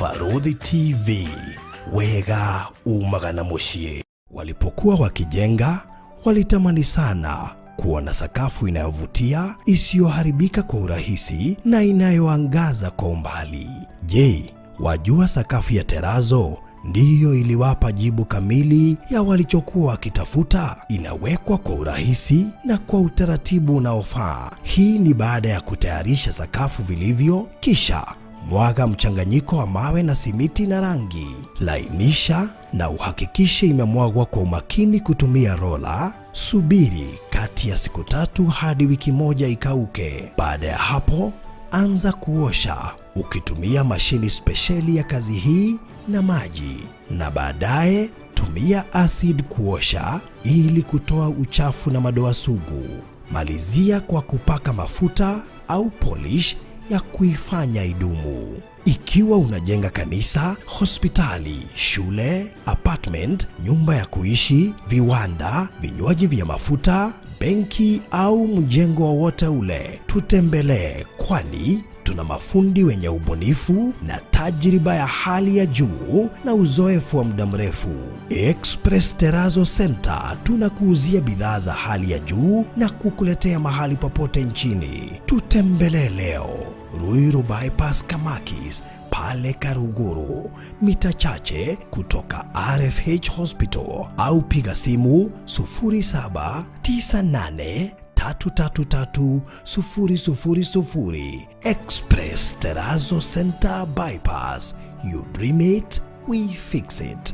Barũthi TV, wega umaga na mũciĩ. Walipokuwa wakijenga, walitamani sana kuwa na sakafu inayovutia, isiyoharibika kwa urahisi na inayoangaza kwa umbali. Je, wajua sakafu ya terazo ndiyo iliwapa jibu kamili ya walichokuwa wakitafuta? Inawekwa kwa urahisi na kwa utaratibu unaofaa. Hii ni baada ya kutayarisha sakafu vilivyo, kisha mwaga mchanganyiko wa mawe na simiti na rangi. Lainisha na uhakikishe imemwagwa kwa umakini kutumia rola. Subiri kati ya siku 3 hadi wiki 1 ikauke. Baada ya hapo, anza kuosha ukitumia mashini spesheli ya kazi hii na maji, na baadaye tumia acid kuosha ili kutoa uchafu na madoa sugu. Malizia kwa kupaka mafuta au polish ya kuifanya idumu. Ikiwa unajenga kanisa, hospitali, shule, apartment, nyumba ya kuishi, viwanda, vinywaji vya mafuta, benki au mjengo wowote ule, tutembelee, kwani tuna mafundi wenye ubunifu na tajriba ya hali ya juu na uzoefu wa muda mrefu. Express Terrazzo Center tunakuuzia bidhaa za hali ya juu na kukuletea mahali popote nchini. Tutembelee leo Ruiru Bypass Kamakis pale Karuguru, mita chache kutoka RFH Hospital, au piga simu 0798 333 000. Express Terrazzo Center Bypass. You dream it, we fix it.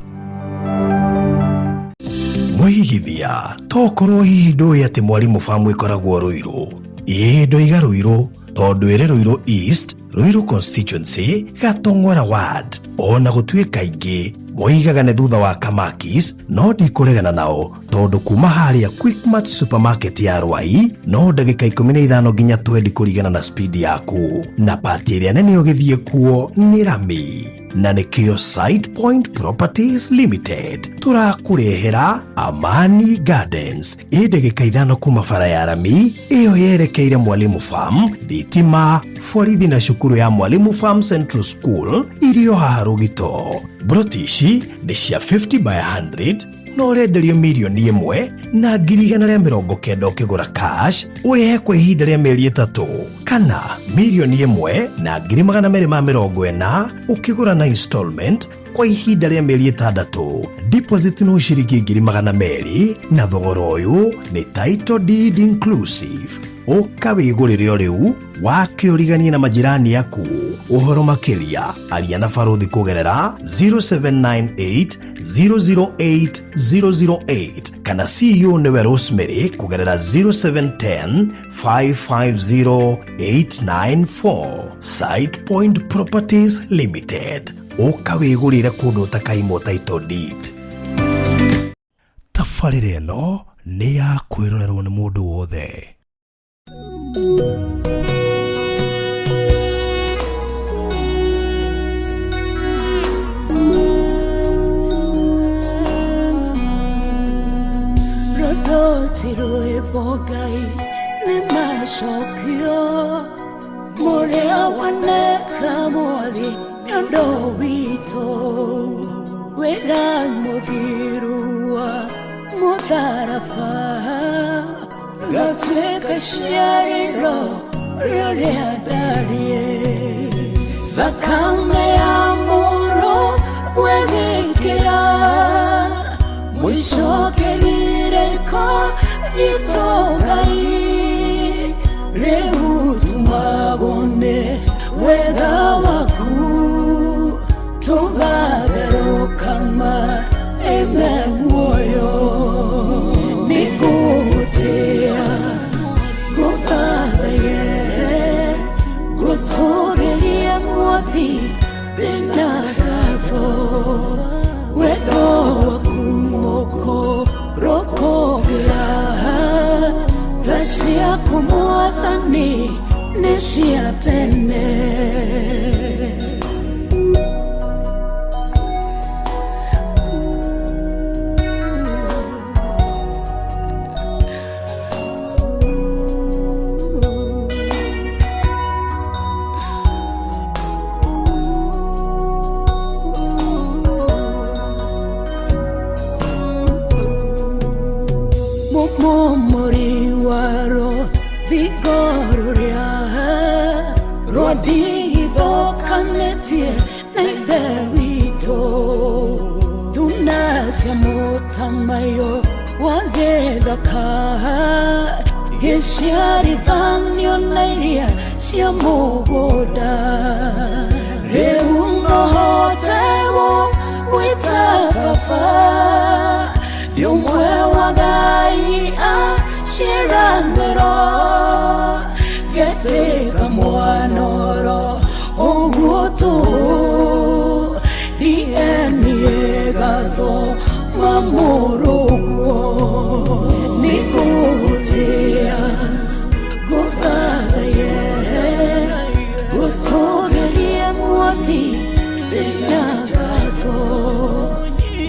Mwigithia tokorwo hihi ndũĩ atĩ Mwalimu Farm ĩkoragwo Ruiru? Ĩĩ ndoiga Ruiru tondũ ĩrĩ Ruiru East, Ruiru Constituency, Gatong'ora Ward. Ona gũtuĩka aingĩ moigaga nĩ thutha wa Kamakis, no ndikũregana nao tondũ kuma harĩa Quickmart supermarket ya Rwai no ndagĩka 15 nginya 20 kũringana na speed yaku, na pati ĩrĩa nene ũgĩthiĩ kuo nĩ rami, na nĩkĩo Site Point Properties Limited tũrakũrehera Amani Gardens ĩ ndagĩka 5 kuma bara ya rami ĩyo yerekeire Mwalimu Farm, thitima, borithi na cukuru ya Mwalimu Farm Central School irio haha Rũgito. Broti ici nĩ cia 50 by 100 na ũrenderio 1,190,000 ũkĩgũra cash ũrĩhe kwa ihinda rĩa mĩeri 3, kana 1,240,000 ũkĩgũra na installment kwa ihinda rĩa mĩeri 6. Deposit no ciringi 200,000 na thogora ũyũ nĩ title deed inclusive. Ũka wĩgũrĩre o rĩu wakĩũriganie na majirani aku. Ũhoro makĩria aria na Barũthi kũgerera 0798 008 008 kana CEO nĩwe Rosemary kũgerera 0710 550 894. Site Point Properties Limited. Ũka wĩgũrĩre kũndũ ũtakaimwo title deed. Tabarĩra ĩno nĩ ya kwĩrorerwo nĩ mũndũ wothe. Rũrũ rwĩmbo Ngai nĩ macokio mũrĩa waneka mwathi nĩ ũndũ witũ, wĩra mũthiru wa mũtharaba gatuĩka ciarĩro rĩrĩa ndariĩ, thakame ya mũrũ wegĩkĩra mũico kĩgirĩko gitũ Ngai, rĩu tumagwo nĩ wega waku tũgatherũka ime muoyo. Nĩngũgũtĩĩa ngũthathaye ngũtũũrĩrie mwathi ndĩna ngatho, wendo waku mũkũrũkũgĩra, tha ciaku mwathani nĩ cia tene. Cia mũtamaiyũ wa gĩthaka gĩciarithanio na iria cia mũgũnda rĩu nohote gũgwĩta baba ndĩ ũmwe wa Ngai a ciĩranĩro ngetĩka mwanoro ũguo tũhũ DNA gatho mamũrũguo nĩngũgũtĩa ngũthathaye ngũtũgĩrie mwathi ndĩna ngatho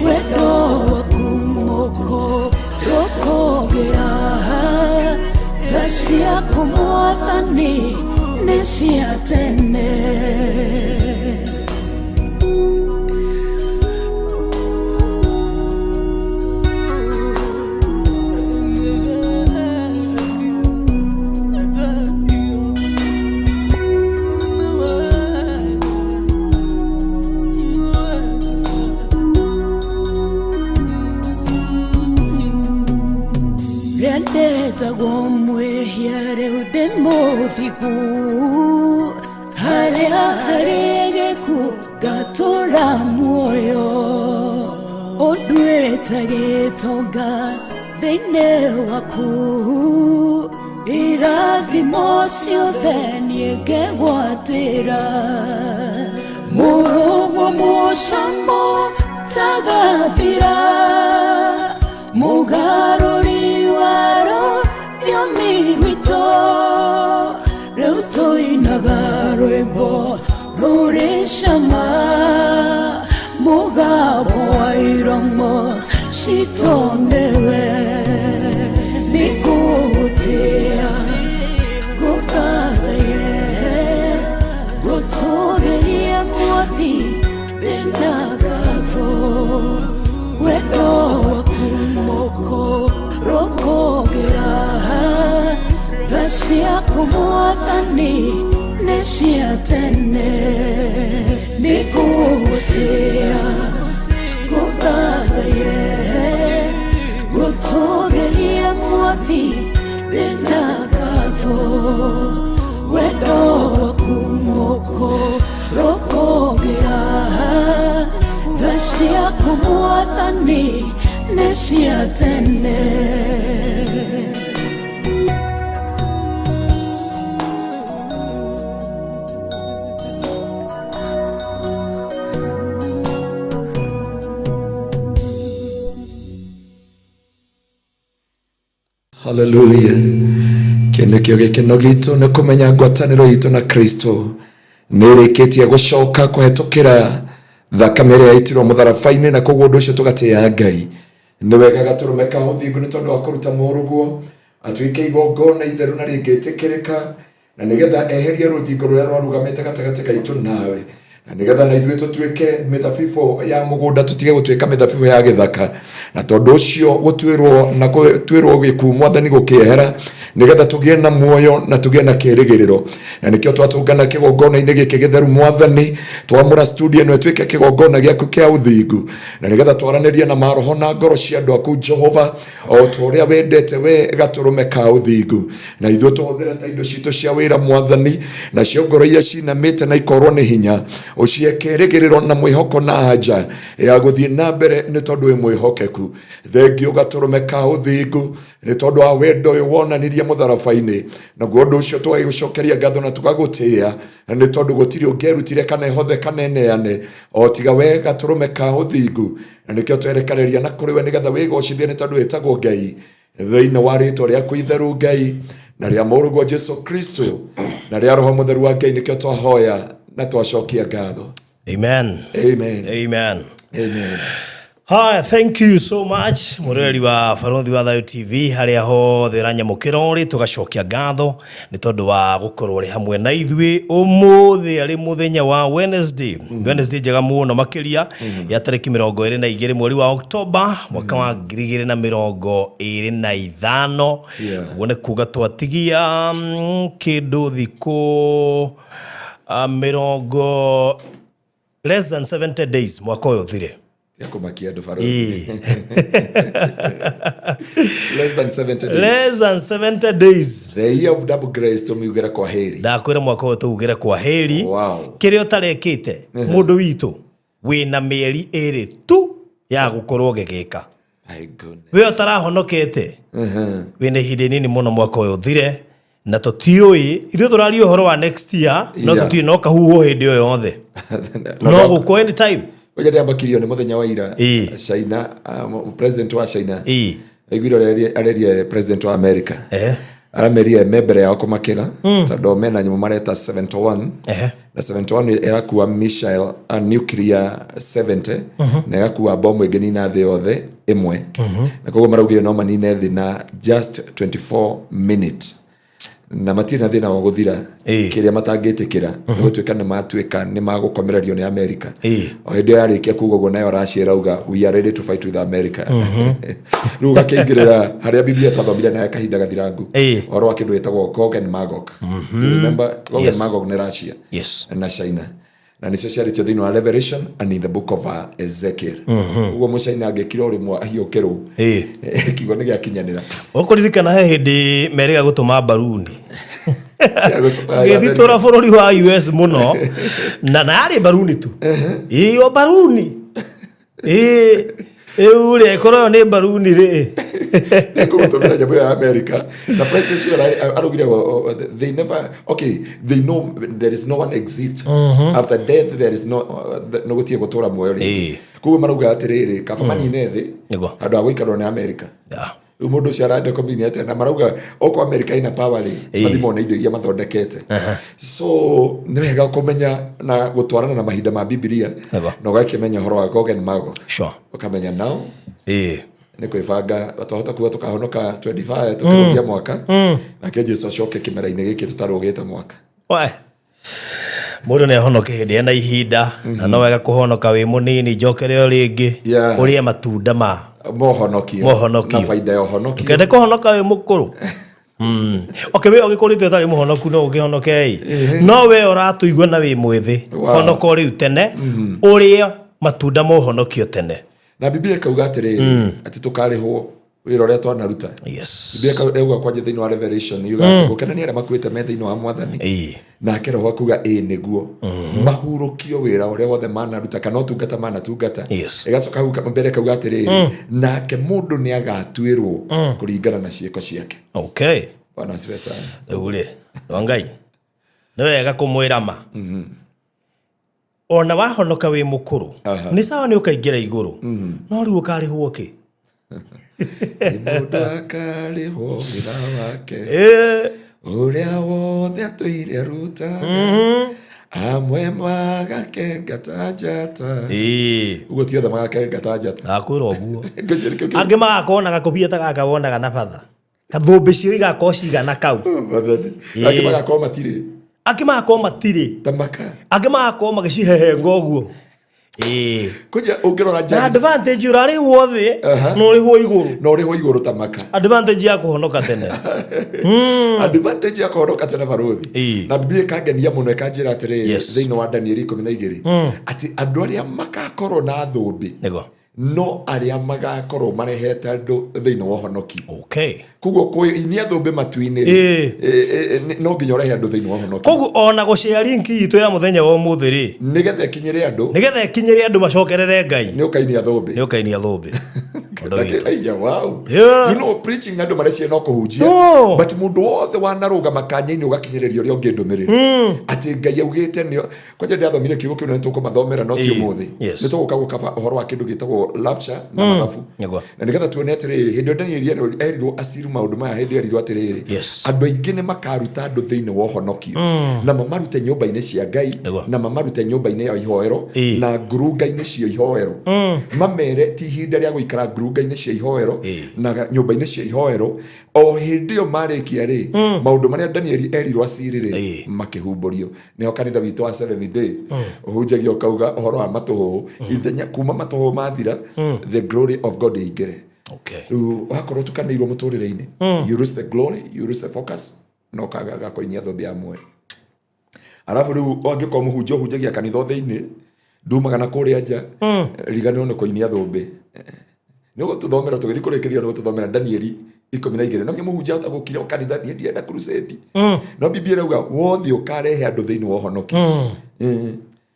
wendo waku mũkũrũkũngĩra tha ciaku mwathani nĩ cia tene. Rĩandetagwo mwĩhia rĩu ndĩ mũthingu harĩa harĩ gĩkuũ ngatũũra muoyo ũnduĩte gĩtonga thĩinĩ waku irathimo ciothe niĩ ngegwatĩra mũrũguo mũcamo tagathira mũgarũri waro rũthiomi rwitũ rĩu tũinaga rwĩmbo rũrĩ cama mũgambo wa iromo citũ nĩwe nĩngũgũtĩa ngũthathaye ngũtũgĩrie mwathi ndĩna ngatho wendo waku mũkũrũkũngĩra tha ciaku mwathani nĩ cia tene nĩngũgũtĩa ngũthathaye ngũtũgĩrie mwathi ndĩna ngatho wendo waku mũkũrũkũngĩra tha ciaku mwathani nĩ cia tene. Haleluya. Kĩ nĩkĩo gĩkeno gitũ nĩ kũmenya ngwatanĩro itũ na Kristo nĩ ĩrĩkĩtie gũcoka kũhetũkĩra thakame ĩrĩa yaitirwo mũtharaba-inĩ, na koguo ũndũ ũcio tũgatĩĩa Ngai. Nĩ wega gatũrũme ka ũthingu nĩ tondũ wa kũruta mũrũguo atuĩke igongona itheru na rĩngĩtĩkĩrĩka, na nĩgetha eherie rũthingo rũrĩa rwarũgamĩte gatagatĩ gaitũ nawe, na nĩgetha na ithuĩ tũtuĩke mĩthabibũ ya mũgũnda, tũtige gũtuĩka mĩthabibũ ya gĩthaka. Na tondũ ũcio gũtuĩrwo na gũtuĩrwo gĩkuũ mwathani gũkĩehera, nĩgetha tũgĩe na muoyo na tũgĩe na kĩĩrĩgĩrĩro. Na nĩkĩo twatũngana kĩgongona-inĩ gĩkĩ gĩtheru mwathani, twamũra studio ĩno ĩtuĩke kĩgongona gĩaku kĩa ũthingu, na nĩgetha twaranĩrie na maroho na ngoro cia andũ aku Jehova, o ta ũrĩa wendete we gatũrũme ka ũthingu. Na ithuĩ tũhũthĩre ta indo citũ cia wĩra mwathani, nacio ngoro iria cinamĩte na ikorwo nĩ hinya ũcihe kĩĩrĩgĩrĩro na mwĩhoko na anja ya gũthiĩ na mbere, nĩ tondũ wĩ mwĩhokeku. Thengio gatũrũme ka ũthingu nĩ tondũ wa wendo ũyũ wonanirie mũtharaba-inĩ, naguo ũndũ ũcio tũgagĩgũcokeria ngatho na tũgagũtĩĩa, nĩ tondũ gũtirĩ ũngĩerutire kana ehothe kana eneane o tiga we gatũrũme ka ũthingu. Na nĩkĩo twerekereria na kũrĩ we nĩgetha wĩgocithie, nĩ tondũ wĩtagwo Ngai. Thĩinĩ wa rĩtwa rĩaku itheru Ngai, na rĩa mũrũguo Jesu Kristo, na rĩa Roho Mũtheru wa Ngai, nĩkĩo twahoya na twacokia ngatho. Amen. Amen. Amen. Amen. Hi, thank you so much mũroreri wa Barothi wa Thayo TV harĩa hothe ũranyamũkĩra ũrĩ, tũgacokia ngatho nĩ tondũ wa gũkorwo ũrĩ hamwe na ithuĩ ũmũthĩ arĩ mũthenya wa Wednesday. Wednesday njega mũno makĩria ya tarĩki 22 mweri wa Oktoba mwaka wa 2025. Ũguo nĩ kuga twatigia kĩndũ thikũ mĩrongo less than 70 days mwaka ũyũ ũthire. Tia kũmakia andũ barũthi. Ĩĩ. Less than 70 days. Less than 70 days. The year of double grace tũmiugĩre kwa heri. Ndakwĩra mwaka ũyũ tũugĩre kwa heri. Wow. Kĩrĩa ũtarekĩte mũndũ witũ wĩna mĩeri ĩrĩ tu ya gũkorwo ũgĩgĩka. My goodness. We ũtarahonokete wĩna ihinda inini mũno mwaka ũyũ ũthire na tũtiũĩ ithuĩ tũraria ũhoro wa next year no Yeah. tũtiũĩ no kahuhwo hĩndĩ o yothe no gũkũ anytime. Ngoja ndĩambakirio nĩ mũthenya wa ira. Ĩĩ. China, president wa China. Ĩĩ. Aiguire ũrĩa arerie president wa America. Ehe. Aramerie me mbere yao kũmakĩra tondũ mena nyamũ mareta 71 Ehe. na 71 ĩrakua missile nuclear 70 na ĩgakua bomu ĩngĩnina thĩ yothe ĩmwe na koguo maraugire no manine thĩ na just 24 minutes na matirĩ na thĩna wa gũthira Ĩĩ. kĩrĩa matangĩtĩkĩra nĩ gũtuĩka nĩ matuĩka nĩ magũkomererio nĩ America Ĩĩ. o hĩndĩ ĩyo yarĩkia kuga ũguo nayo Russia ĩrauga we are ready to fight with America. Rĩu gakĩingĩrĩra harĩa Biblia twathomire nayo kahinda gathirangu Ĩĩ. ũhoro wa kĩndũ gĩtagwo Gog and Magog. You remember Gog Yes. and Magog nĩ Russia Yes. na China na nĩcio ciarĩtio thĩinĩ wa Revelation and in the book of Ezekiel. Ũguo mũcaina angĩkira ũrĩmwe ahiũkĩrwo Ĩĩ. kiugo nĩ gĩakinyanĩra. Ũkũririkana he hĩndĩ merĩga gũtũma mbaruni Gũcabaya gĩthitũra bũrũri wa US mũno na yarĩ mbaruni tu ĩĩ o mbaruni ĩĩ rĩu rĩ ĩkorwo ĩyo nĩ mbaruni rĩ. Nĩngũgũtũmĩra nyamũ ĩyo ya America na president ũcio araugire they never, okay, they know there is no one exist after death, there is no no gũtirĩ gũtũra muoyo rĩngĩ. Ĩĩ. Koguo marauga atĩrĩrĩ kaba manine thĩ Nĩguo. handũ ha gũikarwo nĩ America. Yeah. Rĩu mũndũ ũcio arenda kũmini atĩa na marauga okorwo America ĩna power rĩ Ĩĩ. mathi mone indo iria mathondekete. So nĩ wega kũmenya na gũtwarana na mahinda ma Bibilia Nĩguo. na ũgakĩmenya ũhoro wa Gog and Magog. Sure. Ũkamenya nao Ĩĩ. nĩ kwĩbanga twahota kuga tũkahonoka 25 tũkĩrũgia mwaka nake Jesu acoke kĩmera-inĩ gĩkĩ tũtarũgĩte mwaka. We. Mũndũ nĩ ahonoke hĩndĩ ena ihinda na no wega kũhonoka wĩ mũnini njokere o rĩngĩ Yeah. ũrĩe matunda ma Mohonokio Mohonokio. na baida ya ũhonokio. Ndũkende kũhonoka wĩ mũkũrũ. Okay, we ũgĩkũrĩte ũtarĩ mũhonoku no ũkĩhonokei no we ũratũigua na wĩ mwĩthĩ Wow. honoka o rĩu tene ũrĩe matunda ma ũhonokio tene. Na Biblia ĩkauga atĩrĩrĩ atĩ tũkarĩhwo wĩra ũrĩa twanaruta. Yes. Biblia ĩkauga kwanja thĩinĩ wa Revelation yuga atĩ gũkena nĩ arĩa makuĩte me thĩinĩ wa mwathani Ĩĩ. nake roho akuga ĩĩ nĩguo mahurũkio wĩra ũrĩa wothe manaruta kana ũtungata manatungata. Yes. Ĩgacoka hau mbere ĩkauga atĩrĩrĩ nake mũndũ nĩ agatuĩrwo kũringana na ciĩko ciake. Okay. Bwana asifiwe sana. Rĩu rĩ wa Ngai nĩ wega kũmwĩra ma ona wahonoka wĩ mũkũrũ nĩ sawa nĩ ũkaingĩra igũrũ no rĩu ũkarĩhwo kĩ? Nĩ mũndũ akarĩhwo wĩra wake Ĩĩ. ũrĩa wothe atũire arutaga amwe magakenga ta njata. Ĩĩ. Ũguo ti othe magakenga ta njata. Ndakwĩra ũguo. Ngwĩciria nĩkĩo Angĩ magakorwo na gakobia ta gaka wonaga na batha kathũmbĩ cio igakorwo cigana kau. Mwathani. Angĩ magakorwo matirĩ Angĩ magakorwo matirĩ. ta maka Angĩ magakorwo magĩcihehenga ũguo. Ĩĩ. Kũnja ũngĩrora Na judgment advantage ũrarĩhwo thĩ Aha. na ũrĩhwo igũrũ. Na ũrĩhwo igũrũ ta maka. Advantage ya kũhonoka tene. Advantage ya kũhonoka tene barũthi. Ĩĩ. Na Biblia ĩkangenia mũno ĩkanjĩra atĩrĩrĩ Yes. thĩinĩ wa Danieli 12 atĩ andũ arĩa magakorwo na thũmbĩ Nĩguo. no arĩa magakorwo marehete andũ thĩinĩ wa ũhonokio. Okay. Koguo kũinia thũmbĩ matu-inĩ rĩ, Ĩĩ. no nginya ũrehe andũ thĩinĩ wa ũhonokio Koguo ona gũshare link itũ ya mũthenya wa ũmũthĩ rĩ nĩgetha ĩkinyĩre andũ nĩgetha ĩkinyĩre andũ macokerere Ngai nĩ ũkainia thũmbĩ. nĩ ũkainia thũmbĩ. Ũndũ witũ. Aiya, wow. Yeah. You know, preaching andũ mareciria no kũhunjia No. but mũndũ wothe wanarũgama kanya-inĩ ũgakinyĩrĩria ũrĩa ũngĩ ndũmĩrĩri atĩ Ngai augĩte nĩ kwanja ndĩrathomire kiugo kĩu na nĩtũkũmathomera no ti Ĩĩ. ũmũthĩ. Yes. Nĩ tũgũka gũkaba ũhoro wa kĩndũ gĩtagwo rapture na mathabu Nĩguo. na nĩgetha tuone atĩrĩrĩ hĩndĩ ĩyo Danieli erirwo aciru maũndũ maya hĩndĩ erirwo atĩrĩrĩ Yes. andũ aingĩ nĩ makaruta andũ thĩinĩ wa ũhonokio na mamarute nyũmba-inĩ cia Ngai Nĩguo. na mamarute nyũmba-inĩ ya ihoero Ĩĩ. na ngurunga-inĩ cia ihoero mamere ti ihinda rĩa gũikara ngurunga-inĩ cia ihoero Ĩĩ. na nyũmba-inĩ cia ihoero o hĩndĩ ĩyo marĩkia rĩ maũndũ marĩa Danieli erirwo aciri rĩ Ĩĩ. makĩhumbũrio nĩho kanitha witũ wa Seventh Day ũhunjagia ũkauga ũhoro wa matũhũhũ ithenya kuma matũhũhũ mathira the glory of God ĩingĩre. Okay. Rĩu wakorwo ũtukanĩirwo mũtũrĩre-inĩ you lose the glory, you lose the focus na ũkaga gakoinia thũmbĩ ya muoyo. Arabu rĩu angĩkorwo mũhunjia ũhunjagia kanitha o thĩinĩ Ndumaga na kũrĩa nja, riganĩrwo nĩ kũinia thũmbĩ. Nĩ ũgũtũthomera tũgĩthiĩ kũrĩkĩrĩria, nĩ ũgũtũthomera Danieli 12. No nginya mũhunjia ahota gũkira o kanitha, niĩ ndirenda crusade. No Biblia ĩrauga wothe ũkarehe andũ thĩinĩ wa ũhonokio.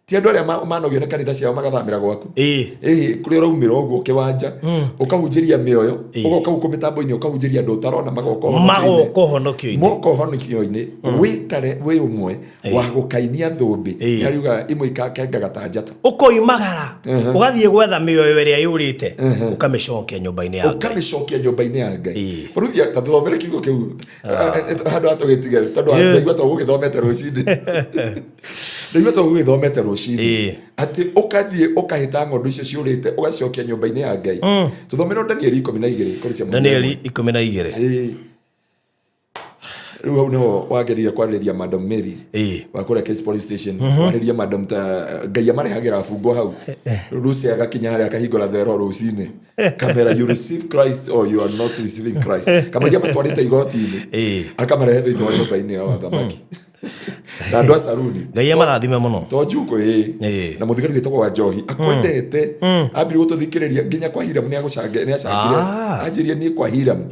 Ti andũ arĩa manogio nĩ kanitha ciao magathamĩra gwaku. Ĩĩ, kũrĩa ũraumĩra ũguo kĩwanja ũkahunjĩria mĩoyo, ũgoka gũkũ mĩtambo-inĩ ũkahunjĩria andũ ũtarona magoka ũhonokio-inĩ. Magoka ũhonokio-inĩ. Moka ũhonokio-inĩ, wĩtare wĩ ũmwe wa gũkainia thũmbĩ. Nĩariuga imwe ikakengaga ta njata. Ũkoimagara ũgathiĩ gwetha mĩoyo ĩrĩa yũrĩte, ũkamĩcokia nyũmba-inĩ ya Ngai. Ũkamĩcokia nyũmba-inĩ ya Ngai. Baruthi, ta tũthomere kiugo kĩu handũ ha tũgĩtige, tondũ ndaigua to gũgĩthomete rũcinĩ, ndaigua to gũgĩthomete rũcinĩ, atĩ ũkathiĩ ũkahĩta ng'ondu icio ciũrĩte ũgacicokia nyũmba-inĩ ya Ngai. Tũthomere Danieli 12 kũrĩ cia mũthenya. Danieli 12. Ĩĩ. Rĩu hau nĩho wagĩrĩire kwarĩria Madam Mary wa kũrĩa Case Police Station, warĩrie madam ta Ngai amarehagĩra abungwo hau. Rĩu Lucy agakinya harĩa akahingũra thero rũcinĩ, kamera, you receive Christ or you are not receiving Christ. Kamaria matwarĩte igoti-inĩ, akamarehe thĩinĩ wa nyũmba-inĩ ya wathamaki na andũ a saruni. Ngai amarathime mũno. To njukũ ĩ. Na mũthigari wĩtagwo wa njohi akwendete, ambire gũtũthikĩrĩria nginya kwa Hiram nĩ acangire. Anjĩrie niĩ kwa Hiram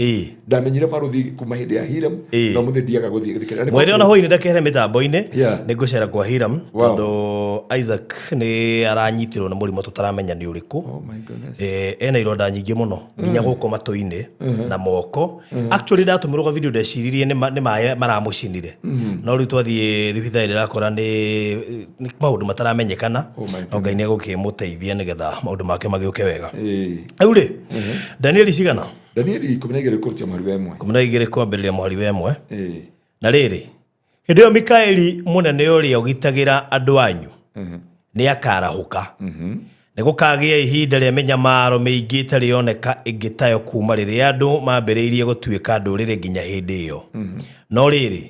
ndamenyire baruthi kuma hĩndĩ ya Hiram, no mũthĩ ndiaga gũthiĩ gũthikĩrĩria. Mwere ona hwainĩ ndakehere mĩtambo-inĩ, nĩ ngũcera kwa Hiram, tondũ Isaac nĩ aranyitirwo nĩ mũrimũ tũtaramenya nĩ ũrĩkũ. Oh my goodness. Ena ironda nyingĩ mũno nginya gũkũ matũ-inĩ na moko. Actually ndatũmĩrwo video ndeciririe nĩ maĩ maramũcinire, no rĩu twathiĩ thibitarĩ ndĩrakora nĩ maũndũ mataramenyekana. Oh my. No Ngai nĩ egũkĩmũteithia nĩgetha maũndũ make magĩũke wega. Rĩu rĩ, Danieli cigana? Danieli 12 kũrutia mũhari wa 1. 12 kwambĩrĩria mũhari wa 1. Na rĩrĩ, hĩndĩ ĩyo Mikaeli mũnene ũrĩa ũgitagĩra andũ anyu nĩ akarahũka. Nĩ gũkagĩa ihinda rĩa mĩnyamaro mĩingĩ ĩtarĩ yoneka ĩngĩ tayo kuma rĩrĩa andũ mambĩrĩirie gũtuĩka ndũrĩrĩ nginya hĩndĩ ĩyo. No rĩrĩ,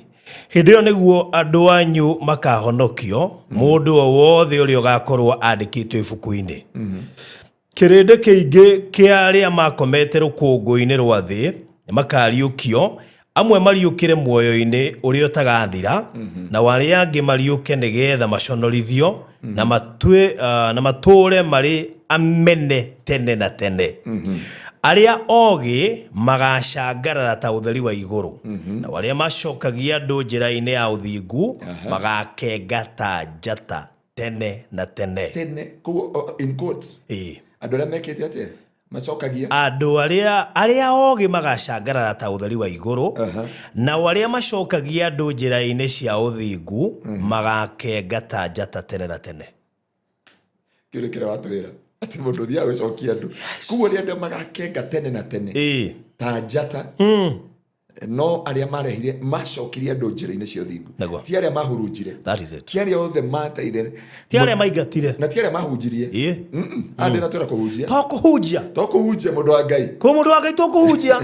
hĩndĩ ĩyo nĩguo andũ anyu makahonokio, mũndũ o wothe ũrĩa ũgakorwo andĩkĩtwo ibuku-inĩ. Kĩrĩndĩ kĩingĩ kĩa arĩa makomete rũkũngũ-inĩ rwa thĩ nĩ makariũkio, amwe mariũkĩre muoyo-inĩ ũrĩa ũtagathira, nao arĩa angĩ mariũke nĩgetha maconorithio na matũũre marĩ amene tene na tene. Arĩa ogĩ magacangarara ta ũtheri wa igũrũ, nao arĩa macokagia andũ njĩra-inĩ ya ũthingu magakenga ta njata tene na tene. Tene koguo, in quotes, andũ arĩa mekĩte atĩa macokagia Andũ arĩa ogĩ magacangarara ta ũtheri wa igũrũ, nao arĩa macokagia andũ njĩra-inĩ cia ũthingu magakenga ta njata tene na tene. Kĩu nĩ kĩrĩa watwĩra atĩ mũndũ ũthiaga gũcokia andũ, koguo nĩ andũ magakenga tene na tene ta njata, no arĩa marehire macokirie andũ njĩra-inĩ cia ũthingu. Ti arĩa mahurunjire. That is it. Ti arĩa othe mateire. Ti arĩa maingatire. Na ti arĩa mahunjirie. Andĩ na twĩra kũhunjia. To kũhunjia. To kũhunjia, mũndũ wa Ngai. Kũ mũndũ wa Ngai to kũhunjia,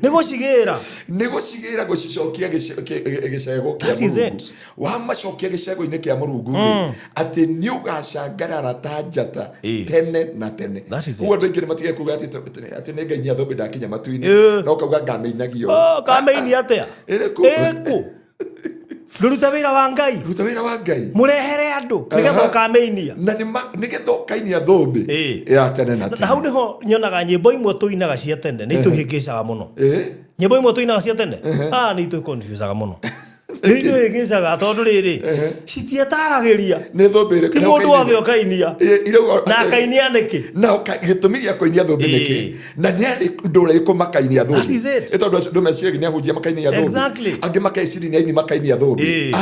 nĩ gũcigĩra. Nĩ gũcigĩra, gũcicokia gĩcego kĩa That is Mũrungu. it. Wamacokia gĩcego-inĩ kĩa Mũrungu rĩ, atĩ nĩ ũgacangarara ta njata tene na tene. That is it. Koguo andũ aingĩ nĩ matige kuga atĩ nĩ ngainia thũmbĩ ndakinya matu-inĩ, no kauga ngamĩinagio. Oh, kamĩini atĩa? Ĩrĩkũ? Ĩkũ ndũruta wĩra wa Ngai. Ruta wĩra wa Ngai. Mũrehere andũ nĩgetha ũkamĩinia. Na nĩgetha ũkainia thũmbĩ ya tene na Na tene. hau nĩho nyonaga nyĩmbo imwe tũinaga cia tene nĩ itũhĩngĩcaga mũno. Nyĩmbo imwe tũinaga cia tene nĩ itũconfusaga mũno, nĩ itũhĩngĩcaga, tondũ rĩrĩ citietaragĩria. Nĩ thũmbĩ ĩrĩkũ? Ti mũndũ wothe ũkainia. Irauga Na akainia nĩkĩ? Na gĩtũmi gĩa kũinia thũmbĩ nĩkĩ? Na nĩ arĩ ndũrĩkũ makainia thũmbĩ? That is it. Ĩ tondũ acio andũ meciragia nĩ ahunjia makainia thũmbĩ. Angĩ makeciria nĩ aini makainia thũmbĩ.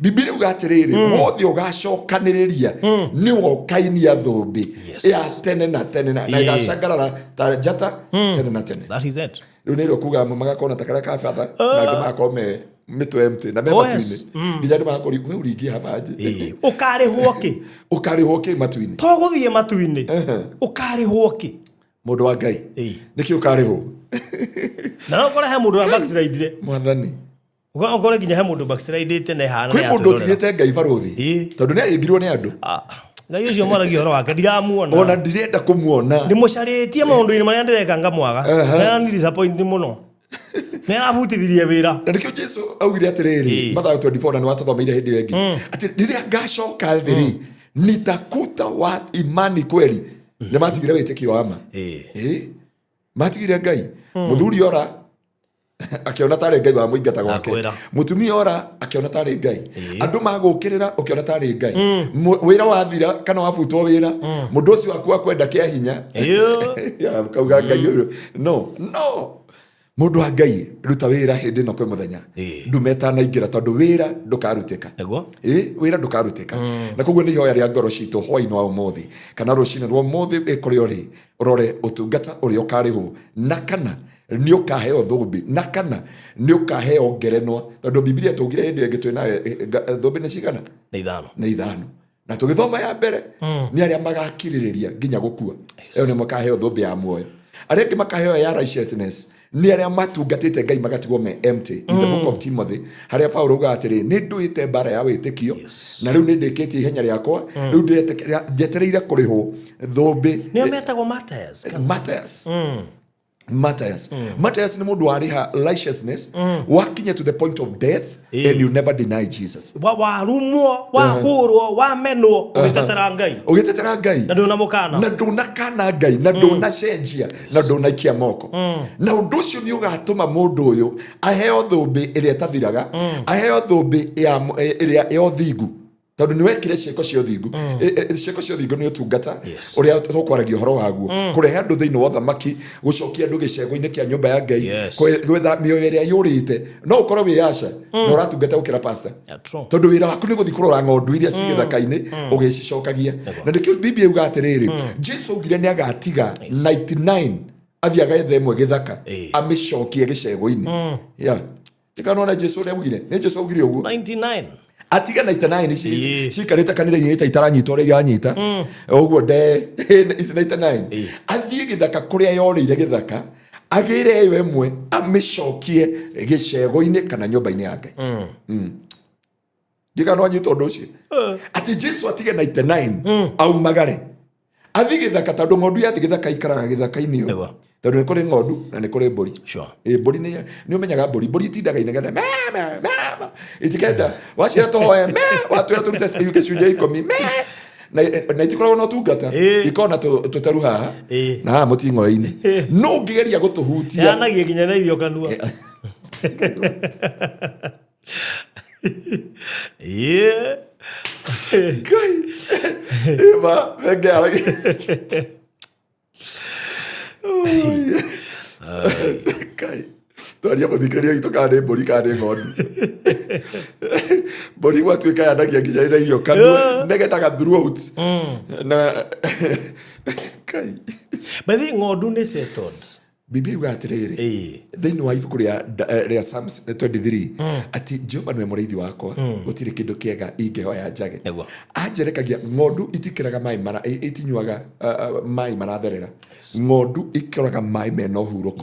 Biblia ĩuga atĩrĩrĩ, wothe ũgacokanĩrĩria nĩwe ũkainia thũmbĩ ya tene na tene na ĩgacangarara ta njata tene na tene. That is it. Rĩu nĩ ĩrĩa kuga amwe magakorwo na ta karĩa ka batha, na angĩ magakorwo me mĩtwe empty na me Oh, matu-inĩ, nginya andũ magakorwo we ũringie habanjĩ. Ũkarĩhwo kĩ? Ũkarĩhwo kĩ matu-inĩ? To gũthiĩ matu-inĩ, ũkarĩhwo kĩ? Mũndũ wa Ngai, nĩkĩ ũkarĩhwo? Na no ũkore he mũndũ wa backslide. Mwathani. Ũkore nginya he mũndũ backslide na ĩhana Kwĩ nĩ mũndũ yatwĩrorera. ũtigĩte Ngai barũthi, tondũ nĩ ahĩngirwo nĩ andũ. Ngai ũcio mwaragia ũhoro wake ndiramuona. Ona ndirenda kũmuona. Ndĩmũcarĩtie maũndũ-inĩ marĩa ndĩreka ngamwaga. Na ni disappoint mũno, nĩ arabutithirie wĩra. Na nĩkĩo Jesu augire atĩrĩrĩ, Mathayo 24, na nĩ watũthomeire hĩndĩ ĩyo ĩngĩ, atĩ rĩrĩa ngacoka thĩ rĩ, Nitakuta wa imani kweli. Nĩ matigire wĩtĩkio wa ma. Ĩ, matigire Ngai. Mũthuri ora akĩona tarĩ Ngai wamũingata gwake. Akwĩra. Mũtumia ora akĩona tarĩ Ngai. Andũ magũkĩrĩra ũkĩona tarĩ Ngai. Wĩra wathira kana wabutwo wĩra, mũndũ ũcio waku akwenda kĩa hinya. Ya, kauga Ngai ũyũ. No, no. Mũndũ wa Ngai ruta wĩra hĩndĩ ĩno kwĩ mũthenya. Ndume ĩtanaingĩra tondũ wĩra ndũkarutĩka. Nĩguo. Ĩ, wĩra ndũkarutĩka. Na koguo nĩ ihoya rĩa ngoro citũ hwainĩ wa ũmũthĩ kana rũcinĩ rwa ũmũthĩ ĩ kũrĩa ũrĩ, ũrore ũtungata ũrĩa ũkarĩhwo na kana nĩ ũkaheo thũmbĩ na kana nĩ ũkaheo ngerenwa, tondũ Bibilia tũgire hĩndĩ ĩngĩ twĩnayo thũmbĩ nĩ cigana? Nĩ ithano. Nĩ ithano. Na tũgĩthoma ya mbere nĩ arĩa magakirĩrĩria nginya gũkua, ĩyo nĩ makaheo thũmbĩ ya muoyo. Arĩa angĩ makaheo ya righteousness nĩ arĩa matungatĩte Ngai magatigwo me empty. In the book of Timothy harĩa Paulo augaga atĩrĩ, nĩ nduĩte mbara ya wĩtĩkio na rĩu nĩ ndĩkĩtie ihenya rĩakwa, rĩu njetereire kũrĩhwo thũmbĩ. Nĩo metagwo martyrs. Martyrs. Matthias. Matthias nĩ mũndũ warĩha righteousness wakinya to the point of death and you never deny Jesus. Warumwo, wahũrwo, wamenwo, ũgĩtetera Ngai. Ũgĩtetera Ngai. Na ndũnamũkana. Na ndũnakana Ngai, na ndũnacenjia, na ndũnaikia moko. Na ũndũ ũcio nĩ ũgatũma mũndũ ũyũ aheo thũmbĩ ĩrĩa ĩtathiraga, aheo thũmbĩ ĩrĩa ya ũthingu. Tondũ nĩ wekire ciĩko cia ũthingu. Ciĩko cia ũthingu nĩ ũtungata ũrĩa tũkwaragia ũhoro waguo, kũrehe andũ thĩinĩ wa ũthamaki, gũcokia andũ gĩcego-inĩ kĩa nyũmba ya Ngai, gwetha mĩoyo ĩrĩa yũrĩte. No ũkorwo wĩ aca na ũratungata gũkĩra pastor. Yeah, true. Tondũ wĩra waku nĩ gũthiĩ kũrora ng'ondu iria ci gĩthaka-inĩ ũgĩcicokagia. Na nĩkĩo Biblia yuga atĩrĩrĩ, Jesu augire nĩ agatiga 99 athiĩ agethe ĩmwe gĩthaka amĩcokie gĩcego-inĩ. Yeah. Tiga nona Jesu ũrĩa augire, nĩ Jesu augire ũguo. 99. Atiga 99 cikarĩte kanitha-inĩ ta itaranyita ũrĩa iranyita. Ũguo nde ici 99. Athiĩ gĩthaka kũrĩa yorĩire gĩthaka, agĩre ĩyo ĩmwe amĩcokie gĩcego-inĩ kana nyũmba-inĩ ya Ngai. Ndiga no anyita ũndũ ũcio. Atĩ Jesu atige 99 aumagare. Athiĩ gĩthaka tondũ ng'ondu yathiĩ gĩthaka ikaraga gĩthaka-inĩ ũũ. Nĩguo. Tondũ nĩ kũrĩ ng'ondu na nĩ kũrĩ mbũri. Ĩ, mbũri nĩ ũmenyaga mbũri. Mbũri itindaga inegene, me, me, me, me. Itikenda. Waciĩra tũhoe, me, watwĩra tũrute gĩcunjĩ ikũmi, me. Na itikoragwo na ũtungata. Ikoragwo na tũteru haha. Na haha mũting'oe-inĩ. No ũngĩgeria gũtũhutia. Yanagia nginya na irio kanua. Ngai. Ĩma, thenge yaragia. Ngai. Twaria mũthikĩrĩria witũ kana nĩ mbũri kana nĩ ng'ondu. Mbũri gwatuĩka yanagia nginya ĩna irio kanua, negenaga throughout. Na Ngai. By the way, ng'ondu nĩ settled. Biblia yugaga atĩrĩrĩ, thĩinĩ wa ibuku rĩa Psalms 23 atĩ Jehova nĩwe mũrĩithi wakwa, gũtirĩ kĩndũ kĩega ingĩhoya njage. Anjerekagia ng'ondu itikĩraga maĩ mara, itinyuaga maĩ maratherera. Ng'ondu ikĩraga maĩ mena ũhurũko.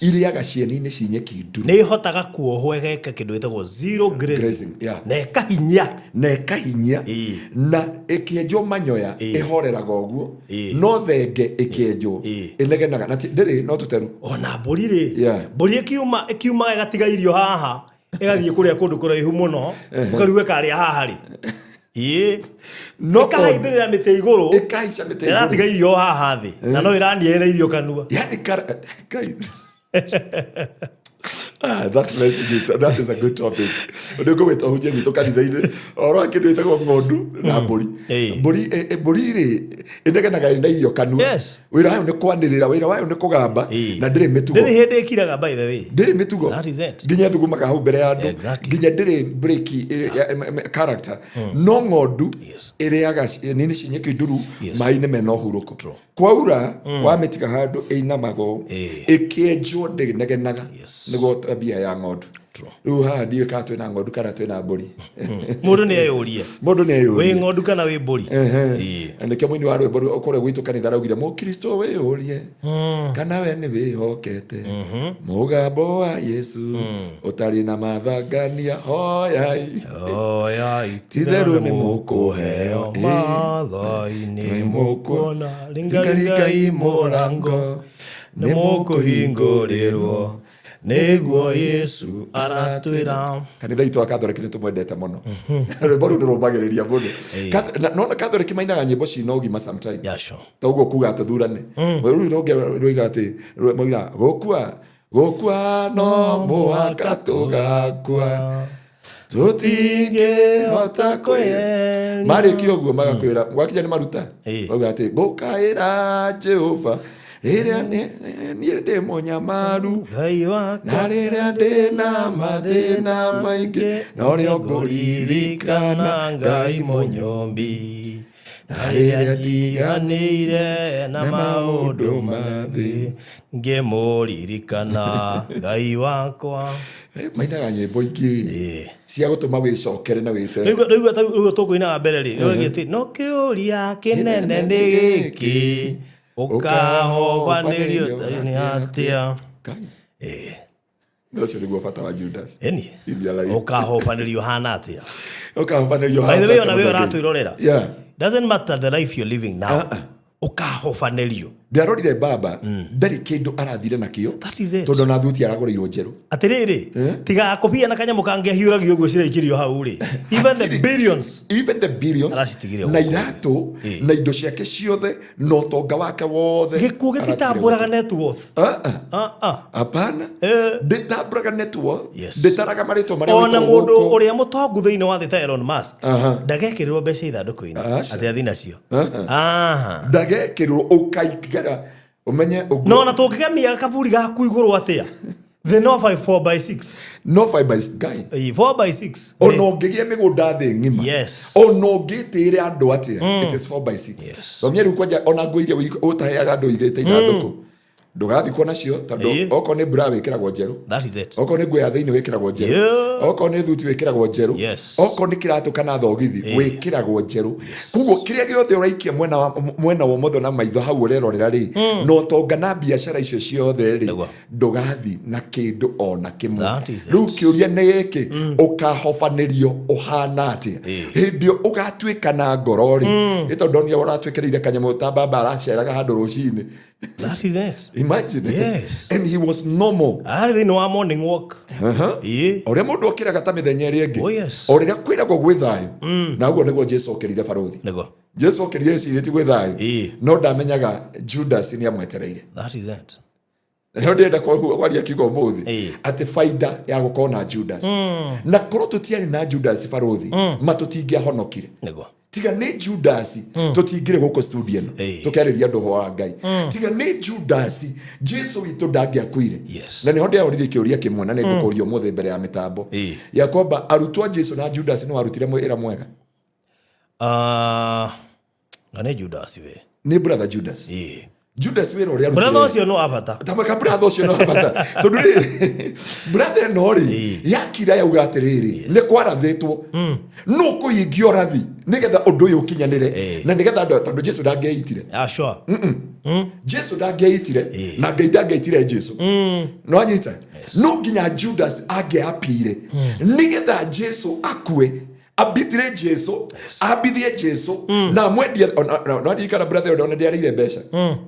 Irĩaga cieni-inĩ ci nyeki nduru. Nĩ ihotaga kuohwo ĩgeka kĩndũ gĩtagwo zero grazing. Grazing, yeah. Na ĩkahinyia. Na ĩkahinyia. Na ĩkĩenjwo manyoya, ĩhoreraga ũguo. No thenge ĩkĩenjwo, ĩnegenaga. Na ndĩrĩ no tũteru. Ona mbũri rĩ, mbũri ĩkiuma ĩgatiga irio haha, ĩgathiĩ kũrĩa kũndũ kũraihu mũno, ũkarigwo ĩkarĩa haha rĩ. No Ĩkahaimbĩrĩra mĩtĩ igũrũ. Ĩkahaica mĩtĩ igũrũ. Ĩratiga irio haha thĩ. Na no ĩrania ĩna irio kanua. Yani Ngai. That message is, that is a good topic. Nĩ ngũgwĩta ũhunjie gwitũ kanitha-inĩ ũhoro wa kĩndũ gĩtagwo ng'ondu na mbũri. Mbũri rĩ ĩnegenaga ĩna irio kanua. Wĩra wayo nĩ kwanĩrĩra, wĩra wayo nĩ kũgamba, na ndĩrĩ mĩtugo. Ndĩrĩ hĩndĩ ĩkiraga, by the way. Ndĩrĩ mĩtugo. That is it. Nginya ĩthugumaga hau mbere ya andũ. Nginya ndĩrĩ break character. No ng'ondu ĩrĩaga nini ci nyeki nduru, maĩ-inĩ mena ũhurũko. Kwaura, wamĩtiga handũ ĩinamaga ũũ, ĩkĩenjwo ndĩnegenaga. Nĩguo tabia ya ng'ondu. Rĩu haha ndiũĩ kana twĩna ng'ondu kana twĩna mbũri. Mũndũ nĩ eyũrie. Mũndũ nĩ eyũrie. Wĩ ng'ondu kana wĩ mbũri? Na nĩkĩo mũini wa rwĩmbo kũrĩa gwitũ kanitha araugire, Mũkristo wĩyũrie kana we nĩ wĩhokete mũgambo wa Yesu ũtarĩ na mathangania, hoyai. Hoyai, Titherũ nĩ mũkũheo. Maathai nĩ Nĩ mũkuona. Ringaringai mũrango, nĩ mũkũhingũrĩrwo. Nĩguo Yesu aratwĩra. Kanitha itũ wa Catholic nĩ tũmwendete mũno. Rwĩmbo rũu nĩ rũmagĩrĩria mũno. Nona Catholic mainaga nyĩmbo cina ũgima sometime. Yeah, sure. Ta ũguo kuga tũthurane. Rũu rũngĩ rũiga atĩ moiga gũkua gũkua no mũhaka tũgakua, tũtingĩhota kwĩyeheria. Marĩkia ũguo magakwĩra gwakinya nĩ maruta, mauga atĩ ngũkaĩra Jehova rĩrĩa niĩ ndĩ mũnyamaru, Ngai wakwa, na rĩrĩa ndĩ na mathĩna maingĩ norĩo ngũririkana Ngai mũnyũmbi, na rĩrĩa njiganĩire na maũndũ mathĩ ngĩmũririkana Ngai wakwa. Mainaga nyĩmbo ingĩ cia gũtũma wĩcokere na wĩte. Rĩu tũkũinaga mbere rĩ, rĩu no kĩũria kĩnene nĩ gĩkĩ, ũkahobanĩrio nĩ atĩa? Ngai. Na ũcio nĩguo bata wa Judas Ĩni. in your life. Ũkahobanĩrio hana atĩa? Ũkahobanĩrio By the way, hana ona we atĩa? ũratwĩrorera, Yeah. doesn't matter the life you're living now, ũkahobanĩrio. Ndarorire baba ndarĩ kĩndũ arathire nakĩo. That is it. Tondũ ona thuti aragũrĩirwo njerũ. Atĩrĩrĩ, tiga kũbia na kanyamũ kangĩ ahiũragio ũguo ciraikĩrio hau rĩ, even the billions even the billions Aracitigire na gũkũ. iratũ na indo ciake ciothe na ũtonga wake wothe Gĩkuũ gĩtitambũraga net worth. Ah, ah. Ah, ah. Hapana, ndĩtambũraga net worth. Yes. Ndĩtaraga marĩtwa marĩa Ona wĩtagwo mũndũ gũkũ. ũrĩa mũtongu thĩinĩ wa thĩ ta Elon Musk Aha. ndagekĩrĩrwo mbeca ithandũkũ-inĩ Aca. atĩ athi nacio. Aha. Ndagekĩrwo ũkaigara ũmenye ũguo. No ona tũngĩgemia kaburi gaku igũrũ atĩa, the no 5 4 by 6. No five by Ngai. 4 by 6. Ona ũngĩgĩa mĩgũnda thĩ ng'ima, Yes. ona ũngĩtĩĩre andũ atĩa, it is 4 by 6. Yes. Thomia rĩu kwanja ona nguo iria ũtaheaga andũ igĩte ithandũkũ, ndũgathikwo nacio tondũ okorwo nĩ bra wĩkĩragwo njerũ, That is it. okorwo nĩ nguo ya thĩinĩ wĩkĩragwo njerũ, okorwo nĩ thuti wĩkĩragwo njerũ, okorwo nĩ kĩratũ kana thogithi wĩkĩragwo njerũ. Koguo kĩrĩa gĩothe ũraikia mwena wa ũmotho na maitho hau ũrerorera rĩ, na ũtonga na biacara icio ciothe rĩ, Nĩguo. ndũgathi na kĩndũ ona kĩmwe. That is it. Rĩu kĩũria nĩ gĩkĩ, ũkahobanĩrio ũhana atĩa hĩndĩ ĩyo ũgatuĩka na ngoro rĩ? Nĩ tondũ ndonire ũratwĩkĩrĩire kanyamũ ta baba araceraga handũ rũcinĩ. That is it. Imagine. Yes. And he was normal. Arĩ thĩinĩ wa morning walk. O ũrĩa mũndũ okĩraga ta mĩthenya ĩrĩa ĩngĩ. Oh, yes. O rĩrĩa kwĩragwo gwĩ thayũ, na ũguo nĩguo Jesu okĩrire barũthi. Nĩguo. Jesu okĩrire ecirĩtie gwĩ thayũ, no ndamenyaga Judas nĩ amwetereire. That is it. Na nĩho ndĩrenda kwaria kiugo ũmũthĩ, atĩ baida ya gũkorwo na Judas, na korwo tũtiarĩ na Judas barũthi, ma tũtingĩahonokire. Nĩguo. Tiga nĩ Judas, tũtingĩrĩ gũkũ studio ĩno tũkĩarĩria andũ ũhoro wa Ngai. Tiga nĩ Judas, Jesu witũ ndangĩakuire. Yes. Na nĩho ndĩraũririe kĩũria kĩmwe, na nĩngũkũria ũmũthĩ mbere ya mĩtambo ya kwamba arutwo a Jesu na Judas nĩ warutire wĩra mwega. Ah, na nĩ Judas we. Nĩ brother Judas. Judas wĩra ũrĩa Brother arutire ũcio no abata. Tamaka brother ũcio no bata, tondũ rĩrĩ, brother ĩno rĩ, yakira yauga atĩrĩrĩ, nĩ kwarathĩtwo no kũhingia ũrathi nĩgetha ũndũ ũyũ ũkinyanĩre, na nĩgetha andũ, tondũ Jesu ndangĩaitire. Yeah, sure. Jesu ndangĩaitire na Ngai ndangĩaitire Jesu. No anyita no nginya Judas angĩapire nĩgetha Jesu akue, ambitire Jesu, ambithie Jesu na amwendie. No ndirikana brother ũrĩa ona ndĩarĩire mbeca,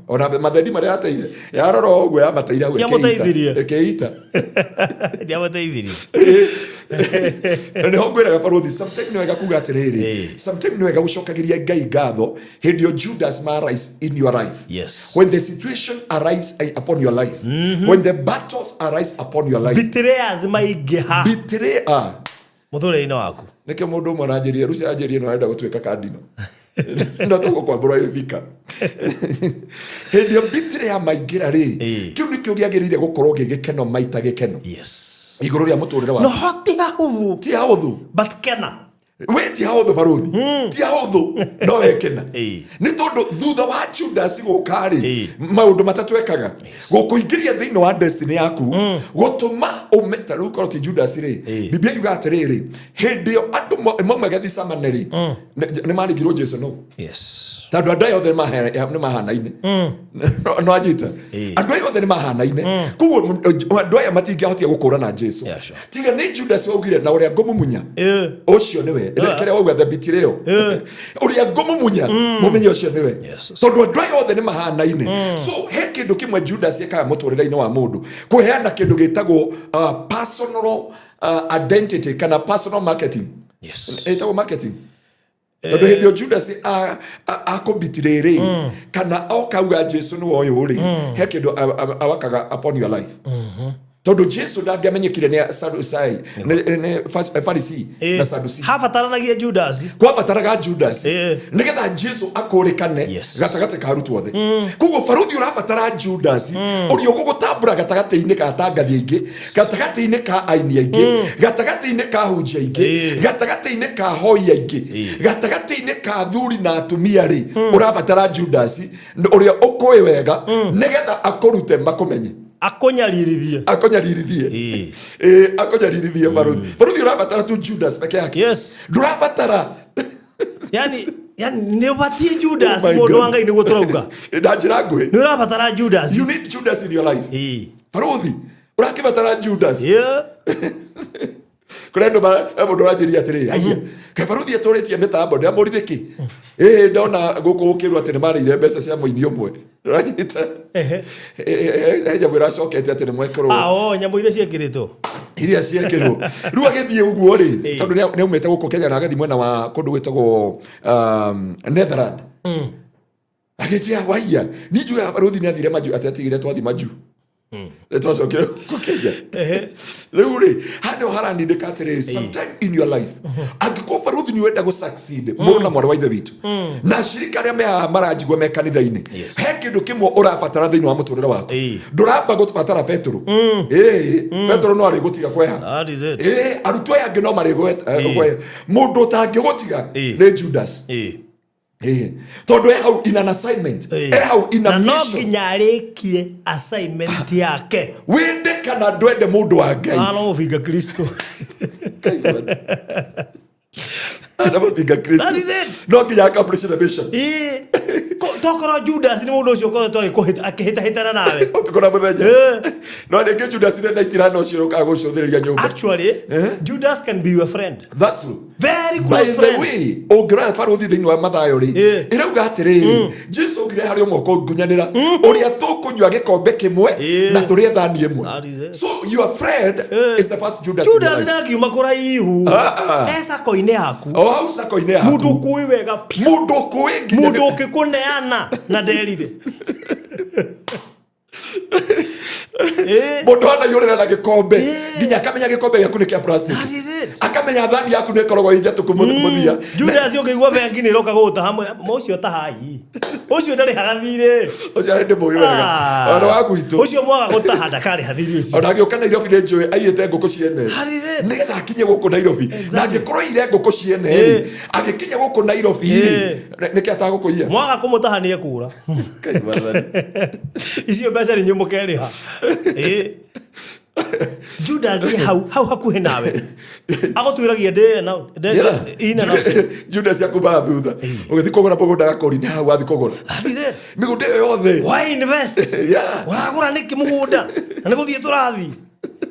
ona mathendi marĩa ateire yarora ũguo yamateire hau. Yamũteithirie. Ĩkĩita. Ndiamũteithirie. Na nĩho ngwĩraga barũthi, sometime nĩ wega kuga atĩrĩrĩ, sometime nĩ wega gũcokagĩria Ngai ngatho hĩndĩ ĩyo Judas ma arise in your life. When the situation arise upon your life, when the battles arise upon your life, Betrayers maingĩha betray, ah, mũtũrĩre-inĩ waku. Nĩkĩo mũndũ ũmwe aranjĩrire rucia anjĩrire no arenda gũtuĩka kandino no tũgũkwambũra ĩthika hĩndĩ ĩyo betrayal maingĩra rĩ, kĩu nĩkĩo gĩagĩrĩire gũkorwo gĩ gĩkeno maita gĩkeno igũrũ rĩa mũtũrĩre No waku. hotiga hũthũ. Ti hahũthũ. But kena. We ti hahũthũ barũthi, ti hahũthũ, no wekena nĩ tondũ thutha wa Judas gũka rĩ, maũndũ matatũ ekaga gũkũingĩria thĩinĩ wa destiny yaku, gũtũma ũme ta rĩu korwo ti Judas rĩ, Biblia yuga atĩrĩrĩ, hĩndĩ ĩyo andũ mauma Gethisemane rĩ, nĩ marigirwo Jesu no. Yes. Tondũ andũ aya othe nĩ mahanaine. No anyita. Ĩĩ. Andũ aya othe nĩ mahanaine, koguo andũ aya matingĩahotire gũkũrana Jesu. Yeah, sure. Tiga nĩ Judas waugire na ũrĩa ngũmumunya, ũcio nĩwe. Kĩrĩa wauga, the betrayal, ũrĩa ngũmumunya, mũmenye ũcio nĩwe. Tondũ andũ aya othe nĩ mahanaine. So he kĩndũ kĩmwe Judas ekaga mũtũrĩre-inĩ wa mũndũ, kũheana kĩndũ gĩtagwo personal identity kana personal marketing. Ĩtagwo marketing tondũ hĩndĩ ĩyo Judas akũbitirĩ rĩ, kana okauga Jesu nĩwe ũyũ rĩ, he kĩndũ awakaga upon your life, tondũ Jesu ndangĩamenyekire nĩ Sadusai, nĩ Farisi na Sadusi. Habataranagia Judas. Kwabataraga Judas nĩgetha Jesu akũrĩkane gatagatĩ ka arutwo othe. Koguo baruthi, ũrabatara Judas ũrĩa ũgũgũtambũra gatagatĩ-inĩ ka tangathi aingĩ, gatagatĩ-inĩ ka aini aingĩ, gatagatĩ-inĩ ka hunjia aingĩ, gatagatĩ-inĩ ka hoi aingĩ, gatagatĩ-inĩ ka athuri na atumia rĩ, ũrabatara Judas ũrĩa ũkũĩ wega nĩgetha akũrute makũmenye. Akũnyaririthie. Akũnyaririthie. Ĩĩ, akũnyaririthie. Baruthi, baruthi, ũrabatara tu Judas peke yake. Ndũrabatara Yani nĩ ũbatiĩ Judas. Oh my Mũndũ God. wa Ngai, nĩguo tũrauga. Na njĩra nguhĩ, Nĩ ũrabatara Judas. You need Judas in your life. Baruthi, ũrakĩbatara Judas. Kũrĩ andũ he mũndũ ũranjĩria atĩrĩrĩ, aiya, kaĩ baruthi atũrĩtie mĩtambo? Ndĩramũrire kĩ ĩĩ, ndona gũkũ gũkĩrwo atĩ nĩ marĩire mbeca cia mũini ũmwe. Ũranyita? He nyamũ ĩracokete atĩ nĩ mwekĩrwo. Ah, oh, nyamũ iria ciĩkĩrĩtwo. Iria ciekĩrwo rĩu agĩthiĩ ũguo rĩ, tondũ nĩ aumĩte gũkũ Kenya na agathiĩ mwena wa kũndũ gwĩtagwo Netherland, agĩnjĩra waiya niĩ njugaga baruthi nĩ athire majuu, atĩ atigire twathi majuu nĩ twacokire gũkũ Kenya. Rĩu rĩ, haha nĩho haranindĩka atĩrĩrĩ, sometime in your life, angĩkorwo baruthi nĩ wenda gũ succeed, mũrũ na mwarĩ wa ithe witũ na ashirika arĩa me haha maranjigua me kanitha-inĩ, he kĩndũ kĩmwe ũrabatara thĩinĩ wa mũtũrĩre waku. Ndũramba gũbatara Petũrũ. Ĩĩ, Petũrũ no arĩgũtiga kweha. That is it. Ĩĩ, arutwo aya angĩ no marĩgwe. Mũndũ ũtangĩgũtiga nĩ Judas. Ĩĩ, tondũ e hau in an assignment, e hau in a Na no mission. nginya arĩkie assignment yake. Wende kana ndwende, mũndũ wa Ngai, Ano mũbinga Kristo. Ana mũbinga Kristo. That is it. No nginya accomplish the mission. Ĩĩ. Tokorwo Judas nĩ mũndũ ũcio ũkoretwo akĩhĩtahĩtana nawe ũtukũ na mũthenya. No rĩngĩ Judas nĩ naitirana ũcio ũkaga gũcũthĩrĩria nyũmba. Actually, Judas can be your friend. That's true. Very By close the friend. way, ũngĩrora baruthi thĩinĩ wa Mathayo rĩ, ĩrauga atĩrĩrĩ, Jesu augire harĩ ũmwe ũkũngunyanĩra, ũrĩa tũkũnyua gĩkombe kĩmwe na tũrĩe thani ĩmwe. That is it. So your friend is the first Judas in your Judas life. ndakiuma kũraihu. Ah, ah. E sako-inĩ yaku. O hau sako-inĩ yaku. Mũndũ ũkũĩ wega piũ. Mũndũ ũkũĩ nginya Mũndũ ũngĩkũneana na nderire. Mũndũ anaiyũrĩra na gĩkombe nginya akamenya gĩkombe gĩaku nĩ kĩa plastic. That is it. Akamenya thani yaku nĩ ĩkoragwo ĩ njatũku mũthia. Judas ũngĩigua bengi nĩ ĩroka gũgũtaha mwĩra ũcio tahai. Ũcio ndarĩhaga thirĩ. Ũcio arĩ ndĩmũĩ wega, ona wa gwitũ. Ũcio mwaga gũtaha ndakarĩha thirĩ ũcio. Ona agĩũka Nairobi nĩ njũĩ aiyĩte ngũkũ ciene That is it. nĩgetha akinye gũkũ Nairobi. Na angĩkorwo aiyire ngũkũ ciene rĩ, agĩkinya gũkũ Nairobi rĩ, nĩkĩ atagũkũiya? Mwaga kũmũtaha nĩ ekũra. Ngai wathani. Icio mbeca nĩ inyuĩ mũkerĩha. Ĩĩ. Judas e hau hau hakuhĩ nawe agũtuĩragia ndĩ na in and out. Judas akumaga thutha ũgĩthiĩ kũgũra mũgũnda gakũri, nĩ hau wathiĩ kũgũra That is it. mĩgũnda ĩyo yothe. Why invest? Ũragũra nĩkĩ mũgũnda na nĩ gũthiĩ tũrathiĩ?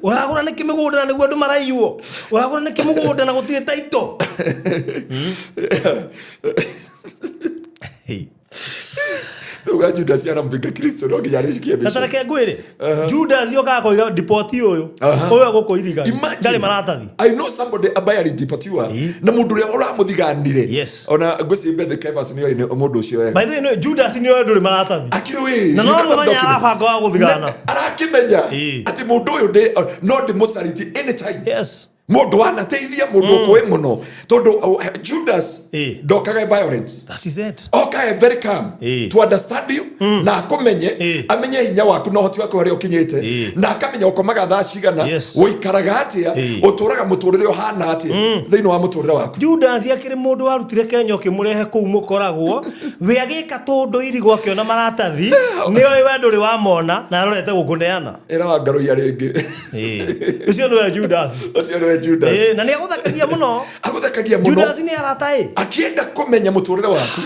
Ũragũra nĩkĩ mĩgũnda na nĩguo andũ maraiywo? Ũragũra nĩkĩ mũgũnda na gũtirĩ taito? Hey. Tuga Judas aramupinga Kristo, no nginya arĩcikie Na mission. tareke ngwĩre, Judas okaga koiga dipoti ũyũ Aha. ũyũ agũkũiriga Imagine, ndarĩ maratathi. I know somebody ambaye alideportiwa na mũndũ ũrĩa ũramũthiganire. Ona ngwĩciria Beth Kevas nĩoĩ nĩ mũndũ ũcio wega. By the way, no, Judas nĩ oĩ ndũrĩ maratathi. Akĩũĩ. Na no mũthenya arabanga wa gũthigana. Arakĩmenya atĩ mũndũ ũyũ no ndĩmũcariti anytime. Mũndũ wanateithia mũndũ ũkũĩ mũno, tondũ Judas ndokaga violence. That is it. Okae very calm to understand you na akũmenye, amenye hinya waku na ũhoti waku harĩa ũkinyĩte, na akamenya ũkomaga thaa cigana, ũikaraga atĩa, ũtũraga mũtũrĩre ũhana atĩa thĩinĩ wa mũtũrĩre waku. Judas akĩrĩ mũndũ warutire Kenya ũkĩmũrehe kũu mũkoragwo we agĩka tũndũ irigũ akĩona maratathi nĩoĩ we ndũrĩ wamona na arorete gũkũneana. Ĩra wa ngaroia rĩngĩ. Ũcio nĩwe Judas. Ũcio nĩwe Nĩ Judas. Ĩĩ, na nĩ agũthakagia mũno. Agũthekagia mũno. Judas nĩ arata ĩ. Akĩenda kũmenya mũtũrĩre waku,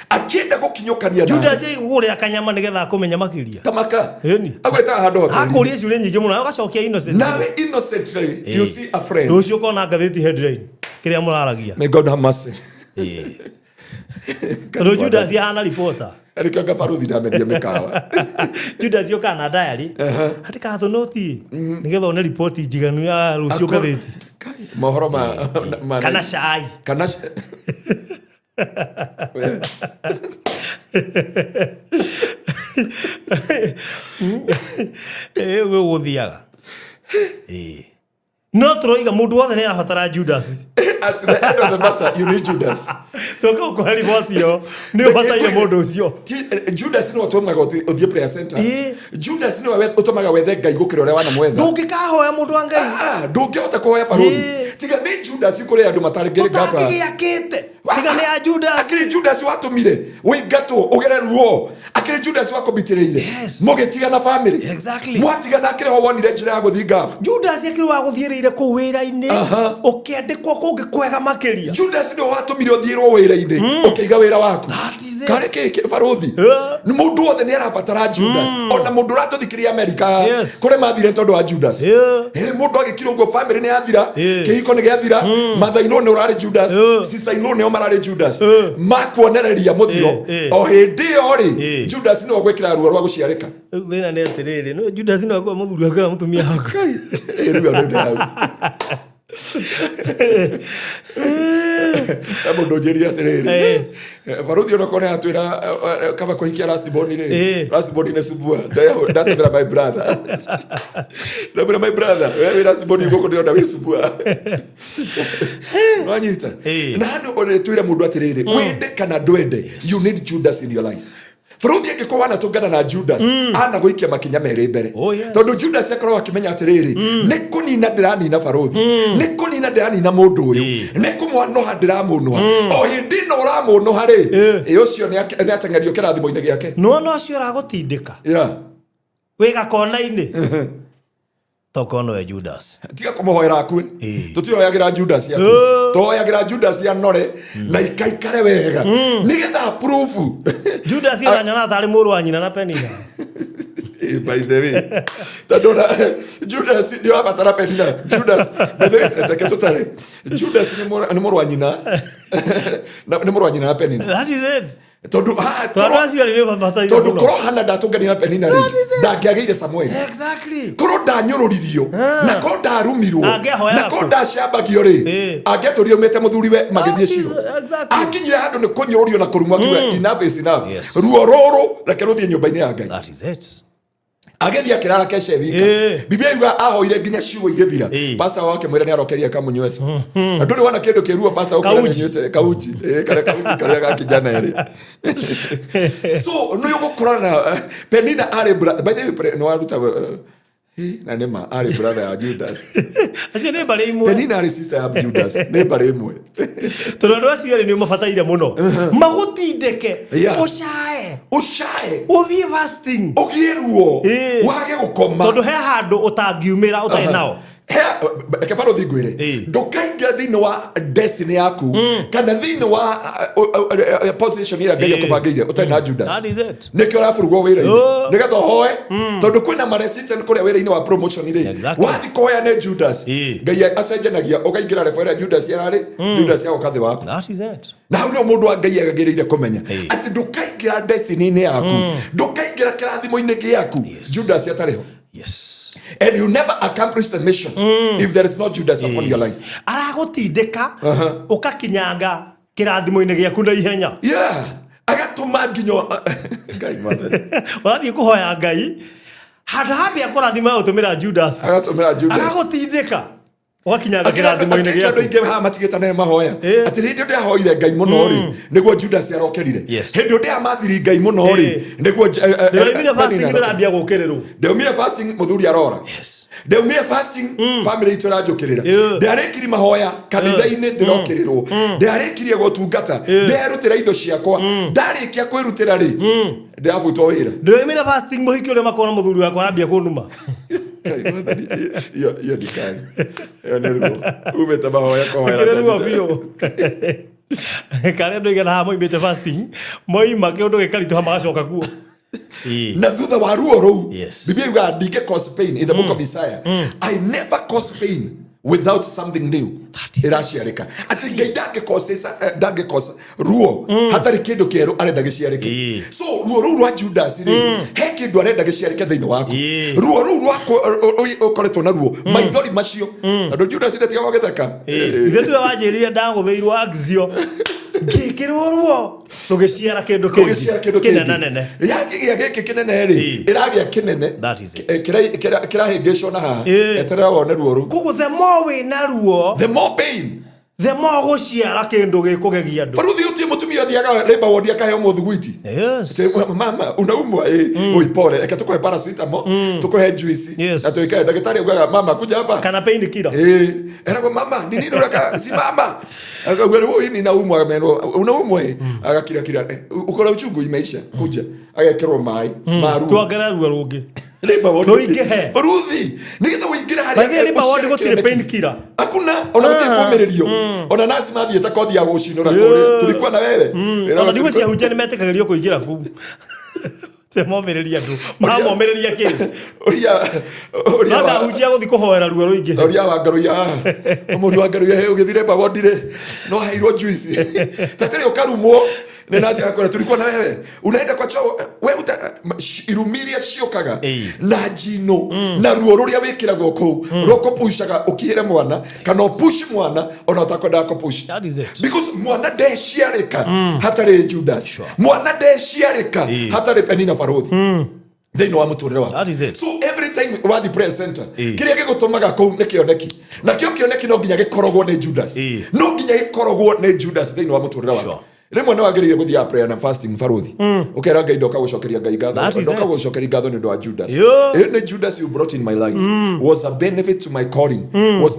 akĩenda gũkinyũkania nawe. Judas agũgũrĩra kanyama nĩgetha akũmenya makĩria. Tamaka. Ĩni. Agwĩtaga handũ hoteli. Akũria ciũria nyingĩ mũno agacokia innocent. Nawe innocently you see a friend. Rũciũ ũkona ngathĩti headline kĩrĩa mũraragia. May God have mercy. Tondũ Judas ahana reporter. Arĩkĩo ngabaruthi ndamendia mĩkawa. Judas okaga na diary andĩkaga tũnoti nĩgetha one riboti njiganu ya rũciũ ngathĩti. Kai, mohoro ma Kana cai. Kana We. Ĩĩ, ũguo gũthiaga. Ĩĩ. No tũroiga mũndũ wothe nĩ arabatara Judas. At the end of the matter, you need Judas. Tũka gũkũhe riboti ĩyo nĩ ũbataire mũndũ ũcio. Judas nĩwe ũtũmaga ũthiĩ prayer center. Ĩĩ. Judas nĩwe ũtũmaga wethe Ngai gũkĩra ũrĩa wanamwetha. Ndũngĩkahoya mũndũ wa Ngai. Ah, ndũngĩhota kũhoya barũthi. Ĩĩ. Tiga nĩ Judas kũrĩ andũ matarĩ ngapa. Ũtangĩgĩakĩte. Tiga nĩ ya Judas. Akĩrĩ Judas watũmire ũingatwo ũgere ruo. Akĩrĩ Judas wakũmitĩrĩire. Yes. Mũgĩtigana family. Exactly. Mwatigana akĩrĩ ho wonire njĩra ya gũthiĩ ngabu. Judas akĩrĩ wa gũthiĩrĩire kũu wĩra-inĩ Aha. ũkĩandĩkwo kũngĩ kwega makĩria. Judas nĩwe watũmire ũthiĩrwo wĩra-inĩ ũkĩiga wĩra waku. That is it. Karĩ kĩ barũthi. Yeah. Nĩ mũndũ wothe nĩ arabatara Judas. Ona mũndũ ũratũthikĩrĩria Amerika Yes. kũrĩa mathire tondũ wa Judas. Yeah. Ĩ, mũndũ agĩkira ũguo family nĩ yathira, Yeah. kĩhiko nĩ gĩathira, mother-in-law nĩ ũrarĩ Judas, Yeah. sister-in-law nĩo mararĩ Judas. Yeah. Makuonereria mũthiro. Yeah, yeah. O hĩndĩ ĩyo rĩ, Yeah. Judas nĩwe ũgwĩkĩra ruo rwa gũciarĩka. Rĩu thĩna nĩ atĩrĩrĩ no Judas no akorwo mũthuri waku kana mũtumia waku. Kai, ĩ, rĩu andũ nĩ hau. Na mũndũ ũnjĩrire atĩrĩrĩ, Eh. Barũthi ona korwo nĩatwĩra kaba kũhikia last born rĩ, Eh. last born nĩ subua. Ndatemera my brother. Ndamwĩra my brother, we wĩ last born gũkũ ndĩrona wĩ subua. Nĩwanyita? Eh. Na handũ ona twĩre mũndũ atĩrĩrĩ, wende kana ndwende, you need Judas in your life. Barũthi angĩkorwo wanatũngana na Judas, anagũikia makinya merĩ mbere. Oh, yes. Tondũ Judas akoragwo akĩmenya atĩrĩrĩ, nĩ kũnina ndĩranina barũthi, nĩ kũnina ndĩranina mũndũ ũyũ, nĩ kũmwanoha ndĩramũnũha. O hĩndĩ ĩno ũramũnũha rĩ, ĩ ũcio nĩ ateng'erio kĩrathimo-inĩ gĩake. Nĩwona ũcio ũragũtindĩka Yeah. wĩ gakona-inĩ tokorwo nowe Judas. Tiga kũmũhoera akue. Ĩĩ. Tũtihoyagĩra Judas akue. Tũhoyagĩra Judas anore na ikaikare wega nĩgetha approve. Judas ũranyonaga tarĩ mũrũ wa nyina na Penina. By the way, tondũ ona Judas nĩ ũrabatara Penina. Judas, by the way, reke tũtare. Judas nĩ mũrũ wa nyina. Nĩ mũrũ wa nyina na Penina. That is it. Tondũ haha Tondũ acio erĩ nĩ mabataire tondũ mũno. korwo Hana ndatũnganire na Penina rĩ, ndangĩagĩire Samueli. Exactly. Korwo ndanyũrũririo na korwo ndarumirwo Angĩahoyaga na korwo kũ? ndacambagio rĩ, Ĩĩ. angĩatũrire aumĩte mũthuriwe magĩthiĩ That is- Shilo. exactly. Akinyire handũ nĩ kũnyũrũrio na kũrumwo akiuga enough is enough. Yes. Ruo rũrũ reke rũthiĩ nyũmba-inĩ ya Ngai. That is it. Agĩthiĩ akĩrara kesha wika. Ĩĩ. Biblia yuga ahoire nginya ciugo igĩthira. Ĩĩ. Pastor wake mwĩra nĩ arokeria kamũnyweco. Na ndũrĩ wona kĩndũ kĩruo pastor ũkwĩra Kauji. nĩnyuĩte kauji. Ĩĩ, kana kauji karĩa ga kijana erĩ. So nĩ ũgũkorana na Penina arĩ by the way nĩ waruta na nĩ ma arĩ brother ya Judas. Acio nĩ mbarĩ imwe. Penina arĩ sister ya Judas. Nĩ mbarĩ ĩmwe. Tondũ andũ acio erĩ nĩ ũmabataire mũno. Magũtindĩke. Yeah. Ũcae. Ũcae. Ũthiĩ fasting. Ũgĩe ruo. Ĩĩ. Wage gũkoma. Tondũ he handũ ũtangiumĩra ũtarĩ nao. Reke barũthi ngwĩre, Ĩĩ. ndũkaingĩra thĩinĩ wa destiny yaku kana thĩinĩ wa position ĩrĩa Ngai Ĩĩ. akũbangĩire ũtarĩ na Judas. That is it. Nĩkĩo ũraburugwo wĩra-inĩ Oh. nĩgetha ũhoe tondũ kwĩna ma resistance kũrĩa wĩra-inĩ wa promotion rĩ, Exactly. wathiĩ kũhoya nĩ Judas, Ĩĩ. Ngai acenjanagia ũkaingĩra level ĩrĩa Judas ararĩ, Judas agoka thĩ waku. That is it. Na hau nĩho mũndũ wa Ngai agagĩrĩire kũmenya Ĩĩ. atĩ ndũkaingĩra destiny-inĩ yaku, ndũkaingĩra kĩrathimo-inĩ gĩaku Judas atarĩ ho. Yes. And you never accomplish the mission if there is no Judas upon your life. Aragũtindĩka ũkakinyanga kĩrathimo-inĩ gĩaku na ihenya. Yeah. Agatũma nginya Ngai mwathani. Ũrathiĩ kũhoya Ngai handũ hambia kũrathima ũtũmĩra Judas. Agatũmĩra Judas. Agagũtindĩka ũgakinyanga kĩrathimo-inĩ Akĩra andũ gĩaku. aingĩ haha matigĩte na mahoya. Ĩĩ. Atĩ hĩndĩ ĩyo ndĩrahoire Ngai mũno rĩ, nĩguo Judas arokerire. Yes. Hĩndĩ ĩyo ndĩramathiri Ngai mũno rĩ, Ĩĩ. nĩguo Ndĩraumire fasting Penina ndĩrambia gũkĩrĩrwo. Ndaumire fasting mũthuri arora. Yes. Ndaumire fasting family itũ ĩranjũkĩrĩra. Ĩĩ. Ndarĩkirie mahoya kanitha-inĩ ndĩrokĩrĩrwo. Ndarĩkirie gũtungata, nderutĩra indo ciakwa. Ndarĩkia kwĩrutĩra rĩ, ndĩrabutwo wĩra. Ndĩraumire fasting mũhiki ũrĩa makorwo na mũthuri wakwa arambia kũnuma. Ngai, Mwathani, iyo ni kali. Iyo nĩ ruo. Umĩte mahoya kũhoera Kĩrĩ ruo kanitha. biũ. Karĩa andũ aigana haha moimĩte fasting, moima kĩũndũ gĩkaritũha magacoka kuo. Ĩĩ. Na thutha wa ruo rũu, Biblia yugaga ndingĩ cause pain in the book of Isaiah. I never cause pain without something new. That is it. Ĩraciarĩka. Atĩ Ngai ndangĩkosa ruo hatarĩ kĩndũ kĩerũ arenda gĩciarĩke. So ruo rũu rwa Judas rĩ, he kĩndũ arenda gĩciarĩke thĩinĩ waku. Ruo rũu rwaku ũkoretwo na ruo, maithori macio, tondũ Judas ndatigaga gũgĩtheka. Ithe tiwe wanjĩrire ndagũthĩirwo axio ngĩkĩrwo ruo rũgĩciara kĩndũ Rũgĩciara kĩndũ kĩnene kĩngĩ. nene. Yakĩgĩa gĩkĩ kĩnene rĩ, ĩragĩa kĩnene. That is it. Kĩrahĩngĩcwo na haha. Eterera wone ruo rũu. Koguo the more wĩna ruo, The more pain. the more gũciara kĩndũ gĩkũgegia andũ. Baruthi ũtie mũtumia athiaga labor ward akaheo mũthuguiti. Mama unaumwa, oi pole, eke tukuhe paracetamol, tukuhe juice na tuikae. Ndagĩtarĩ augaga mama kuja hapa. Kana pain killer. Eragwo mama ni nini uraka si mama. Akauga rĩu ninaumwa, amenwo unaumwa, agakira kira, ukora uchungu imeisha, kuja agekĩrwo maĩ ma ruo. Tuongerera ruo rũngĩ. Labor ward. Rũingĩhe. Baruthi nĩgetha ũingĩre harĩa By the way, labor ward ũciare gũtirĩ kĩoneki. pain killer. Hakuna, ona gũtirĩ kũmĩrĩrio. Ona nasi mathiĩte kothi ya gũcinũra kũrĩa. Tulikuwa na wewe. Wĩra Ona ndigũ tulikuwa- cia hunjia nĩ metĩkagĩrio kũingĩra kũu. Temomĩrĩria andũ. Maramomĩrĩria kĩ? Ũria No ndahunjia gũthiĩ kũhoera ruo rũingĩ. Ũria wa ngaruia. Mũri wa ngaruia, he ũgĩthiĩ labor ward rĩ, no heirwo juice. Tatirĩ ũkarumwo. Nĩ nasi agakwĩra tulikuwa na wewe. Unaenda kwa choo, we uta, irumi iria ciũkaga na njino na ruo rũrĩa wĩkĩragwo kũu rũkũpucaga ũkihĩre mwana kana ũpush mwana ona ũtakwendaga kũpush. That is it. Because mwana ndeciarĩka hatarĩ Judas. Mwana ndeciarĩka hatarĩ Penina Baruthi thĩinĩ wa mũtũrĩre waku. That is it. So every time wathi prayer center, kĩrĩa gĩgũtũmaga kũu nĩ kĩoneki, nakĩo kĩoneki no nginya gĩkorogwo nĩ Judas. No nginya gĩkorogwo nĩ Judas thĩinĩ wa mũtũrĩre waku. Rĩmwe nĩ wagĩrĩire gũthiaga prayer na fasting, baruthi, ũkera Ngai ndoka gũcokeria Ngai ngatho, That is ndoka it. gũcokeria ngatho nĩ ũndũ wa Judas. Yo. Nĩ Judas you brought in my life was a benefit to my calling, was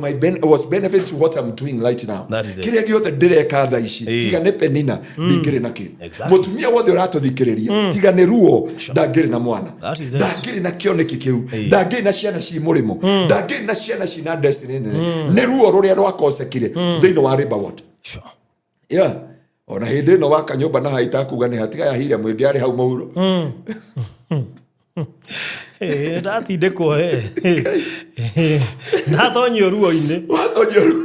benefit to what I'm doing right now. That is it. Kĩrĩa gĩothe ndĩreka thaa ici, tiga nĩ Penina, ndingĩrĩ nakĩo. Mũtumia wothe ũratũthikĩrĩria, tiga nĩ ruo, ndangĩrĩ na mwana, That is it. ndangĩrĩ na kĩoneki kĩu, ndangĩrĩ na ciana ci mũrĩmo, ndangĩrĩ na ciana cina destiny nene. Nĩ ruo rũrĩa rwakocekire thĩinĩ wa labor ward. Yeah. Ona hĩndĩ ĩno waka nyũmba na haitakuga nĩ hatiga yahire mwĩngĩ arĩ hau mũhuro. Ndatindĩkwo ndatonyio ruo-inĩ. Watonyio ruo.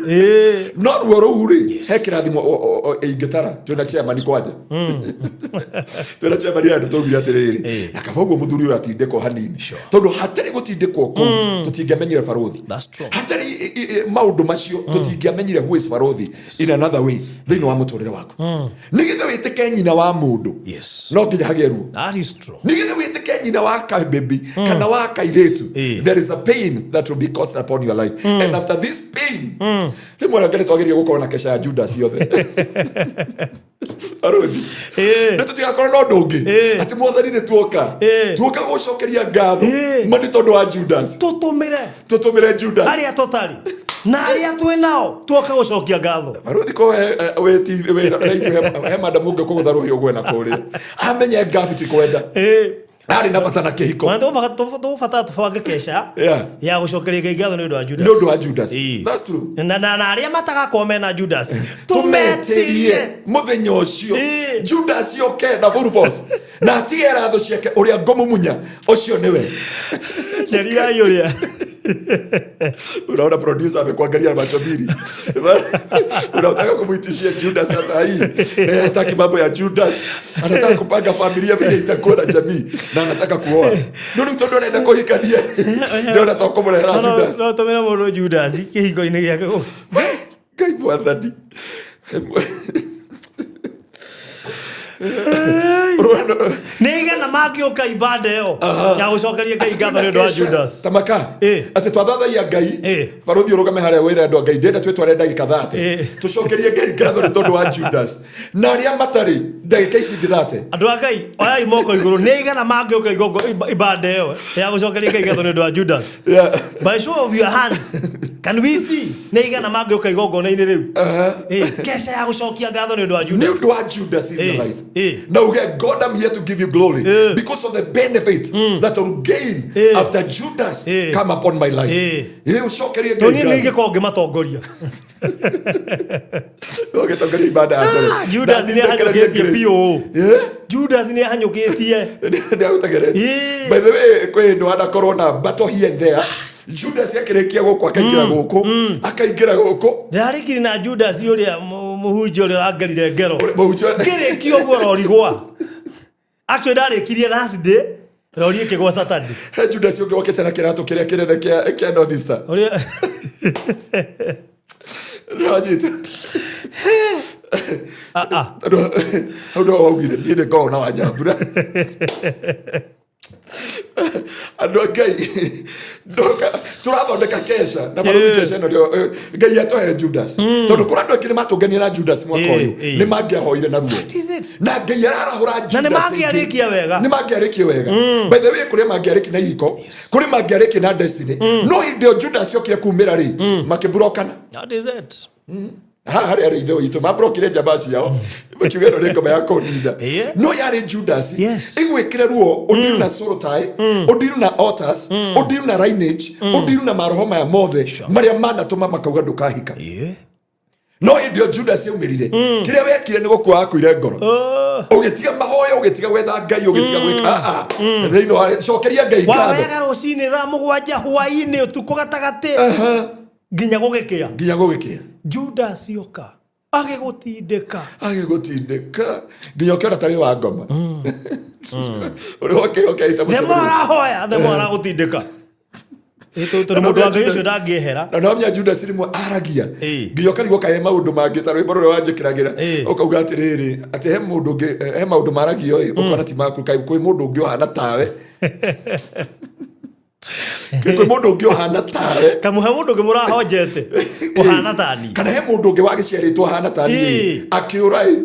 No ruo rũu rĩ, he kĩrathimo ingĩtara twĩna chairman kwanja. Twĩna chairman andũ twaugire atĩrĩrĩ, na kaba ũguo mũthuri ũyũ atindĩkwo hanini, tondũ hatarĩ gũtindĩkwo kũu tũtingĩamenyire baruthi. That's true. Hatarĩ maũndũ macio tũtingĩamenyire who is baruthi in another way thĩinĩ wa mũtũrĩre waku. Nĩgetha wĩtĩke nyina wa mũndũ, no nginya hagĩe ruo. That is true. Nĩgetha wĩtĩke nyina wa kabebi kana wa kairĩtu, there is a pain that will be caused upon your life, and after this pain, rĩmwe na nĩ twagĩrĩire gũkorwo na kesha ya Judas yothe, aruthi, nĩ tũtigakorwo na ũndũ ũngĩ atĩ Mwathani nĩ tuoka tuoka gũcokeria ngatho ma nĩ tondũ wa Judas. Tũtũmĩre. Tũtũmĩre Judas. Arĩa tũtarĩ na arĩa twĩ nao tuoka gũcokia ngatho. Baruthi ko he madam ũngĩ kũgũtha rũhĩ ũgwe na kũrĩa amenye ngabi ti kwenda arĩ na bata na kĩhiko. Ona tũgũbatara tũbange kesha ya gũcokeria Ngai ngatho nĩ ũndũ wa Judas. Nĩ ũndũ wa Judas. That's true. Na arĩa matagakorwo mena Judas, tũmetĩrie mũthenya ũcio Judas oke na full force na atige ratho ciake ũrĩa ngũmumunya ũcio nĩwe. Nyarirai ũrĩa. Unaona producer amekuangalia na macho mbili. Unataka kumuitishia Judas sasa hii. Na hataki mambo ya Judas. Anataka kupanga familia vile itakuwa na jamii na anataka kuoa. No rĩu tondũ arenda kũhikania nĩ ona to kũmũrehera Judas. No tũmĩre mũndũ Judas kĩhingo-inĩ gĩake. Ngai Mwathani. Nĩ igana mangĩũka ibanda ĩyo ya gũcokeria Ngai ngatho nĩ ũndũ wa Judas. Tamaka atĩ twathathaia Ngai, baruthi ũrũgame harĩa wĩre andũ a Ngai ndĩrenda twĩtware ndagĩka 30 tũcokerie Ngai ngatho nĩ tondũ wa Judas, na arĩa matarĩ ndagĩka ici ingĩ 30. Andũ a Ngai, oyai moko igũrũ, nĩ igana mangĩũka ibanda ĩyo ya gũcokeria Ngai ngatho nĩ ũndũ wa Judas. By show of your hands. Can we see nĩ igana mangĩũka igongona-inĩ rĩu? Keca ya gũcokia ngatho nĩ ũndũ wa Nĩ Judas. ũndũ wa Judas in your life. Na uge, "God, I'm here to give you glory because of the benefit that I will gain after Judas come upon my life." Ũcokerie Tondũ Ngai niĩ nĩ ngatho. ingĩkorwo ngĩmatongoria. Ũgĩtongoria ibada ya mbere. Ah, Judas Na nĩ ndekererie ahanyũkĩtie grace. biũ. Judas nĩ ahanyũkĩtie. Nĩ agũtegeretie. By the way, kwĩ hĩndĩ wanakorwo na battle here and there. Judas akĩrĩkia gũkũ akaingĩra gũkũ, akaingĩra gũkũ. Ndĩrarĩkirie na Judas ũrĩa mũhunjia ũrĩa ũrangerire ngero. Mũhunjia- Ngĩrĩkia ũguo rori gwa. Actually ndarĩkirie Thursday, rori ĩkĩgwa Saturday. He Judas ũngĩ wokĩte na kĩratũ kĩrĩa kĩnene kĩa North Eastern. Ũrĩa Nĩwanyita? Ah, ah. Tondũ hau nĩho waugire niĩ nĩ ngoragwo na wanyambura. Andũ a Ngai, ndoka tũrathondeka keca na barũthi. Keca ĩno nĩyo, Ngai atũhe Judas, tondũ kũrĩ andũ aingĩ nĩ matũngania na Judas mwaka ũyũ. Nĩ mangĩahoire na ruo. That is it. Na Ngai ararahũra Na nĩ Judas mangĩarĩkia aingĩ. wega. Nĩ mangĩarĩkia wega. By the way, kũrĩa mangĩarĩkia na ihiko, kũrĩ mangĩarĩkia na destiny, no hĩndĩ ĩyo Judas okire kumĩra rĩ, makĩburokana. That is it. Haha harĩ arĩ ithe witũ mabrokire njamba ciao, makiuga ĩno nĩ ngoma ya kũninda. No yarĩ Judas. Ĩgwĩkĩre ruo, ũndiru na soul tie, ũndiru na altars, ũndiru na lineage, ũndiru na maroho maya mothe marĩa manatũma makauga ndũkahika. No hĩndĩ ĩyo Judas yaumĩrire, kĩrĩa wekire nĩ gũkua wakuire ngoro. Oh. Ũgĩtiga mahoya, ũgĩtiga gwetha Ngai, ũgĩtiga gwĩka. Ah, ah. Thĩinĩ wa cokeria Ngai ngatho. Wahoyaga rũcinĩ thaa 7, hwaĩ-inĩ, ũtukũ gatagatĩ, nginya gũgĩkĩa. Nginya gũgĩkĩa. Judas oka agĩgũtindĩka. Agĩgũtindĩka nginya ũkĩona ta wĩ wa ngoma ũrĩa wokĩra ũkĩahĩta Themo mũcemanio. arahoya, themo aragũtindĩka. Tondũ mũndũ wa Ngai ũcio ndangĩehera. Na nomenya Judas rĩmwe aragia nginya ũkarigwo kaĩ maũndũ mangĩ ta rwĩmbo rũrĩa wanjĩkĩragĩra. Ũkauga atĩrĩrĩ, atĩ he mũndũ ũngĩ, he maũndũ maragio ĩ, ũkona ti maku. Kaĩ kwĩ mũndũ ũngĩ ũhana tawe? Kwĩ mũndũ ũngĩ ũhana tawe? Kamũhe mũndũ ũngĩ mũrahonjete ũhana tani. Kana he mũndũ ũngĩ wagĩciarĩtwo ahana tani? Akĩũra ĩ.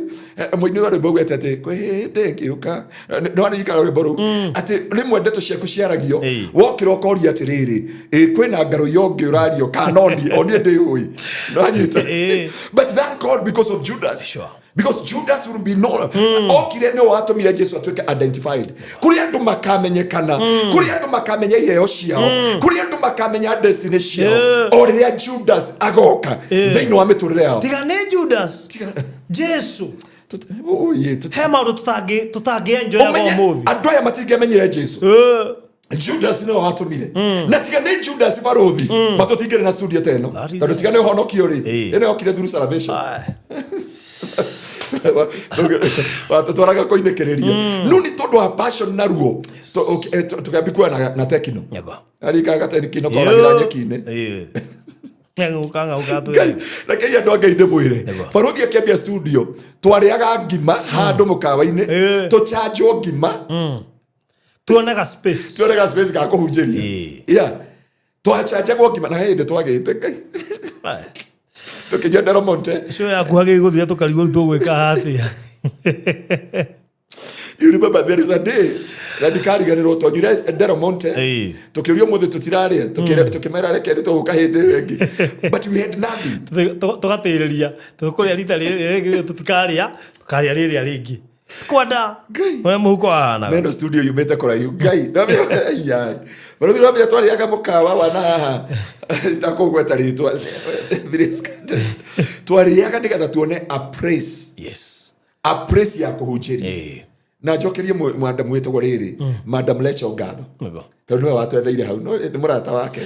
Mũini wa rwĩmbo augĩte atĩ kwĩ hĩndĩ ngĩũka nĩwanirikana rwĩmbo rũu, atĩ rĩmwe ndeto ciaku ciaragio, wokĩra ũkoria atĩrĩrĩ, ĩ kwĩna ngarũ ũngĩ ũrario kana oni oniĩ ndĩũĩ nĩwanyita? But thank God because of Judas. Because Judas will be known. Okire nĩ watũmire Jesu atuĩke identified. Kũrĩ andũ makamenyekana, kũrĩ andũ makamenya iheo ciao, kũrĩ andũ makamenya destiny ciao o rĩrĩa Judas agoka thĩinĩ wa mĩtũrĩre yao. Tiga nĩ Judas, Jesu. Oye, He maũndũ tũtangĩenjoyaga Ũmenye, ũmũthĩ. Andũ aya matingĩamenyire Jesu. Judas nĩwe watũmire. Na tiga nĩ Judas, barũthi matũtingĩrĩ na studio ta ĩno. That is Tondũ it. tiga nĩ ũhonokio rĩ, ĩno yokire through salvation. Watũtwaraga kũinĩkĩrĩria, no nĩ tondũ wa passion na ruo tũkĩambia na tekino. Nyagwa. Arikaga tekino koragĩra nyeki-inĩ. Ng'auka ng'auka. Ngai, rekei andũ a Ngai ndĩmwĩre. Nĩguo. Barũthi akĩambia studio twarĩaga ngima handũ mũkawa-inĩ, tũchanjwo ngima. Tuonaga space. Tuonega space ga kũhunjĩria. Yeah, twachanjagwo ngima na he hĩndĩ twagĩte Ngai tũkĩnyua Del Monte. Cio yaku hagĩgũthira tũkarigwo rĩu tũgwĩka atĩa. You remember there is a day na ndikariganĩrwo twanyuire Del Monte, tũkĩũrio mũthĩ tũtirarĩa, tũkĩmera reke nĩ tũgũka hĩndĩ ĩyo ĩngĩ, but we had nothing. Tũgatĩrĩria tũkũrĩa rita rĩrĩ, tũtikarĩa, tũkarĩa rĩrĩa rĩngĩ kwanda Ngai. ũrĩa mũhuko wahanaga. Neno studio yumĩte kũraihu. Ngai ai barũthi ramenya twarĩaga mũkawa wa na haha itakũgweta rĩtwa, twarĩaga nĩgetha tuone a place, a place ya kũhunjĩria. Na njokerie madam wĩtagwo rĩrĩ, Madam Lecho, ngatho, tondũ nĩwe watwetheire hau. No nĩ mũrata wake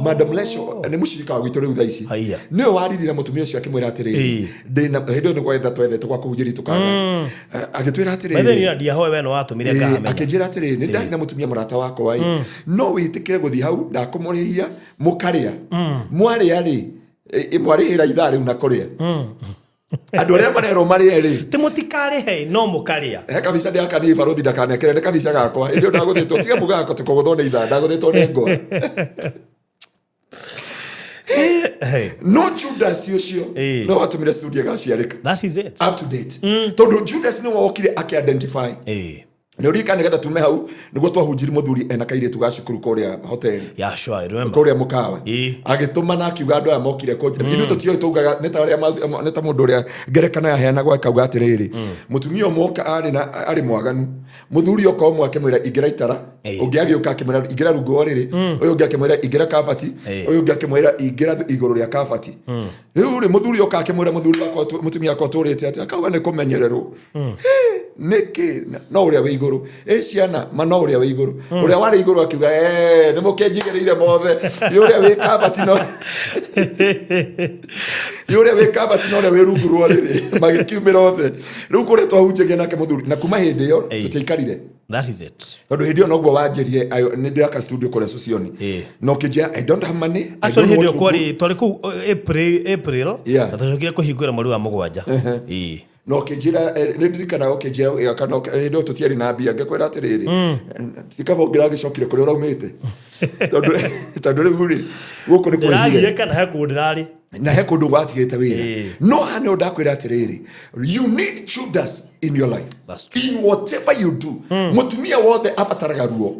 Madam Lecho, nĩ mũcirika wa gwitũ rĩu thaa ici. Haiya. Nĩwe wariririe na mũtumia ũcio akĩmwĩra atĩrĩrĩ, ndĩna hĩndĩ ĩyo nĩ gwetha twethete gwa kũhunjĩria tũkaga. Agĩtwĩra By the way, atĩrĩrĩ, ndiahoe we nĩ watũmire ngahamenya. Akĩnjĩra atĩrĩrĩ, nĩ ndarĩ na mũtumia mũrata wakwa ĩ, no wĩtĩkĩre gũthiĩ hau ndakũmũrĩhia, mũkarĩa, mwarĩa rĩ, mwarĩhĩra ithaa rĩu na kũrĩa andũ arĩa marerwo marĩe rĩ. Ti mũtikarĩhe no mũkarĩa. He kabica ndĩ akani barũthi ndakanekere nĩ kabica gakwa ĩndĩ ĩyo ndagũthĩtwo, tiga muga gakwa tũkũgũthwo nĩ ithaa, ndagũthĩtwo nĩ ngwa. No Judas ũcio no watũmire studio ĩgaciarĩka That is it. up to date, tondũ Judas nĩ wokire akĩ-identify. Nä å ririkana nä getha tume hau nä guo twahunjiri må thuri ena kairä tu ga cukuru kå rä a hoteli. Yeah, sure, I remember. Kå rä a må kawa. Ĩĩ. Agä mana akiuga andå aya mokire ithuĩ tũtioĩ taugaga nĩ ta nĩ ta mũndũ ũrĩa ngerekano yaheanagwo akauga atĩrĩrĩ, mũtumia ũmwe oka arĩ na arĩ mwaganu, mũthuri oka ũmwe akĩmwĩra ingĩra itara, ũngĩ agĩũka akĩmwĩra ingĩra rungu wa rĩrĩ, ũyũ ũngĩ akĩmwĩra ingĩra kabati, ũyũ ũngĩ akĩmwĩra ingĩra igũrũ rĩa kabati. Rĩu rĩ, mũthuri oka akĩmwĩra mũthuri wakwa mũtumia wakwa tũrĩte atĩa, akauga nĩ kũmenyererwo nĩkĩ no ũrĩa wĩ igũrũ ĩ ciana ma no ũrĩa wĩ igũrũ, ũrĩa warĩ igũrũ akiuga, "Eh, nĩ mũkĩnjigĩrĩire mothe, ĩ ũrĩa wĩ kabati no ĩ ũrĩa wĩ kabati na ũrĩa wĩ rungu rwa rĩrĩ magĩkiumĩra othe." Rĩu kũrĩa twahunjagia nake mũthuri, na kuma hĩndĩ ĩyo tũtiaikarire. That is it. Tondũ hĩndĩ ĩyo noguo wanjĩrie nĩ ndĩraka studio kũrĩa Socioni, na ũkĩnjĩra, "I don't have money, I Actually, don't hĩndĩ know ĩyo what to do." kwarĩ twarĩ kũu April na twacokire kũhingũra mweri wa 7. Ĩĩ. Na ũkĩnjĩra, nĩ ndirikanaga ũkĩnjĩra kana hĩndĩ ĩyo tũtiarĩ na mbia, ngĩkwĩra atĩrĩrĩ, tikaba ũngĩragĩcokire kũrĩa ũraumĩte, tondũ rĩu rĩ gũkũ nĩ kwĩhire. Ndĩragire kana he kũndũ ndĩrarĩ. Na he kũndũ gwatigĩte wĩra, no haha nĩho ndakwĩra atĩrĩrĩ, you need Judas in your life. That's true. In whatever you do, mũtumia wothe abataraga ruo.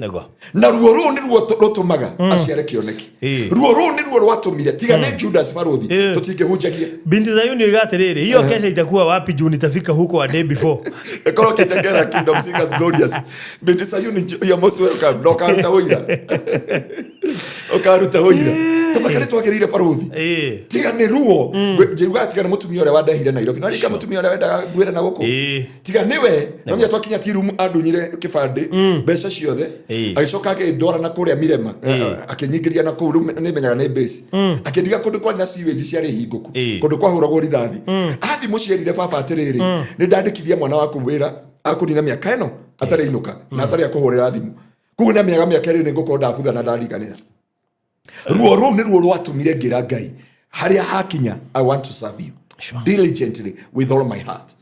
Na ruo rũu nĩruo rũtũmaga aciare kĩoneki. Ruo rũu nĩruo rwatũmire tiga nĩ Judas, barũthi, tũtingĩhunjagia. Binti Zayuni oiga atĩrĩrĩ, hiyo kesha itakuwa wapi juu nitafika huko a day before? Ĩkorwo kĩtengera Kingdom Singers Glorious. Binti Sayuni, you're most welcome, na ũkaruta ũira, ũkaruta ũira tũmaka nĩ twagĩrĩire, barũthi. Tiga nĩ ruo njiguaga, tiga nĩ mũtumia ũrĩa wandehire Nairobi, no rika mũtumia ũrĩa wendaga ngwĩre na gũkũ, tiga nĩwe no nginya twakinya tirumu andunyire kĩbandĩ, mbeca ciothe, agĩcoka akĩndwara na kũrĩa Mirema, akĩnyingĩria na kũu, rĩu nĩ menyaga nĩ base, akĩndiga kũndũ kwarĩ na sewage ciarĩ hingũku, kũndũ kwahũragwo rithathi. Athi mũciĩ erire baba atĩrĩrĩ, nĩ ndandĩkithia mwana waku wĩra akũnina mĩaka ĩno atarĩ inũka na atarĩ akũhũrĩra thimũ, koguo na mĩaka 2 nĩ ngũkorwo ndabutha na ndariganĩra. Ruo rũu nĩ ruo rwatũmire ngĩra Ngai harĩa hakinya, "I want to serve you diligently with all my heart,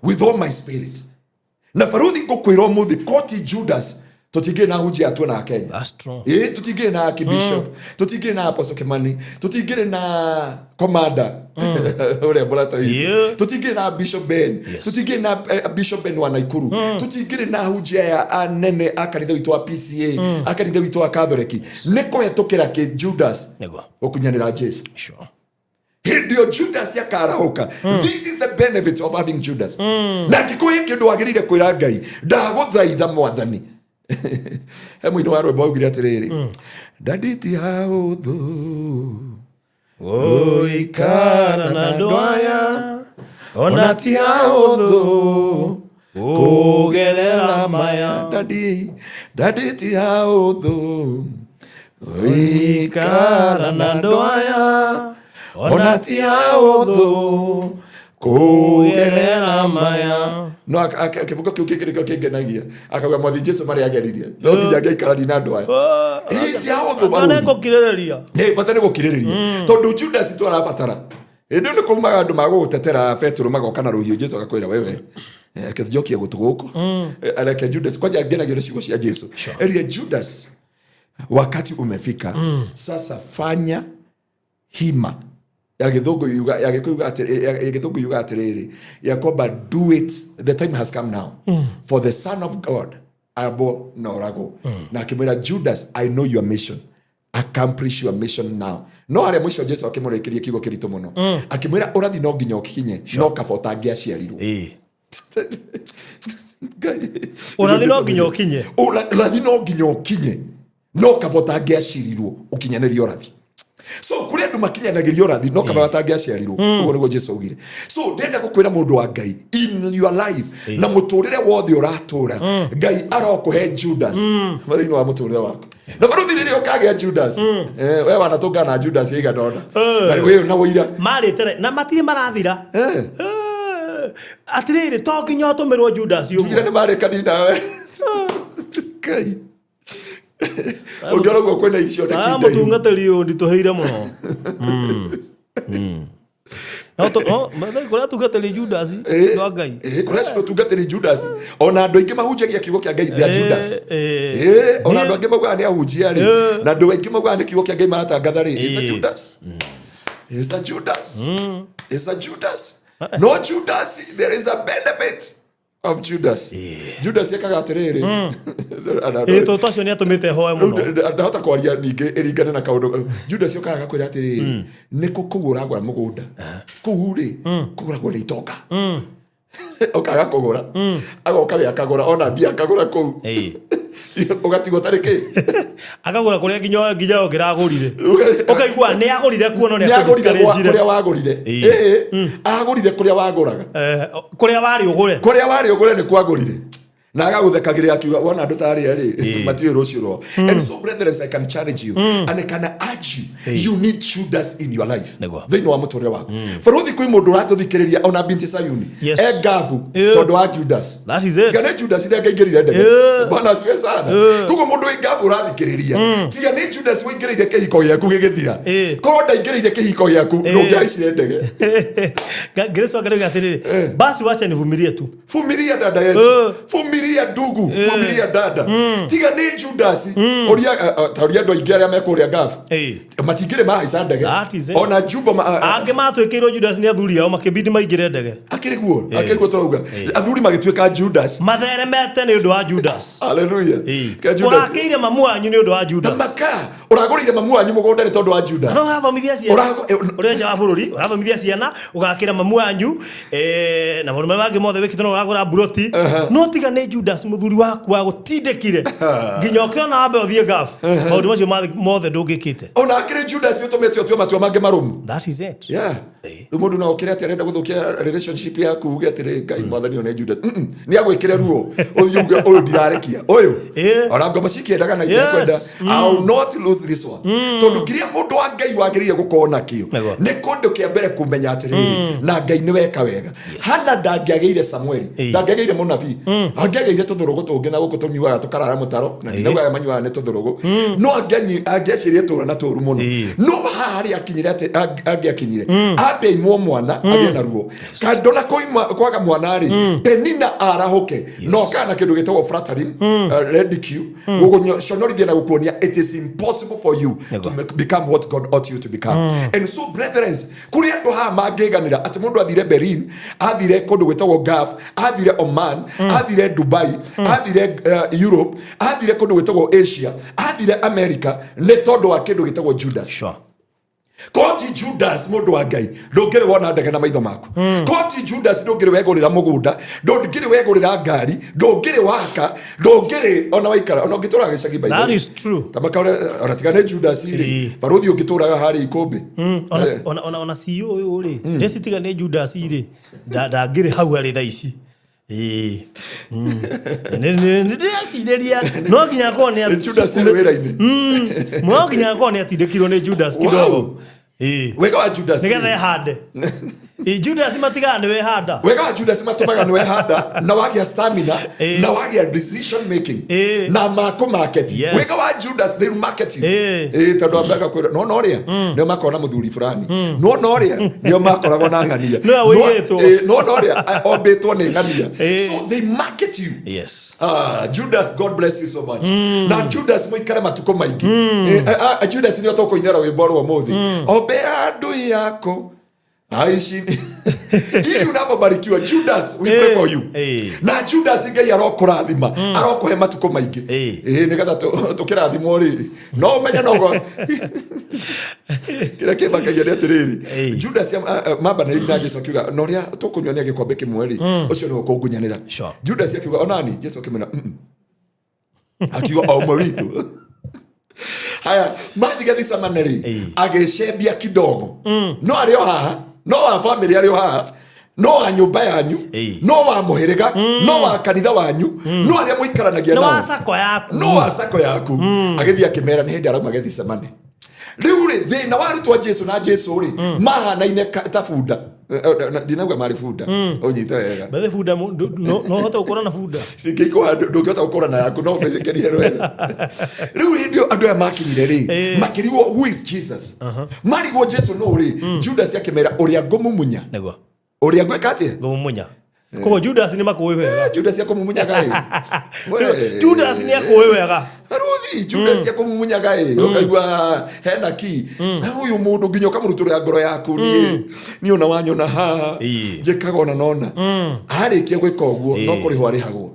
with all my spirit." Na baruthi, ngũkwĩra ũmũthĩ, koti Judas tũtingĩrĩ na hunjia atuona Kenya. That's true. Ĩ tũtingĩrĩ na Archbishop, tũtingĩrĩ na Apostle Kimani, tũtingĩrĩ na Commander ũrĩa mũrata witũ, tũtingĩrĩ na Bishop Ben, tũtingĩrĩ na Bishop Ben wa Naikuru, tũtingĩrĩ na hunjia ya anene a kanitha witũ wa PCA, a kanitha witũ wa Catholic, nĩ kũhetũkĩra kĩ Judas gũkunyanĩra Jesu. Hĩndĩ ĩyo Judas akarahũka. This is the benefit of having Judas. Na angĩkorwo he kĩndũ wagĩrĩire kwĩra Ngai, ndagũthaitha Mwathani, he mũini wa rwĩmbo augire atĩrĩrĩ, ndanditi haũthũ Gũikara na andũ aya ona ona ti haũthũ kũgerera maya. Dadi, dadi, ti haũthũ gũikara na andũ aya ona ti haũthũ kũgerera maya. No kĩbungo kĩu kĩngĩ nĩkĩo kĩngenagia, akauga Mwathi Jesu marĩa ageririe no nginya angĩaikarani na andũ aya. Ĩ, ti haũthũ, Ona barũthi. ngũkirĩrĩria. Nĩ bata nĩ gũkirĩrĩria, tondũ Judas tu arabatara. Hĩndĩ ĩyo nĩ kũrumaga andũ magũgũtetera Petero, magoka na rũhiũ, Jesu agakwĩra, "Wewe, reke njokie gũtũ gũkũ." Reke Judas kwanja ngenagio nĩ ciugo cia Jesu, erire Judas, "Wakati umefika, sasa fanya hima." Ya gĩthũngũ yuga, ya gĩkũyũ yuga ya gĩthũngũ yuga atĩrĩrĩ, ya kwamba, "Do it, the time has come now for the Son of God abo na oragwo." Na akĩmwĩra Judas, "I know your mission, accomplish your mission now." No harĩa mũico Jesu akĩmũrĩkĩria kiugo kĩritũ mũno, akĩmwĩra ũrathi no nginya ũkinye, no kaba ũtangĩaciarirwo. Ngai. Ũrathi no nginya ũkinye. Ũrathi no nginya ũkinye, no kaba ũtangĩaciarirwo ũkinyanĩrie ũrathi. So kũrĩ andũ makinyanagĩria ũrathi no kaba matangĩaciarirwo. Ũguo nĩguo Jesu augire. So ndĩrenda gũkwĩra, mũndũ wa Ngai, in your life na mũtũrĩre wothe ũratũra, Ngai arokũhe Judas thĩinĩ wa mũtũrĩre waku. Na baruthi, rĩrĩa ũkagĩa Judas, we wanatũngana na Judas ĩigana ũna na rĩu na ũira. Marĩte na matirĩ marathira. Atĩrĩrĩ, to nginya ũtũmĩrwo Judas tugire ũmwe. Nĩ marĩkani nawe Ngai ũngĩona ũguo kwĩna icioneki Ah, ndaihu. mũtungatĩri ũyũ nditũhĩire mũno. No kũrĩa atungatĩri Judas andũ a Ngai. Kũrĩa atungatĩri Judas, ona andũ aingĩ mahunjagia kiugo kĩa Ngai thĩa Judas. Ona andũ angĩ maugaga nĩ ahunjia rĩ, na andũ aingĩ maugaga nĩ kiugo kĩa Ngai maratangatha rĩ, it's a Judas, it's a Judas, it's a Judas. No Judas, there is a benefit. Of Judas. Judas ekaga atĩrĩrĩ. Ĩ tũtũ acio nĩ atũmĩte hoe mũno. Rĩu ndahota kwaria ningĩ ĩringane na kaũndũ. Judas okaga agakwĩra atĩrĩrĩ, nĩ kũ kũu ũragũra mũgũnda, kũu rĩ kũgũragwo nĩ itonga, ũkaga kũgũra, agoka we akagũra ona mbia akagũra kũu, ũgatigwo tarĩ kĩ. Akagũra kũrĩa nginya ũngĩragũrire, ũkaigua nĩ agũrire kuo no nĩ Nĩ agũrire akũdiscourage-ire. kũrĩa wagũrire. Ĩĩ, agũrire kũrĩa wagũraga. Kũrĩa warĩ ũgũre. Kũrĩa warĩ ũgũre nĩ kwagũrire, na agagũthekagĩrĩra akiuga wona andũ tarĩa rĩ matiũĩ rũciũ rwao. And so, brethren, I can challenge you and I can urge you, you need Judas in your life. Thĩinĩ wa mũtũrĩre waku, baruthi, kwĩ mũndũ ũratũthikĩrĩria ona binti Sayuni e ngabu tondũ wa Judas. That is it. Tiga nĩ Judas iria ngaingĩrire ndege. Bwana asifiwe sana. Koguo mũndũ wĩ ngabu ũrathikĩrĩria, tiga nĩ Judas waingĩrĩire kĩhiko gĩaku gĩgĩthira. Korwo ndaingĩrĩire kĩhiko gĩaku, ndũngĩhaicire ndege. Grace Wangarĩ atĩrĩrĩ, basi wacha nivumilie tu. Vumilia, dada yetu. Vumilia, ndugu. Vumilia, dada. Tiga nĩ Judas, ũria ta ũria andũ aingĩ arĩa mekũrĩa ngabu matingĩrĩ mahaica ndege. That is it. Ona jumbo Angĩ matwĩkĩirwo Judas nĩ athuri ao makĩbidi maingĩre ndege. Akĩrĩ guo tũrauga athuri magĩtuĩka Judas. Matheremete nĩ ũndũ wa Judas. Haleluya. Ke Judas. Ũrakĩire mamu wanyu nĩ ũndũ wa Judas. Maka ũragũrĩire mamu wanyu mũgũnda nĩ tondũ wa Judas. No ũrathomithia ciana. Ũrĩa nja wa bũrũri ũrathomithia ciana, ũgakĩra mamu wanyu na maũndũ marĩa mangĩ mothe wĩkĩte, no ũragũra mburoti, no tiga nĩ Judas mũthuri waku wagũtindĩkire nginya ũkĩona wambe ũthiĩ ngabu, maũndũ macio mothe ndũngĩkĩte. Ona akĩrĩ Judas ũtũmĩte ũtue matua mangĩ marũmu. That is it. Yeah. Rĩu mũndũ no okĩre atĩ arenda gũthũkia relationship yaku, uge atĩrĩ, "Ngai mwathani, one Judas." Nĩ agwĩkĩre ruo ũthiĩ uge, "Ũyũ ndirarekia ũyũ." Ona ngoma cikĩendaga na itekwenda, I will not lose this one, tondũ kĩrĩa mũndũ wa Ngai wagĩrĩire gũkorwo nakĩo nĩ kũndũ kĩa mbere kũmenya atĩrĩrĩ, na Ngai nĩ weka wega. Hana ndangĩagĩire Samueli, ndangĩagĩire mũnabii, angĩagĩire tũthũrũgũ tũngĩ na gũkũ tũnyuaga tũkarara mũtaro na ndinaugaga manyuaga nĩ tũthũrũgũ, no angĩacirie tũra na tũru mũno, no haha harĩa akinyire atĩ angĩakinyire ambe aimwo mwana agĩe na ruo kando na kwaga mwana rĩ, Penina arahũke no kana kĩndũ gĩtagwo flattering, ridicule, gũgũconorithia na gũkuonia it is impossible for you to become what God ought you to become. And so, brethren, kũrĩ andũ haha mangĩganĩra atĩ mũndũ athire Berlin, athire kũndũ gwĩtagwo Gulf, athire Oman, athire Dubai, athire Europe, athire kũndũ gwĩtagwo Asia, athire America nĩ tondũ wa kĩndũ gĩtagwo Judas. Koti Judas, mũndũ wa Ngai, ndũngĩrĩ wona ndege na maitho maku. Koti Judas, ndũngĩrĩ wegũrĩra mũgũnda, ndũngĩrĩ wegũrĩra ngari, ndũngĩrĩ waka, ndũngĩrĩ ona waikara ona ũngĩtũraga gĩcagi, by the That way. is true. Ta makaure ona tiga nĩ Judas rĩ, barũthi ũngĩtũraga harĩa ikũmbĩ. Ona CEO ũyũ rĩ, ndecitiga nĩ Judas rĩ, ndangĩrĩ hau arĩ thaa ici. Ĩĩ. Nĩ ndĩrecirĩria no nginya akorwo nĩ Nĩ Judas arĩ wĩra-inĩ. No nginya akorwo nĩ atindĩkirwo nĩ Judas kidogo. Wega wa Judas nĩgetha ehande. Ĩĩ, Judas matigaga nĩ wehanda. Wega wa Judas matũmaga nĩ wehanda na wagĩa stamina na wagĩa decision making na makũ market. Wega wa Judas, they will market you. Tondũ ambaga kwĩra no no rĩa nĩo makoragwo na mũthuri fulani, no no rĩa nĩo makoragwo na ng'ania. Nĩwe ũigĩtwo. No no rĩa ombĩtwo nĩ ng'ania. So they market you. Ah, Judas, God bless you so much. Na Judas mũikare matukũ maingĩ. Judas nĩo tũkũinĩra rwĩmbo rwa ũmũthĩ. Ombea adui yako aishi ili unapobarikiwa. Judas, we pray for you. Na Judas, Ngai arokũrathima, arokũhe matukũ maingĩ. Nĩgetha tũkĩrathimwo rĩ, no ũmenye nogo kĩrĩa kĩmakagia nĩ atĩrĩrĩ, Judas mambanĩrĩire na Jesu akiuga, na ũrĩa tũkũnyua nĩ gĩkombe kĩmwe rĩ, ũcio nĩwe ũkũngunyanĩra. Judas akiuga, "Onani." Jesu akĩmwĩra, "Mm-mm." Akiuga, "O ũmwe witũ." Haya, mathi Gethisemane rĩ, agĩcembia kidogo, no arĩ o haha, no wa famĩlĩ arĩ o haha, no wa nyũmba yanyu, no wa mũhĩrĩga, no wa kanitha wanyu, no arĩa mũikaranagia nĩ wa nao, sako yaku. No wa sako yaku. Agĩthiĩ akĩmera nĩ hĩndĩ arauma Gethisemane. Rĩu rĩ, thĩna wa arutwo a Jesu na Jesu rĩ, mahanaine ta bunda. Ndinauga marĩ bunda, ũnyite wega. Bethe bunda no ũhote gũkorwo na bunda. Cingĩikũha ndũngĩhota gũkũra na yaku, no ũmĩcekerie rwere. Rĩu hĩndĩ ĩyo andũ aya makinyire rĩ, makĩrigwo, "Who is Jesus?" Marigwo Jesu nũ rĩ, Judas akĩmera, "Ũrĩa ngũmumunya." Nĩguo. Ũrĩa ngwĩka atĩa? Ngũmumunya. Koguo Judas nĩ makũĩ wega. Judas akũmumunyaga ĩ. We. Judas nĩ akũĩ wega. Ruthi Judas akũmumunyaga ĩ, ũkaigua hena ki na ũyũ mũndũ nginya ũkamũrutũrĩra ngoro yaku, niĩ niĩ ona wanyona haha njĩkaga ona nona arĩkia gwĩka ũguo no kũrĩhwo arĩhagwo.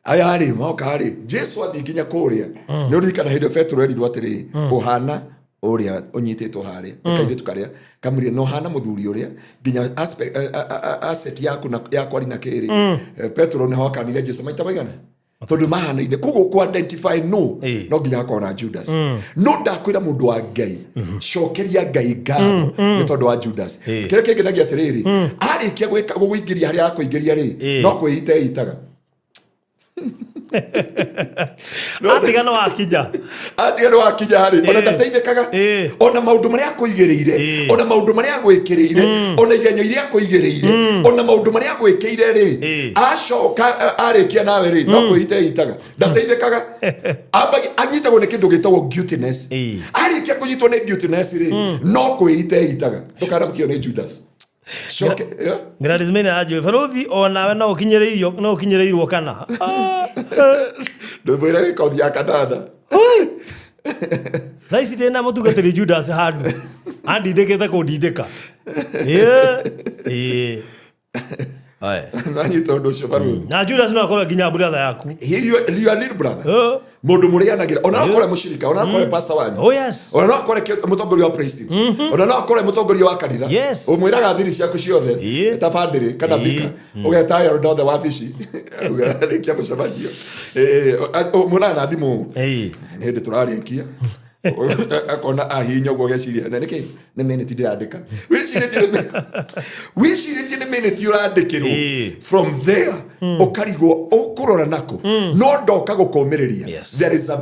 Aya rĩ moka rĩ, Jesu athiĩ nginya kũrĩa, nĩ ũririkana hĩndĩ ĩyo Petero erirwo atĩrĩ, ũhana ũrĩa ũnyitĩtwo harĩa nĩ kairĩtu karĩa kamũria, no hana mũthuri ũrĩa nginya asset yaku na yakwa na kĩrĩ. Petero nĩ hokanire Jesu maita maigana tondũ mahanaine, koguo ku identify no no nginya hakorwo na Judas. No ndakwĩra, mũndũ wa Ngai, cokeria Ngai ngatho nĩ tondũ wa Judas. Kĩrĩa kĩngenagia atĩrĩrĩ, arĩkia gwĩka gũgũingĩria harĩa akũingĩria rĩ, no kwĩita eitaga. Atiga no akinya. Atiga nĩ wakinya rĩ, ona ndateithĩkaga. Ona maũndũ marĩa akũigĩrĩire, ona maũndũ marĩa agwĩkĩrĩire, ona igenyo iria akũigĩrĩire, ona maũndũ marĩa agwĩkĩire rĩ, acoka arĩkia nawe rĩ, no kwĩita eitaga, ndateithĩkaga. Anyitagwo nĩ kĩndũ gĩtagwo guiltiness. Arĩkia kũnyitwo nĩ guiltiness rĩ, no kwĩita eitaga. Ndũkanamũkio nĩ Judas. Coke, yeah. Gladys Maina anjũĩ barothi onawe no ũkinyĩrĩirio, no ũkinyĩrĩirwo kana. Ndũmwĩre gĩkothi ya kanana. Thaa ici ndĩna mũtungatĩri Judas handũ andindĩkĩte kũndindĩka. Ĩĩ. Aya. Nanyita ũndũ ũcio, baruthi. Na Judas no akorwo nginya brother yaku. He your little brother. Mũndũ mũrĩanagĩra, ona no akore mũcirika, ona no akore pastor wanyu, Oh yes. ona no akore mũtongoria wa praise team, ona no akore mũtongoria wa kanitha. Ũmwĩraga thiri ciaku ciothe ta bandĩrĩ kana thika, ũgeta aya andũ othe wabici rĩkia mũcemanio, mũnaga na thimũ. Nĩ hĩndĩ tũrarĩkia, akona ahihinya ũguo, ageciria na nĩkĩ nĩ minute ndĩrandĩka. Wĩcirĩtie nĩ minute ũrandĩkĩrwo. From there ũkarigwo ũkũrora nako, no ndoka gũkũmĩrĩria. There is a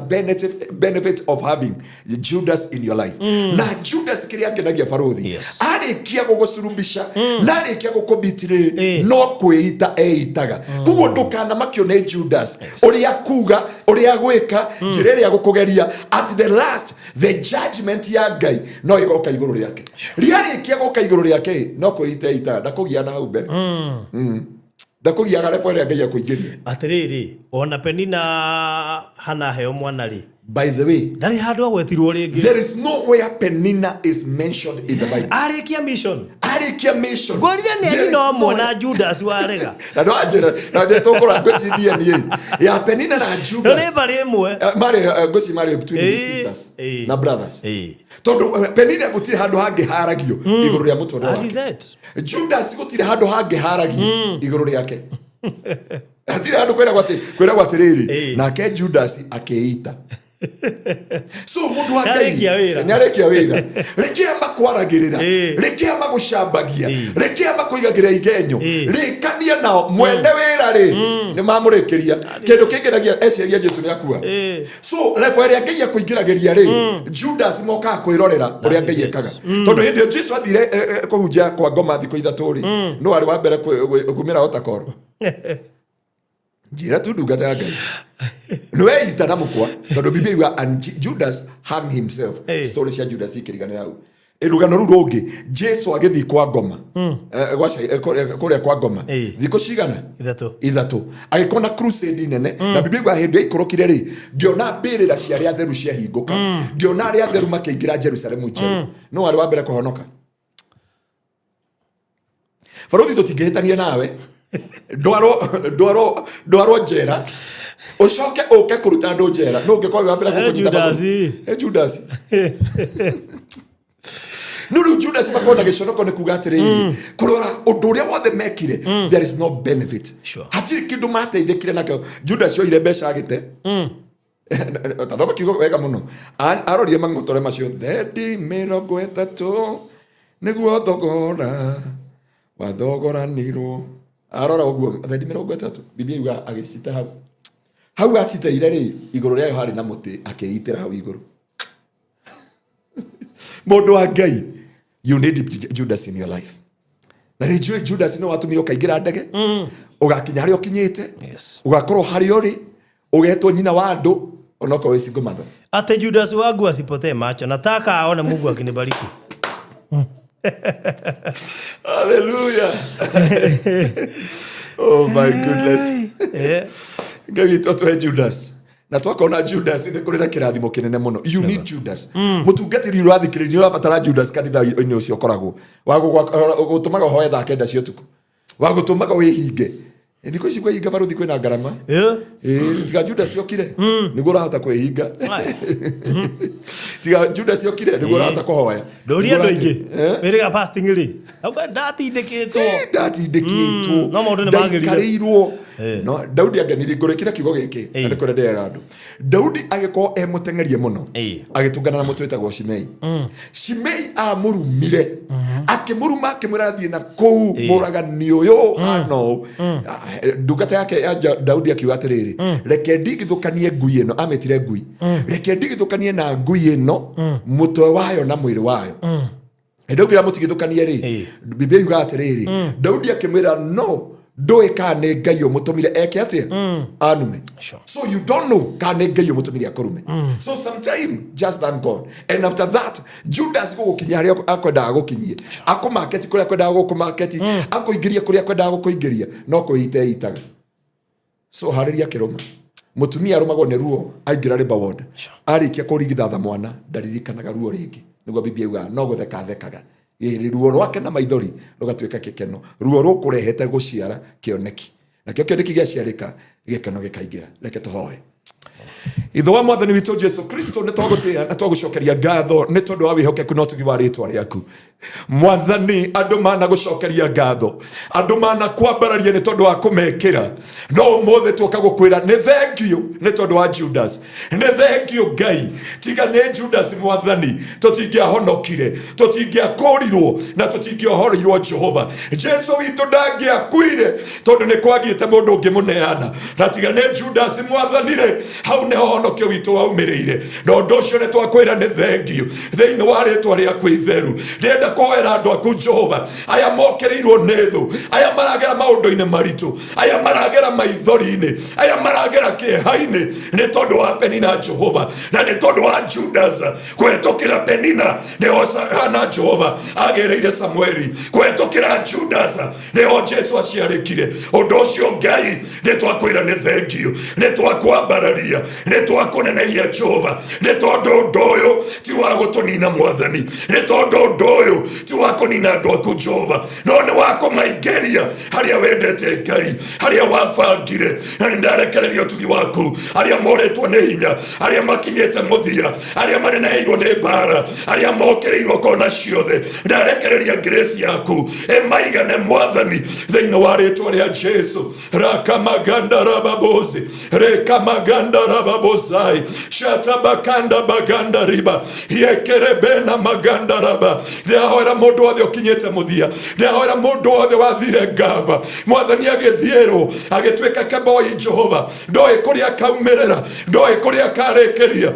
benefit of having Judas in your life. Na Judas, kĩrĩa ngenagia, baruthi, arĩkia gũgũcurumbisha na arĩkia gũkũbitirĩ, no kwĩita eitaga. Koguo ndũkanamakio nĩ Judas, ũrĩa kuga, ũrĩa gwĩka, njĩra ĩrĩa gũkũgeria. At the last, the judgment ya Ngai no ĩgoka igũrũ rĩake. Rĩarĩkia gũka igũrũ rĩake, no kwĩita eitaga, ndakũgia na hau mbere. Ndakũgiaga rebo ĩrĩa Ngai akũingĩria. Atĩrĩrĩ, ona Penina hana heo mwana rĩ, By the way, ndarĩ handũ agwetirwo rĩngĩ. There is nowhere Penina is mentioned in the Bible. Arĩkia mission. Arĩkia mission. Ngorire nĩ There is nyina ũmwe nowhere. na Judas warega. Na no anjĩra na nĩ tũkũra ngwĩci DNA ya Penina na No nĩ Judas. mbarĩ ĩmwe. Marĩ ngwĩci marĩ between the sisters na brothers, tondũ Penina gũtirĩ handũ hangĩ haragio igũrũ rĩa mũtũrĩre That wake. is it. Judas gũtirĩ handũ hangĩ haragio igũrũ rĩake, hatirĩ handũ kwĩragwo atĩ, kwĩragwo atĩrĩrĩ, nake Judas akĩita. So mũndũ wa Ngai, Nĩarĩkia wĩra. Nĩarĩkia wĩra. Rĩkĩa makwaragĩrĩra, rĩkĩa magũcambagia, rĩkĩa makũigagĩra igenyo, rĩkania nao. Mwene wĩra rĩ, nĩ mamũrĩkĩria. Kĩndũ kĩngĩnagia eciragia Jesu nĩ akua. So level ĩrĩa Ngai akũingĩragĩria rĩ, Judas mokaga kwĩrorera ũrĩa Ngai Is it. ekaga, tondũ hĩndĩ ĩyo Jesu athire kũhunjia kwa ngoma thikũ 3 rĩ, no arĩ wa mbere kumĩra otakoro. Njĩra tu, ndungata ya Ngai, nĩweita na mũkwa, tondũ Biblia yuga, "And Judas hung himself." Story cia Judas ikĩrigana hau. Rũgano rũu rũngĩ, Jesu agĩthiĩ kwa ngoma, kũrĩa kwa ngoma, thikũ cigana? 3. 3, agĩkorwo na crusade nene. Na Biblia yuga hĩndĩ ĩyo aikũrũkire rĩ, ngĩona mbĩrĩra cia arĩa atheru ciahingũka, ngĩona arĩa atheru makĩingĩra Jerusalemu njerũ. No arĩ wa mbere kũhonoka. Baruthi, tũtingĩhĩtania nawe, ndwarwo ndwarwo ndwarwo njera, ũcoke ũke kũruta andũ njera, no ũngĩkorwo wĩ wa mbere gũkũnyita Judas. magũrũ. Judas. No rĩu Judas makorwo na gĩconoko nĩ kuga atĩrĩrĩ, kũrora ũndũ ũrĩa wothe mekire, there is no benefit. Hatirĩ kĩndũ mateithĩkire nakĩo. Judas oire mbeca agĩte. Tathoma kiugo wega mũno. Arorire mang'otore macio, thendi 30 nĩguo thogora wathogoranirwo. Arora ũguo, thendi 30, Biblia yuga agĩcita hau. Hau aciteire rĩ, igũrũ rĩayo harĩ na mũtĩ, akĩitĩra hau igũrũ. Mũndũ wa Ngai, you need Judas in your life. Na rĩ njũĩ Judas nĩ watũmire ũkaingĩra ndege, ũgakinya harĩa ũkinyĩte, ũgakorwo harĩa ũrĩ, ũgetwo nyina wa andũ, onokorwo wĩ single mother. Ate Judas wangu asipotee macho, nataka aone Mungu akinibariki. Hallelujah. Oh my goodness. Ngai witũ atũhe Judas na twakona Judas nĩ kũrĩ na kĩrathimo kĩnene mũno. You need Judas. Mũtungatĩri ũrathikĩrĩria ũrabatara Judas kanitha-inĩ ũcio ũkoragwo wa gũtũmaga ũhoe thaa 9 cia ũtukũ, wa gũtũmaga wĩhinge. Thikũ ici kwĩhinga baruthi kwĩna ngarama. Ĩĩ, tiga Judas okire nĩguo ũrahota kwĩhinga. Tiga Judas okire nĩguo ũrahota kũhoya. Ndũria andũ aingĩ wĩrĩga fasting rĩ auga ndatindĩkĩtwo. Ndatindĩkĩtwo. No maũndũ nĩ magĩrire. Ndaikarĩirwo. No Daudi angenirie ngũrĩkĩra kiugo gĩkĩ na nĩ kũrĩa ndĩrera andũ. Daudi agĩkorwo e mũteng'erie mũno, agĩtũngana na mũtũ wĩtagwo Shimei. Shimei amũrumire, akĩmũruma, akĩmwĩra athiĩ na kũu, mũragani ũyũ hana ũũ. Ah, ndungata yake ya Daudi akiuga atĩrĩrĩ, reke ndigithũkanie ngui ĩno, amĩtire ngui, reke ndigithũkanie na ngui ĩno mũtwe wayo na mwĩrĩ wayo. Hĩndĩ ĩyo mũtigithũkanie rĩ, Biblia yugaga atĩrĩrĩ, Daudi akĩmwĩra, no ndũĩ kana nĩ Ngai ũmũtũmire eke atĩa, anume. So you don't know kana nĩ Ngai ũmũtũmire akũrume. So sometime just thank God, and after that Judas gũgũkinyia harĩa akwendaga gũkinyie, akũmaketi kũrĩa akwendaga gũkũmaketi, akũingĩria kũrĩa akwendaga gũkũingĩria, no kwĩita ĩitaga. So harĩria kĩrũma. Mũtumia arũmagwo nĩ ruo aingĩra labour ward, arĩkia kũrigithatha mwana ndaririkanaga ruo rĩngĩ, nĩguo Biblia yugaga no gũtheka athekaga. Ĩĩ, ruo rwake na maithori rũgatuĩka gĩkeno, ruo rũkũrehete gũciara kĩoneki, nakĩo kĩoneki gĩaciarĩka gĩkeno gĩkaingĩra. Reke tũhoe. Ithe wa Mwathani witũ Jesu Kristo, nĩ twagũtĩĩa na twagũcokeria ngatho nĩ tondũ wa wĩhokeku na ũtugi wa rĩtwa rĩaku. Mwathani, andũ mana gũcokeria ngatho, andũ mana kwambararia nĩ tondũ wa kũmekĩra, no ũmũthĩ tuoka gũkwĩra nĩ thengio nĩ tondũ wa Judas. Nĩ thengio Ngai, tiga nĩ Judas Mwathani tũtingĩahonokire, tũtingĩakũrirwo na tũtingĩohoreirwo. Jehova Jesu witũ ndangĩakuire tondũ nĩ kwagĩte mũndũ ũngĩ mũneana, na tiga nĩ Judas Mwathani-rĩ, hau nĩho honokio witũ waumĩrĩire. Na ũndũ ũcio nĩ twakwĩra nĩ thengio thĩinĩ wa rĩtwa rĩaku itheru. Ndĩrenda kũhoera andũ aku Jehova, aya mokĩrĩirwo nĩ thũ, aya maragera maũndũ-inĩ maritũ, aya maragera maithori-inĩ, aya maragera kĩeha-inĩ nĩ tondũ wa Penina Jehova, na nĩ tondũ wa Judas. Kũhetũkĩra Penina nĩho Hana Jehova agereire Samueli, kũhetũkĩra Judas nĩho Jesu aciarĩkire. Ũndũ ũcio Ngai nĩ twakwĩra nĩ thengio, nĩ twakwambararia, nĩ twakũnenehia Jehova, nĩ tondũ ũndũ ũyũ ti wa gũtũnina Mwathani, nĩ tondũ ũndũ ũyũ ti wa kũnina andũ aku Jehova, no nĩ wa kũmaingĩria harĩa wendete Ngai, harĩa wabangire. Na nĩ ndarekereria ũtugi waku arĩa morĩtwo nĩ hinya, arĩa makinyĩte mũthia, arĩa maneneheirwo nĩ mbara, arĩa mokĩrĩirwo kona ciothe. Ndarekereria grace yaku ĩmaigane Mwathani, thĩinĩ wa rĩtwa rĩa Jesu. Rakamaganda rababozi rekamaganda rababozai shatabakanda baganda riba yekerebena maganda raba. Ndĩrahoera mũndũ wothe ũkinyĩte mũthia, ndĩrahoera mũndũ wothe wathire ngava Mwathani agĩthiĩrwo agĩtuĩka keboi Jehova, ndoĩ kũrĩa kaumĩrĩra, ndoĩ kũrĩa karĩkĩria,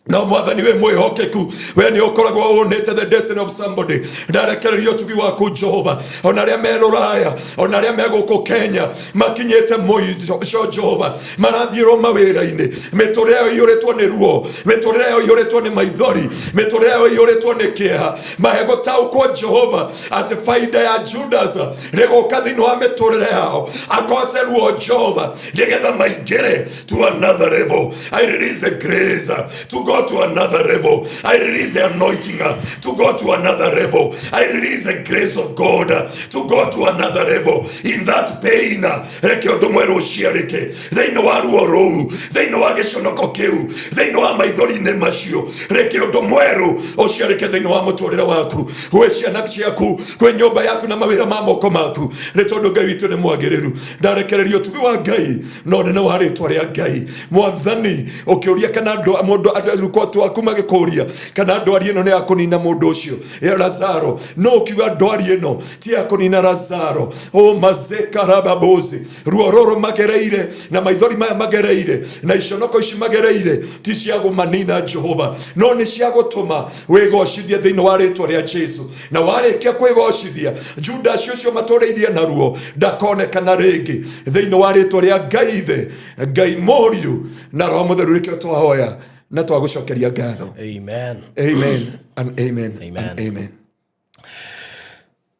no Mwathani wĩ mwĩhokeku, we nĩ ũkoragwo ũnĩte the destiny of somebody. Ndarekereria ũtugi waku Jehova, ona arĩa me rũraya, ona arĩa me gũkũ Kenya makinyĩte mũico Jehova, marathiĩrwo mawĩra-inĩ, mĩtũrĩre yao ĩiyũrĩtwo nĩ ruo, mĩtũrĩre yao ĩiyũrĩtwo nĩ maithori, mĩtũrĩre yao ĩiyũrĩtwo nĩ kĩeha. Mahe gũtaũkwo Jehova atĩ baida ya Judas nĩ gũka thĩinĩ wa mĩtũrĩre yao, akoce ruo Jehova, nĩgetha maingĩre to another level. I release the grace to go to another level. I release the anointing to go to another level. I release the grace of God to go to another level. In that pain, reke ũndũ mwerũ ũciarĩke thĩinĩ wa ruo rũu, thĩinĩ wa gĩconoko kĩu, thĩinĩ wa maithori-inĩ macio. Reke ũndũ mwerũ ũciarĩke thĩinĩ wa mũtũrĩre waku, gwĩ ciana ciaku, kwĩ nyũmba yaku na mawĩra ma moko maku, nĩ tondũ Ngai witũ nĩ mwagĩrĩru. Ndarekereria ũtugi wa Ngai na ũnene wa rĩtwa rĩa Ngai. Mwathani, ũkĩũria kana andũ mũndũ arutwo aku magĩkũria kana ndwari ĩno nĩ ya kũnina mũndũ ũcio ya Lazaro, no ũkiuga ndwari ĩno ti ya kũnina Lazaro. O mazekarababozi, ruo rũrũ magereire na maithori maya magereire na iconoko ici magereire ti cia kũmanina Jehova, no nĩ cia gũtũma wĩgocithie thĩinĩ wa rĩtwa rĩa Jesu. Na warĩkia kwĩgocithia, Judas ũcio matũrĩirie na ruo ndakonekana rĩngĩ, thĩinĩ wa rĩtwa rĩa Ngai Ithe, Ngai Mũriũ na Roho Mũtheru, nĩkĩo twahoya na twagũcokeria ngatho. Amen. Amen and amen. Amen. And amen.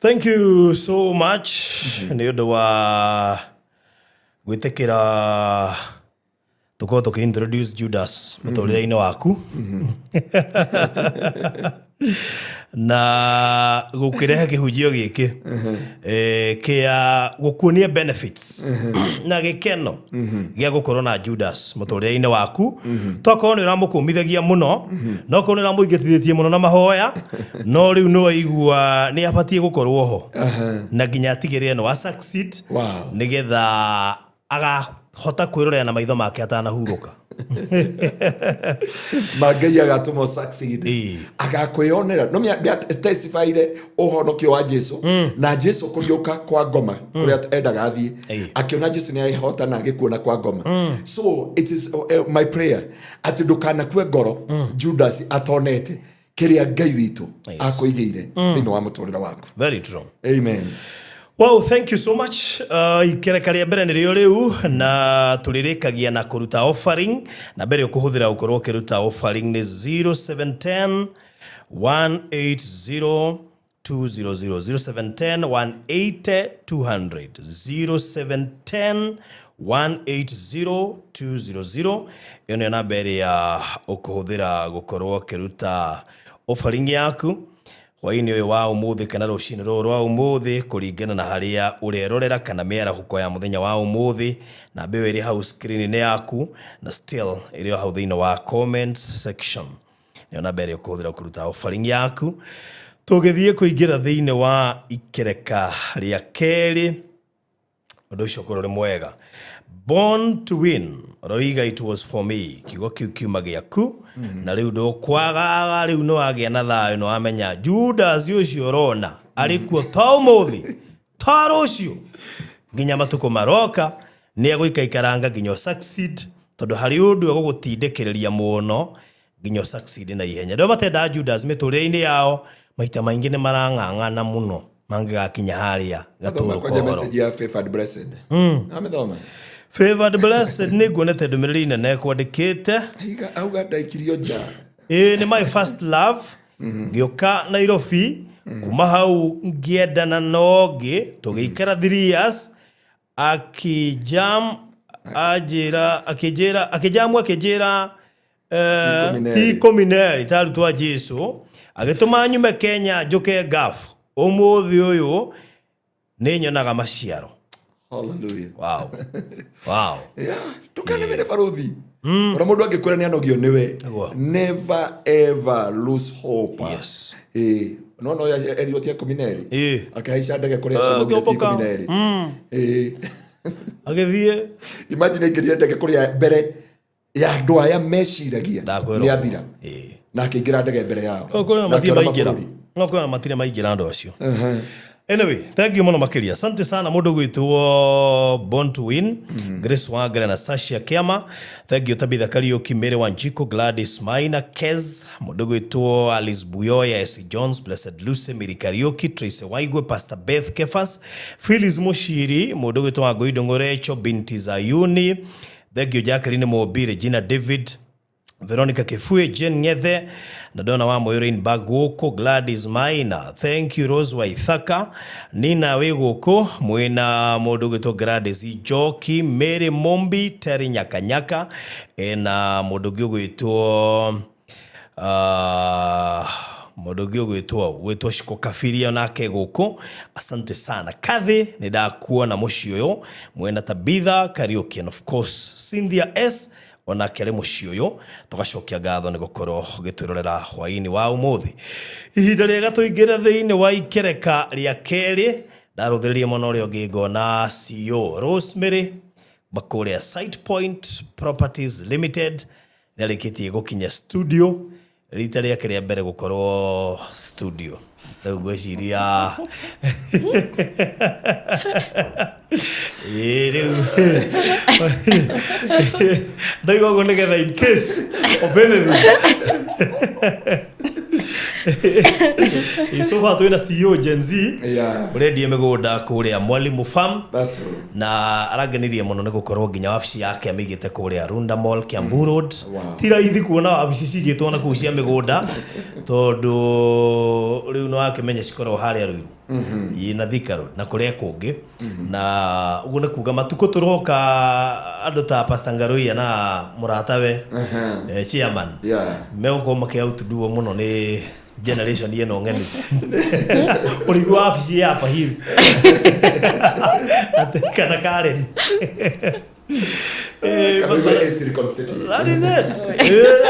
Thank you so much nĩ ũndũ wa gwĩtĩkĩra tũkorwo tũkĩ introduce Judas mũtũrĩre-inĩ waku na gũkĩrehe kĩhunjio gĩkĩ kĩa gũkuonia benefits na gĩkeno gĩa gũkorwo na Judas mũtũrĩre-inĩ waku. Tokorwo nĩ ũramũkũmithagia mũno, no korwo nĩ ũramũingatithĩtie mũno na mahoya, no rĩu nĩ waigua nĩ abatiĩ gũkorwo ho na nginya atigĩrĩre nĩ wa succeed, nĩgetha agahota kwĩrorera na maitho make atanahurũka. Ma Ngai agatũma ũ succeed. Agakwĩonera no testifyire ũhonokio wa Jesu na Jesu kũriũka kwa ngoma kũrĩa endaga athiĩ. Akĩona Jesu nĩ ahotana gĩkuo na kwa ngoma. So it is my prayer atĩ ndũkanakue ngoro Judas atonete kĩrĩa Ngai witũ akũigĩire thĩinĩ wa mũtũrĩre waku. Very true. Amen. Well, thank you so much. Ikereka rĩa mbere nĩrĩo rĩu na tũrĩrĩkagia na kũruta offering, na mbere ũkũhũthĩra gũkorwo ũkĩruta offering nĩ 0710 180 200, 0710 180 200, 0710 180 200. Ĩyo nĩyo namba ĩrĩa ũkũhũthĩra gũkorwo ũkĩruta offering yaku hwaĩ-inĩ ũyũ wa ũmũthĩ kana rũcinĩ rũrũ rwa ũmũthĩ, kũringana na harĩa ũrerorera kana mĩarahũko ya mũthenya wa ũmũthĩ. Namba ĩyo ĩrĩ hau screen-inĩ yaku na still ĩrĩ o hau thĩinĩ wa comment section, nĩyo namba ĩrĩa ũkũhũthĩra kũruta offering yaku. Tũgĩthiĩ kũingĩra thĩinĩ wa ikereka rĩa kerĩ, ũndũ ũcio ũkorwo ũrĩ mwega. Born to Win ũroiga, "It was for me." Kiugo kĩu kiuma gĩaku na rĩu ndũkwagaga, rĩu nĩ wagĩa na thayũ, nĩ wamenya Judas ũcio ũrona arĩ kuo to ũmũthĩ, to rũciũ, nginya matukũ maroka, nĩ egũikaikaranga nginya ũ succeed, tondũ harĩ ũndũ egũgũtindĩkĩrĩria mũno nginya ũ succeed na ihenya. Rĩo matendaga Judas mĩtũrĩre-inĩ yao maita maingĩ nĩ marang'ang'ana mũno mangĩgakinya harĩa gatũrũ Thoma kwanja kohoro. Message ya Favored Blessed. Amethoma. Favored Blessed, nĩ nguonete ndũmĩrĩri nene kwandĩkĩte. Auga ndaikirio nja. Ĩĩ, nĩ my first love. Ngĩũka Nairobi, kuma hau ngĩendana na ũngĩ, tũgĩikara 3 years, akijam anjĩra, akĩnjĩra, akĩjamu, akĩnjĩra Ti ikũmi na ti erĩ. 12 ta arutwo a Jesu, agĩtũma nyume Kenya njũke Gulf. Ũmũthĩ ũyũ nĩ nyonaga maciaro. Hallelujah. Wow. Yeah, ndũkanemere baruthi ona mũndũ angĩkwĩra nĩ anogio nĩwe. Nĩguo. Never ever lose hope. Ĩĩ, nona ũyũ erirwo ti 12. Akĩhaica ndege kũrĩa acio maugire ti akĩũmbũka. 12. Ĩĩ. Agĩthiĩ. Imagine aingĩrire ndege kũrĩa mbere ya andũ aya meciragia Ndakwĩra nĩ ũguo. athira, na akĩingĩra ndege mbere yao No kwĩna Na matirĩ akĩona maingĩra. mabũrũri. No kwĩna matirĩ maingĩra andũ acio. Anyway, thank you mũno makĩria, asante sana mũndũ gwĩtwo Born to Win, Grace Wangare, Anastasia Kiama, thank you, Tabitha Kariuki, Mary Wanjiko, Gladys Maina Kez, mũndũ gwĩtwo Alice Buyoya, S Jones, Blessed Lucy, Mary Kariuki, Tracy Waigwe, Pastor Beth Kefas, Phyllis Mushiri, mũndũ gwĩtwo Wangũi Ndong'orecho, Binti Zayuni, thank you, Jacqueline Mobi, Regina David, Veronica Kefue, Jane Ngethe na Dona wa Moyo Rainbag gũkũ, Gladys Maina, thank you, Rose Waithaka, Nina wĩ gũkũ, mwĩna mũndũ ũgwĩtwo Gladys Njoki, Mary Mombi, Terry Nyakanyaka, ena mũndũ ũngĩ ũgwĩtwo mũndũ ũngĩ ũgwĩtwo Shiko Kabiria onake gũkũ. Asante sana Kathi, nĩ ndakuona mũciĩ ũyũ mwena Tabitha Kariuki and of course Cynthia S onake arĩ mũciĩ ũyũ. Tũgacokia ngatho nĩ gũkorwo ũgĩtwĩrorera hwaĩ-inĩ wa ũmũthĩ. Ihinda rĩega tũingĩre thĩinĩ wa ikereka rĩa kerĩ. Ndarũthĩrĩria mwena ũrĩa ũngĩ ngona CEO Rosemary bakũrĩa Site Point Properties Limited nĩ arĩkĩtie gũkinya studio, rita rĩake rĩa mbere gũkorwo studio. Rĩu ngwĩciria ĩĩ, rĩu ndauga ũguo nĩgetha in case of anything. So far twina CEO Gen Z Yeah. urendia mĩgũnda kũrĩa Mwalimu Farm. That's true. Na arangenirie mũno nĩ gũkorwo nginya wabici yake amĩigĩte kũrĩa Runda Mall, Kiambu Road. Wow. Ti raithi kuona wabici cigĩtwo na kũu cia mĩgũnda tondũ rĩu nĩ wakĩmenya cikoragwo harĩa Ruiru na Thika Road na kũrĩa kũngĩ. Na ũguo nĩ kuga matukũ tũroka andũ ta Pastor Ngaruiya na mũratawe chairman Yeah. megũkorwo makĩautuduo mũno nĩ generation ĩno ng'eni. Ũrĩigua wabici ya Upper Hill atĩ kana Karen. Kana iwe Silicon City. That is it.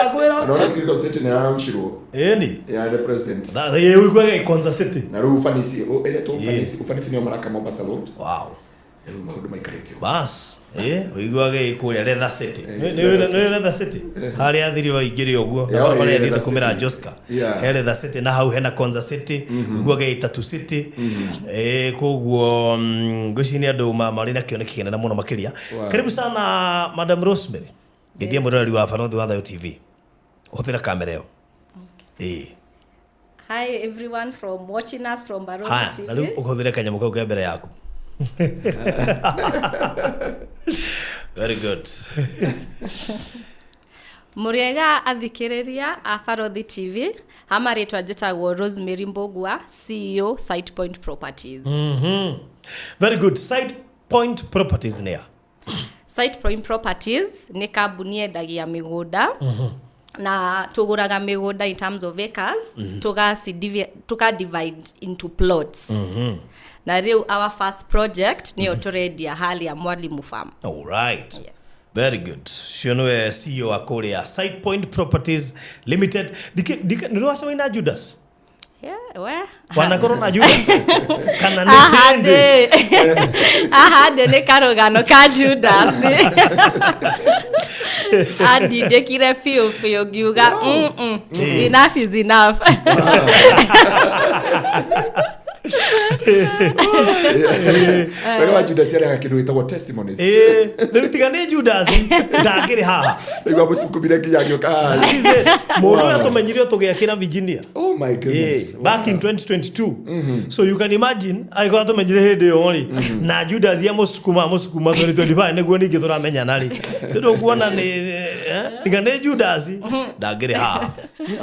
Akwĩra. Naona Silicon City nĩ yaraunchirwo. Ĩni. Yeah, the president. Na ũiguaga Konza City. Na rĩu ufanisi ĩrĩa tu ufanisi ufanisi nĩo maraka Mombasa Road. Wow. Rĩu maũndũ maikarĩte ũguo. Bas, ũiguaga ĩ kũrĩa Leather City. Leather Nĩ Leather City. Harĩa athiri waingĩre ũguo. Na Yeah, barabara yeah, ĩthiĩte Leather kumĩra City. Joska. Yeah. He Leather City na hau hena Konza City. Ũiguaga ĩ Tatu City. Koguo ngwĩciria nĩ andũ marĩ na kĩoneki kĩnene mũno makĩria. Wow. Karibu sana Madam Rosemary. Ngeithia mũroreri wa Barothi wa Thayo TV. Hũthĩra kamera ĩyo. Hi everyone from watching us from Barothi Haya, TV. na rĩu ũkũhũthĩre kanyamũ kau ke mbere yaku. Very good. Mũrĩega athikĩrĩria a Barothi TV, ha marĩtwa njĩtagwo Rosemary Mbugua, CEO Site Point Properties. Very good. Site Point Properties nĩ ya? Site Point Properties nĩ kambuni yendagia mĩgũnda. Na tũgũraga mĩgũnda in terms of acres, tuka divide into plots. Na rĩu our first project nĩyo tũrendia harĩa Mwalimu Farm. All right. Yes. Very good. Cio nĩwe CEO wa kũrĩa Site Point Properties Limited. Nĩ rwacemania na Judas? Yeah, we. Wanakorwo na Judas? Kana nĩ hĩndĩ? Ahande nĩ karũgano ka Judas. Andindĩkire biũ biũ ngiuga enough is enough. Wega wa Judas arehaga kĩndũ gĩtagwo testimonies. Rĩu tiga nĩ Judas ndangĩrĩ haha. Rĩu amũcukumire nginya agĩũka haha. That is it. Mũndũ ũrĩa tũmenyire tũgĩakĩra Virginia. Oh my goodness. Back in 2022. So you can imagine angĩkorwo tũmenyire hĩndĩ ĩyo rĩ na Judas amũcukuma 2025 nĩguo ningĩ tũramenyana rĩ. Tondũ kuona nĩ tiga nĩ Judas ndangĩrĩ haha.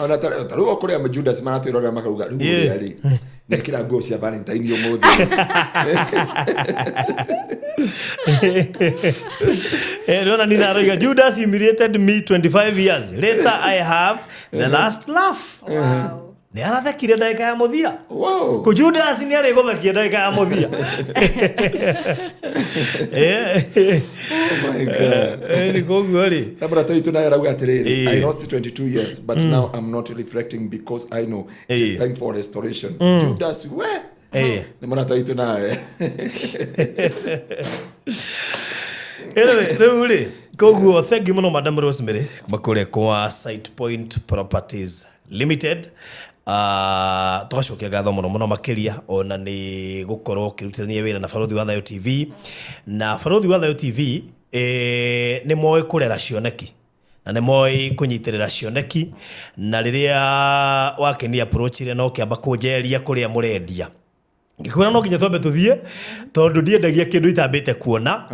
Ona ta rĩu o kũrĩa Judas maratwĩrorera makauga rĩu ũrĩa rĩ nĩekĩra nguo cia Valentine ũmũthĩ. Ndĩrona Nina aroiga Judas humiliated me 25 years later I have the last laugh. Wow. Nĩ arathekire ndagĩka ya mũthia. Wow. Kũ Judas nĩ arĩgũthekia ndagĩka ya mũthia. Oh my God. Nĩ koguo rĩ. Na mũrata witũ naye arauga atĩrĩrĩ, I lost 22 years but now I'm not reflecting because I know it is time for restoration. Judas we. Nĩ mũrata witũ nawe. Anyway, rĩu rĩ koguo thank you mũno Madam Rosemary kuma kũrĩa kwa Site Point Properties Limited. Tũgacokia ngatho mũno mũno makĩria ona nĩ gũkorwo ũkĩrutithania wĩra na Barothi wa Thayo TV. Na Barothi wa Thayo TV nĩ moĩ kũrera cioneki na nĩ moĩ kũnyitĩrĩra cioneki, na rĩrĩa wakenia approach-ire no kĩamba kũnjeria kũrĩa mũrendia ngĩkwĩra no nginya twambe tũthiĩ tondũ ndiendagia kĩndũ itambĩte kuona.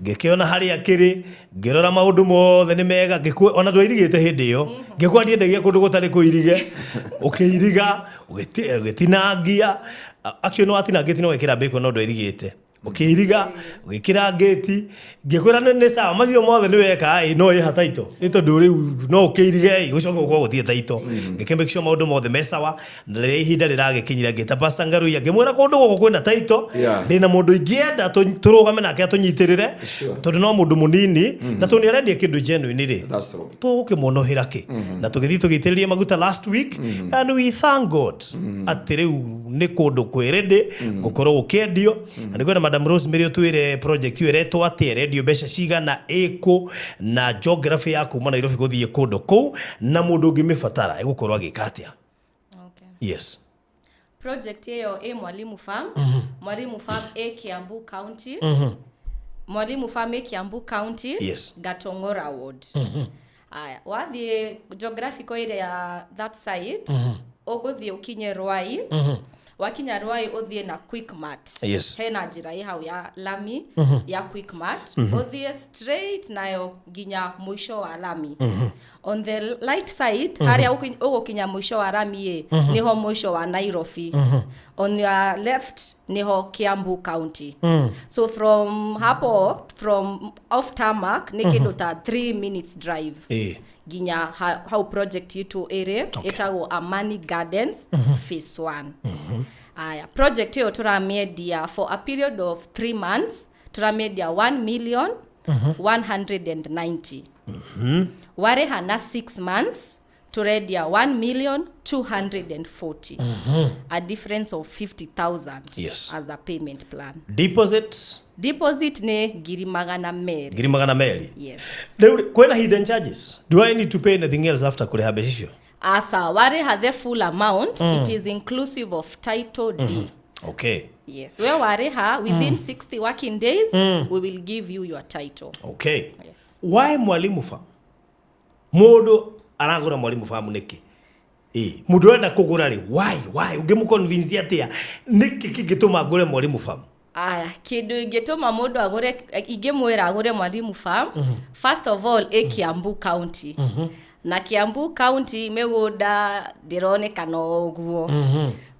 Ngĩkĩona harĩa kĩrĩ, ngĩrora maũndũ mothe nĩ mega, ona ndwairigĩte hĩndĩ ĩyo ngĩkwa ndiendagia kũndũ gũtarĩ kũirige. Ũkĩiriga ũgĩtinangia, actually no watinangĩtie no wekĩra bacon no ndwairigĩte, ũkĩiriga ũgĩkĩra ngĩti, ngĩkwĩra nĩ sawa macio mothe nĩ weka no ĩha taito nĩ tondũ rĩu no ũkĩirige gũcoka gũkorwo gũtirĩ taito. Ngĩkĩ make sure maũndũ mothe me sawa, na rĩrĩa ihinda rĩragĩkinyira ngĩta Pastor Ngaruiya ngĩmwĩra kũndũ gũkũ kwĩna taito, ndĩna mũndũ ingĩenda tũrũgame nake atũnyitĩrĩre tondũ no mũndũ mũnini na tondũ nĩarendia kĩndũ genuine rĩ tũgũkĩmuonohĩra kĩ. Na tũgĩthiĩ tũgĩitĩrĩria maguta last week and we thank God atĩ rĩu nĩ kũndũ kwĩ ready gũkorwo gũkĩendio. Na nĩngwenda Madam Rosemary ũtwĩre project ĩyo ĩretwo atĩa, ĩrendio mbeca cigana, ĩkũ, na geography ya kuma Nairobi gũthiĩ kũndũ kũu, na mũndũ ũngĩmĩbatara egũkorwo agĩka atĩa. Yes. Project ĩyo ĩ Mwalimu Farm. Mwalimu Farm ĩ Kiambu County. Mwalimu Farm ĩ Kiambu County. Yes. Gatongora Ward. Aya, wathiĩ geographical area ya that side, Ũgũthiĩ ũkinye Rwai. Wakinya Rwai ũthiĩ na Quickmart. Yes. Hena njĩra ĩ hau ya lami ya Quickmart. Ũthiĩ straight nayo nginya mũico wa lami. On the right side, harĩa ũgũkinya mũico wa lami ĩ, nĩho mũico wa Nairobi. On your left nĩho Kiambu County. So from hapo, from off tarmac, nĩ kĩndũ ta 3 minutes drive nginya hau project itũ ĩrĩ. Ĩtagwo Amani Gardens Phase 1. Aya, project ĩyo tũramĩendia for a period of 3 months, tũramĩendia 1 million 190. Warĩha na 6 months, tũrendia 1 million 240, a difference of 50,000 as a payment plan. Deposit? Deposit nĩ 200,000. 200,000. Yes. Rĩu kwĩna hidden charges? Do I need to pay anything else after kũrĩha mbeca icio? Asa, warĩha the full amount, it is inclusive of title deed. Yes, we warĩha within 60 working days, we will give you your title. Yes. Why Mwalimu Farm? Mũndũ aragũra Mwalimu Farm nĩkĩ? Ĩ, mũndũ ũrenda kũgũra rĩ, why ũngĩmũconvince atĩa nĩkĩ kĩngĩtũma ngũre Mwalimu Farm? Aya, kĩndũ ingĩtũma mũndũ agũre, ingĩmwĩra agũre Mwalimu Farm, first of all, ĩ Kiambu County. Na Kiambu County mĩgũnda ndĩronekana o ũguo.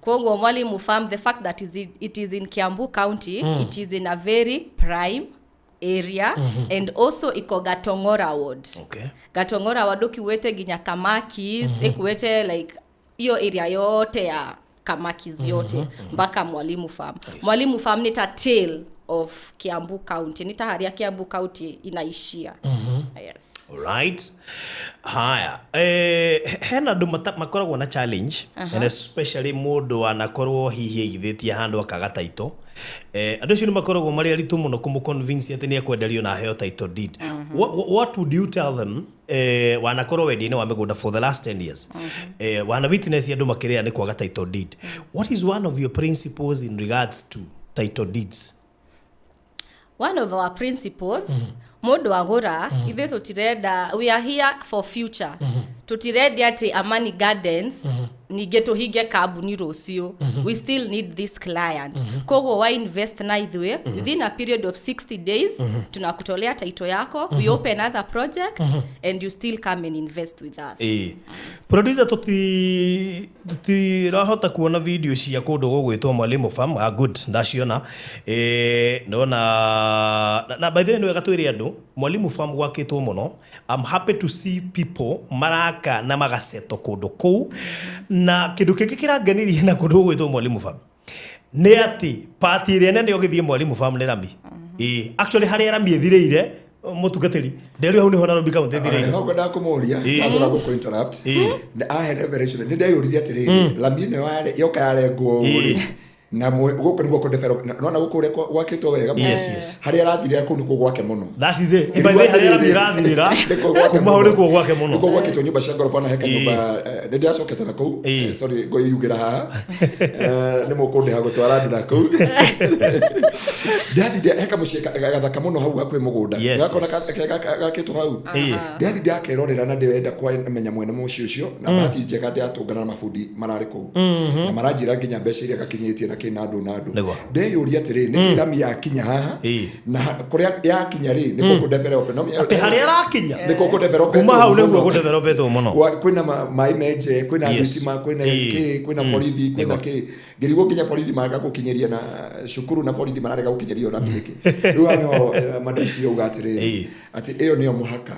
Koguo Mwalimu Farm, the fact that it is in Kiambu County, it is in a very prime area, and also iko Gatong'ora Ward. Gatong'ora Ward ukiwete nginya Kamakis, ikuwete like hiyo area yote ya Kamakis yote mpaka Mwalimu Farm. Mwalimu Farm ni ta tail of Kiambu County, ni ta haria Kiambu County inaishia. Yes. Alright. Haya, hena andũ makoragwo na challenge, and especially mũndũ anakorwo hihi aigithĩtie handũ akaga title. Andũ acio nĩ makoragwo marĩ aritũ mũno kũmũ-convince atĩ nĩ ekwenderio na aheo title deed. What would you tell them, wanakorwo wendia-inĩ wa mĩgũnda for the last 10 years, wana witness andũ makĩrĩra nĩ kwaga title deed? What is one of your principles in regards to title deeds? One of our principles, mũndũ agũra, ithuĩ tũtirenda, we are here for future. Tũtirendia atĩ Amani Gardens ningĩ tũhinge kambuni rũciũ. We still need this client. Koguo wa invest na ithuĩ, within a period of 60 days tunakutolea title yako, we open other projects, and you still come and invest with us. Ĩĩ, producer, tũtirahota kuona video cia kũndũ gũgwĩtwo Mwalimu Farm. Ah, good, ndaciona. Ndona na by the way nĩ wega twĩre andũ Mwalimu Farm gwakĩtwo mũno. I'm happy to see people maraka na magaceto kũndũ kũu, na kĩndũ kĩngĩ kĩrangenirie na kũndũ gũgwĩtwo Mwalimu Farm nĩ atĩ pati ĩrĩa nene ũgĩthiĩ Mwalimu Farm nĩ rami. Ĩĩ, actually harĩa rami ĩthirĩire, mũtungatĩri nderio, hau nĩho Nairobi County ĩthirĩire. Hau ngwendaga kũmũria, ndathũra gũkũ interrupt. Na ahe revelation, nĩ ndeyũririe atĩrĩrĩ, lami ĩno yoka yarengwo rĩ, na gũkũ nĩguo kũ develop nona gũkũ ũrĩa gwakĩtwo wega mũno. Yes. Harĩa arathirĩra kũu nĩkuo gwake mũno. That is it. By the way, harĩa rami ĩrathirĩra Nĩkuo gwake kuma hau mũno. nĩkuo gwake mũno. Nĩkuo gwakĩtwo nyũmba cia ngoroba na heka nyũmba, nĩ ndĩracokete na kũu. Sorry, ngũiyugĩra haha. Nĩ mũkũndĩha gũtwara andũ na kũu. Ndathire heka mũciĩ gathaka mũno hau hakuhĩ mũgũnda. Gakona gakĩtwo hau. Ndathi ndakerorera na ndĩrenda kũmenya mwene mũciĩ ũcio, na bahati njega ndĩratũngana na mabundi mararĩ kũu na maranjĩra nginya mbeca iria gakinyĩtie na kĩ na andũ na andũ. Ndeyũria atĩrĩrĩ, nĩkĩ rami yakinya haha na kũrĩa yakinya rĩ nĩkuo kũ develop no Atĩ harĩa arakinya nĩkuo kũ develop kuma hau nĩguo kũdevelopetwo mũno. Kwĩna maĩ menje, kwĩna thitima, kwĩna kĩ, kwĩna borithi, kwĩna kĩ, ngĩrigwo nginya borithi marega gũkinyĩria na cukuru na borithi mararega gũkinyĩrio rami nĩkĩ. Rĩu haha nĩho madam CEO uga atĩrĩrĩ, atĩ ĩyo nĩyo mũhaka.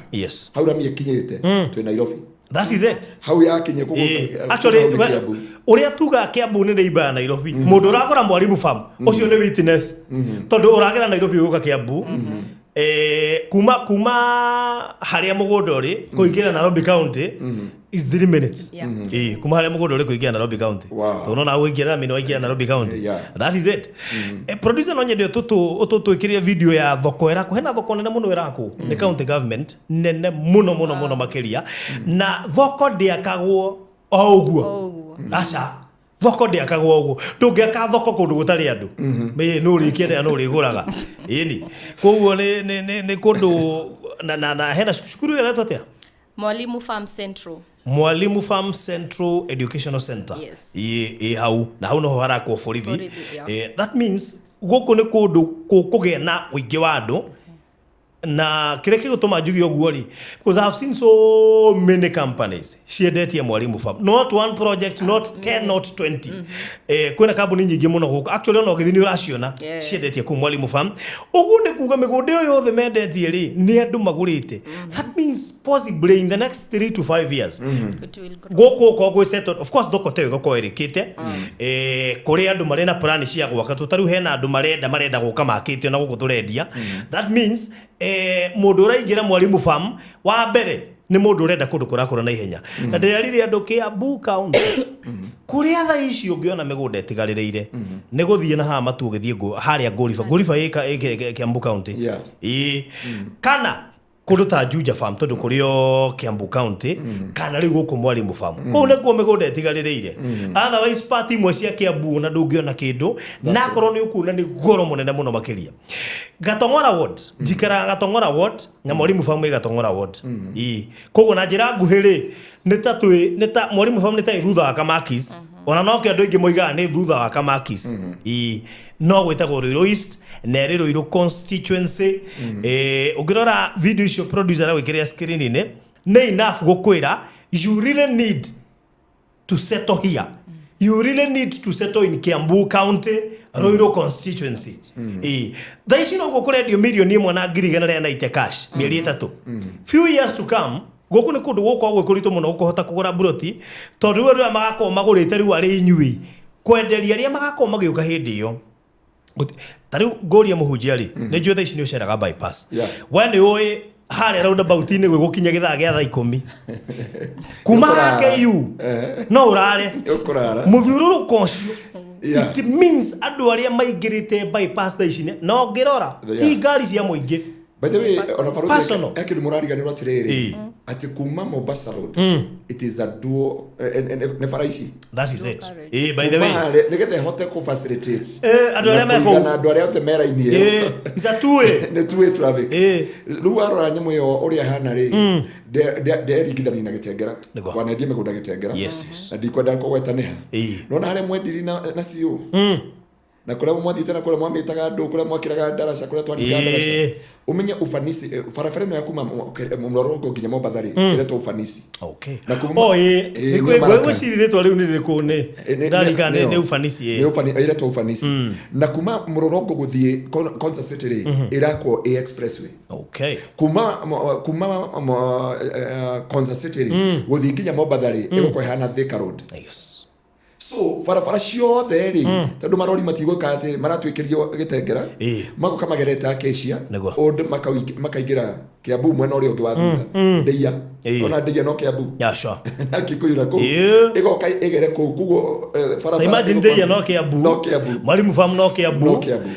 Hau rami ĩkinyĩte twĩ Nairobi. That is it. Hau yakinye kũguo Actually, hau nĩ Kiambu. Ũrĩa tugaga Kiambu nĩ neighbor ya Nairobi, mũndũ ũragũra Mwalimu Farm ũcio nĩ witness, tondũ ũragĩra Nairobi ũgũka Kiambu. Kuma harĩa mũgũnda ũrĩ kũingĩra Nairobi County is 3 minutes. Kuma harĩa mũgũnda ũrĩ kũingĩra Nairobi County. Tondũ nona ũingĩra rami nĩ waingĩra Nairobi County. That is it. Producer, no nyende ũtũtwĩkĩrĩre video ya thoko ĩrakwo. Hena thoko nene mũno ĩrakwo nĩ county government, nene mũno mũno mũno makĩria, na thoko ndĩakagwo o ũguo. O ũguo. Aca, thoko ndĩakagwo ũguo. Ndũngĩaka thoko kũndũ gũtarĩ andũ. Ĩ, nũ ũrĩkĩendaga, nũ ũrĩgũraga? Ĩni koguo nĩ kũndũ na hena cukuru ĩyo ĩretwo atĩa? Mwalimu Farm Central. Mwalimu Farm Central Educational Center. Yes. Ĩ hau na hau noho harakwo borithi. Borithi, yeah. That means gũkũ nĩ kũndũ kũkũgĩa na ũingĩ wa andũ, na kĩrĩa kĩgũtũma njuge ũguo rĩ, because I've seen so many companies ciendetie Mwalimu Farm, not one project, not 10, not 20. Kwĩna kambuni nyingĩ mũno gũkũ actually, ona ũgĩthiĩ nĩ ũraciona ciendetie kũu Mwalimu Farm. Ũguo nĩ kuga mĩgũnda ĩyo yothe mendetie rĩ, nĩ andũ magũrĩte. That means possibly in the next 3 to 5 years It will grow. gũkũ gũkorwo gwĩ settled. Of course thoko ta ĩyo ĩgũkorwo ĩrĩkĩte. Kũrĩ andũ marĩ na plan cia gwaka tũ, tarĩu hena andũ marenda gũka makĩte ona gũkũ tũrendia. That means mũndũ ũraingĩra Mwalimu Farm wa mbere nĩ mũndũ ũrenda kũndũ kũrakũra na ihenya. Na ndĩrarire andũ Kiambu County kũrĩa thaa ici ũngĩona mĩgũnda ĩtigarĩrĩire nĩ gũthiĩ na haha matu ũgĩthiĩ harĩa Ngũriba. Ngũriba ĩ Kiambu County. Ĩĩ, kana kũndũ ta Juja Farm, tondũ kũrĩ o Kiambu County, kana rĩu gũkũ Mwalimu Farm, kũu nĩkuo mĩgũnda ĩtigarĩrĩire. Otherwise part imwe cia Kiambu na ndũngĩona kĩndũ, na akorwo nĩ ũkuona nĩ goro mũnene mũno makĩria. Gatong'ora Ward, njikaraga Gatong'ora Ward, na Mwalimu Farm ĩ Gatong'ora Ward. Ĩĩ, koguo na njĩra nguhĩ rĩ, nĩ ta twĩ nĩ ta Mwalimu Farm nĩ ta ĩ thutha wa Kamakis, ona no kĩo andũ aingĩ moigaga nĩ thutha wa Kamakis. Ĩĩ, no gwĩtagwo Ruiru East na ĩrĩ Ruiru constituency. Ũngĩrora video icio producer agwĩkĩrĩra screen-inĩ, nĩ enough gũkwĩra you really need to settle here. You really need to settle in Kiambu County, Ruiru constituency. Thaa ici noguo kũrendio 1,190,000 cash mĩeri 3. Few years to come, gũkũ nĩ kũndũ gũkoragwo gwĩ kũritũ mũno gũkũhota kũgũra mburoti, tondũ rĩu andũ aya magakorwo magũrĩte rĩu arĩ inyuĩ kwenderia arĩa magakorwo magĩũka hĩndĩ ĩyo. Ta rĩu ngũrie mũhunjia rĩ, nĩ njũĩ thaa ici nĩ ũceraga bypass. We nĩ ũĩ harĩa roundabout-inĩ gwĩ gũkinya gĩthaa gĩa thaa 10 kuma Nĩũkũrara. KU no ũrare Ũkũrara. mũthiũrũrũko ũcio. It means andũ arĩa maingĩrĩte bypass thaa ici na ũngĩrora ti ngari cia mũingĩ. By the way, ona baruthi Personal. he kĩndũ mũrariganĩrwo atĩrĩrĩ, atĩ kuma Mombasa Road it is a duo, nĩ bara ici. That is it. Carriage. By the way, Kuma harĩa, nĩgetha ĩhote kũ facilitate Andũ arĩa na me kũu. kũigana andũ arĩa othe me raini ĩyo. It's a two way. Nĩ two-way traffic. Rĩu warora nyamũ ĩyo ũrĩa ĩhana rĩ, nderingithania na Gĩtengera. Nĩguo. Wanendia mĩgũnda Gĩtengera. Yes. Na ndikwenda kũgweta nĩha. Nona harĩa mwendiri na CEO na kũrĩa mwathiĩte na kũrĩa mwamĩtaga andũ, kũrĩa mwakĩraga ndaraca, kũrĩa twaringaga ndaraca, ũmenye ufanisi, barabara ĩno ya kuma Mlolongo nginya Mombatha rĩ, ĩretwo ufanisi. Na kuma- Oh, ĩĩ. Nĩyo Maraka. Ngwĩciria rĩtwa rĩu nĩ rĩrĩkũ nĩ ndarikana nĩ ufanisi. Nĩ ĩretwo ufanisi, na kuma Mlolongo gũthiĩ Konza City rĩ, ĩrakwo ĩ expressway. Kuma Konza City rĩ, gũthiĩ nginya Mombatha rĩ, ĩgũkorwo ĩhana Thika Road. So barabara ciothe rĩ, tondũ marori matigũka atĩ maratuĩkĩrio Gĩtengera, magoka magerete Acacia. Old makaingĩra Kiambu mwena ũrĩa ũngĩ wa thutha Ndeia. Ona Ndeia no Kiambu na Kikuyu na kũu ĩgoka ĩgere kũu, koguo Ta barabara imagine Ndeia no Kiambu. No Kiambu. Mwalimu Farm no Kiambu. No Kiambu.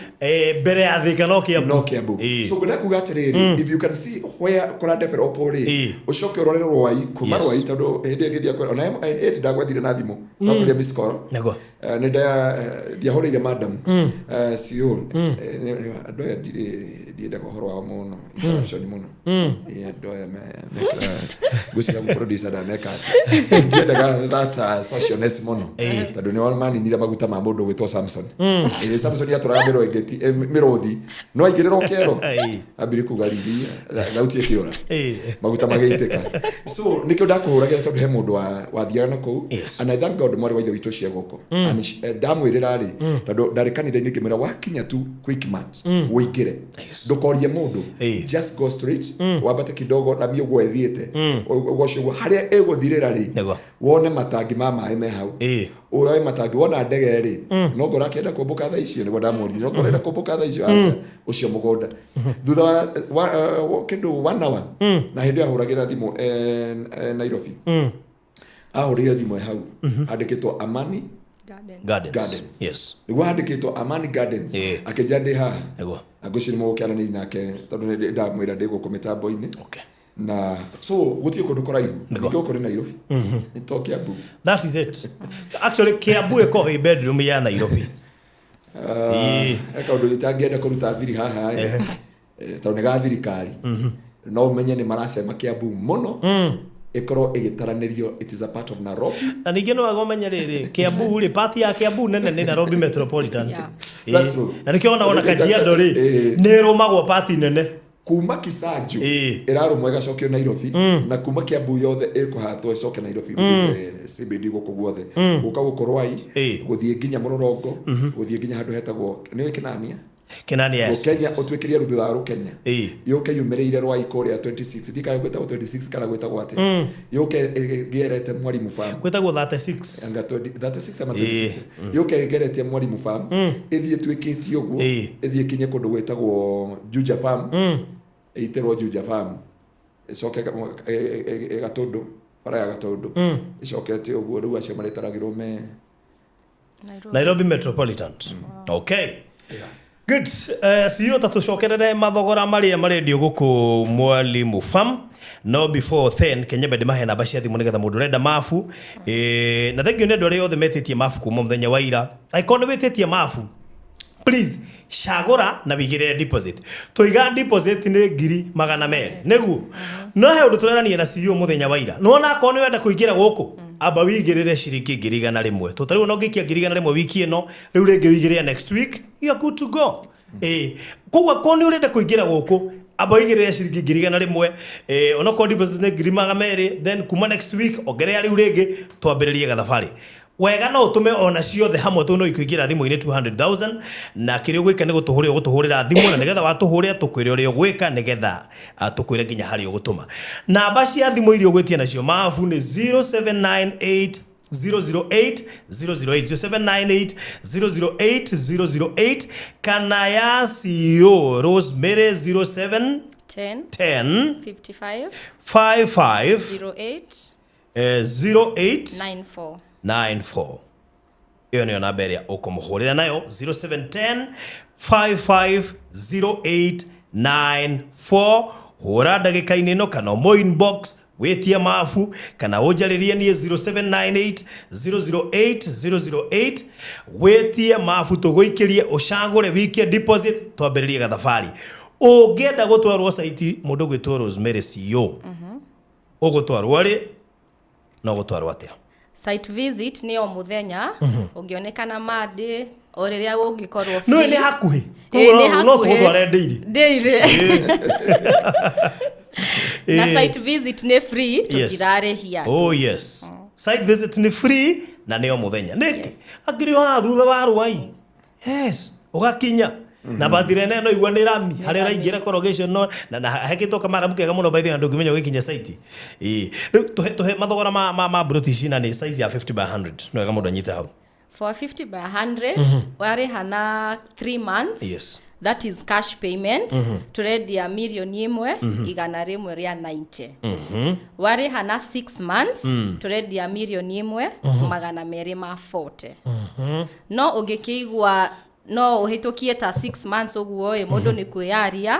Mbere ya Thika no Kiambu. No Kiambu. So ngwenda kuga atĩrĩrĩ, if you can see where kũra develop rĩ, ũcoke ũrore Rwai kuma Rwai, tondũ hĩndĩ ĩngĩ ndiakwĩra ona hĩndĩ ndagwethire na thimũ no kũrĩa miss call. Nĩ ndiahũrĩire madam CEO. Andũ aya ndirĩ ndiendaga ũhoro wao mũno, interruption mũno. Andũ aya mekĩraga ngwĩciria producer ndaneka atĩa, ndiendaga that socialness mũno, tondũ nĩo maninire maguta ma mũndũ gwĩtwo Samson. Samson atũraga mĩrũthi no aingĩrĩrwo kero ambire kuga riri thauti ĩkĩũra, maguta magĩitĩka. So nĩkĩo ndakũhũragĩra, tondũ he mũndũ wathiaga na kũu. And I thank God mwarĩ wa ithe witũ cia gũkũ. And ndamwĩrĩra rĩ, tondũ ndarĩ kanitha-inĩ, ngĩmwĩra wakinya tu Quickmart ũingĩre, ndũkorie mũndũ, just go straight, wambate kidogo na mi ũguo ĩthiĩte ũgocio ũguo harĩa ĩgũthirĩra rĩ, wone matangi ma maĩ me hau. Ũroe matangi, wona ndege rĩ, no ngora akĩenda kũmbũka thaa icio, nĩguo ndamũririe, no ngora enda kũmbũka thaa icio, aca, ũcio mũgũnda thutha wa kĩndũ one hour. Na hĩndĩ ĩyo ahũragĩra thimũ Nairobi, ahũrĩire thimũ hau andĩkĩtwo Amani Gardens. Gardens. Gardens. Nĩguo handĩkĩtwo Amani Gardens. Akĩnjĩra ndĩ haha. Na ngwĩciria nĩmũgũkĩaranĩria nake, tondũ nĩ ndamwĩra ndĩ gũkũ mĩtambo-inĩ. Na so gũtirĩ kũndũ kũraihu. Ningĩ gũkũ nĩ Nairobi, to Kiambu. That is it. Actually Kiambu ĩkoragwo ĩ bedroom ya Nairobi. He kaũndũ itangĩenda kũruta thiri haha ĩ. Tondũ nĩ ga thirikari, no ũmenye nĩ maracema Kiambu mũno. Ĩkorwo ĩgĩtaranĩrio, it is a part of Nairobi. Na ningĩ no wega ũmenye rĩrĩ, Kiambu rĩ, part ya Kiambu nene nĩ Nairobi Metropolitan. That's true. Na nĩkĩo ona Kajiado rĩ, nĩ ĩrũmagwo part nene. Kuma Kisaju ĩrarũmwo ĩgacokio Nairobi, na kuma Kiambu yothe ĩkũhatwo ĩcoke Nairobi, CBD gũkũ guothe, gũka gũkũ Rwai, gũthiĩ nginya Mũrũrongo, gũthiĩ nginya handũ hetagwo nĩũĩ Kĩnania. Kenani, yes. Rũkenya, ũtuĩkĩrie rũthutha wa Rũkenya, yũke yumĩrĩire Rwai kũrĩa 26, ndiĩ kana gwĩtagwo 26 kana gwĩtagwo atĩa, yũke ĩgerete Mwalimu Farm. Gwĩtagwo 36. Anga 20 36 ama 26, yũke ĩgeretie Mwalimu Farm, ĩthiĩ ĩtuĩkĩtie ũguo, ĩthiĩ ĩkinye kũndũ gwĩtagwo Juja Farm, ĩitĩrwo Juja Farm, ĩcoke Gatũndũ, bara ya Gatũndũ, ĩcokete ũguo. Rĩu acio marĩtaragĩrwo me Nairobi Metropolitan. Okay, good. CEO, ta tũcokerere mathogora marĩa marendio gũkũ Mwalimu Farm. No before then, Kenya ndĩmahe namba cia thimũ nĩgetha mũndũ ũrenda mabu, na thengio nĩ andũ arĩa othe metĩtie mabu kuma mũthenya wa ira. Angĩkorwo nĩ wĩtĩtie mabu, please cagũra na wĩigĩrĩre deposit. Tũiga deposit nĩ 200,000 nĩguo. No he ũndũ tũrerania na CEO mũthenya wa ira, nĩwona akorwo nĩ wenda kũingĩra gũkũ, amba wĩigĩrĩre ciringi 100,000. Tũta rĩu ona ũngĩikia 100,000 wiki ĩno, rĩu rĩngĩ wĩigĩrĩre next week, you are good to go. Koguo akorwo nĩ ũrenda kũingĩra gũkũ, amba wĩigĩrĩre ciringi 100,000. Onokorwo deposit nĩ 200,000, then kuma next week ongerera rĩu rĩngĩ, twambĩrĩrie gathabarĩ wega. No ũtũme ona ciothe hamwe tondũ no ikũingĩra thimũ-inĩ 200,000, na kĩrĩa ũgwĩka nĩ gũtũhũrĩra, ũgũtũhũrĩra thimũ, na nĩgetha watũhũrĩra tũkwĩre ũrĩa ũgwĩka, nĩgetha tũkwĩre nginya harĩa ũgũtũma. Namba cia thimũ iria ũgwĩtia nacio mabu nĩ 0798 008 008, 0798 008 008, kana ya CEO Rosemary, 07 10 10 55 55 08 08 94. 94. Ĩyo nĩyo namba ĩrĩa ũkũmũhũrĩra nayo, 0710 550894. Hũra ndagĩka-inĩ ĩno kana ũmũ inbox wĩtie mabu, kana ũnjarĩrie niĩ 0798 008 008, wĩtie mabu, tũgũikĩrie, ũcagũre, wĩikie deposit, twambĩrĩrie gathabarĩ. Ũngĩenda gũtwarwo site, mũndũ gwĩtwo Rosemary CEO, ũgũtwarwo rĩ no gũtwarwo atĩa? Site visit nĩ o mũthenya, ũngĩonekana Monday, o rĩrĩa ũngĩkorwo No free. nĩ hakuhĩ. Ĩĩ, nĩ No hakuhĩ. tũgũtware ndĩiri. Ndĩirĩ. Na site visit nĩ free, tũtirarĩhia. Oh yes, site visit nĩ free na nĩ o mũthenya. Nĩkĩ akĩrĩ o haha thutha wa Rwai, yes, ũgakinya na bathire neno igua nĩ rami harĩa ũraingĩra corrugation, no na hekĩtwo kamaramu kega mũno, by the way, andũ ũngĩmenya ũgĩkinya site. Ĩĩ, rĩu tũhe mathogora ma broti ici, na nĩ size ya 50 by 100. No wega mũndũ anyite hau. For 50 by 100, warĩha na 3 months, that is cash payment, turendia 1,190,000. Warĩha na 6 months, turendia 1,240,000. No ũngĩkĩigua no ũhĩtũkie ta 6 months ũguo ĩ, mũndũ nĩ kwĩyaria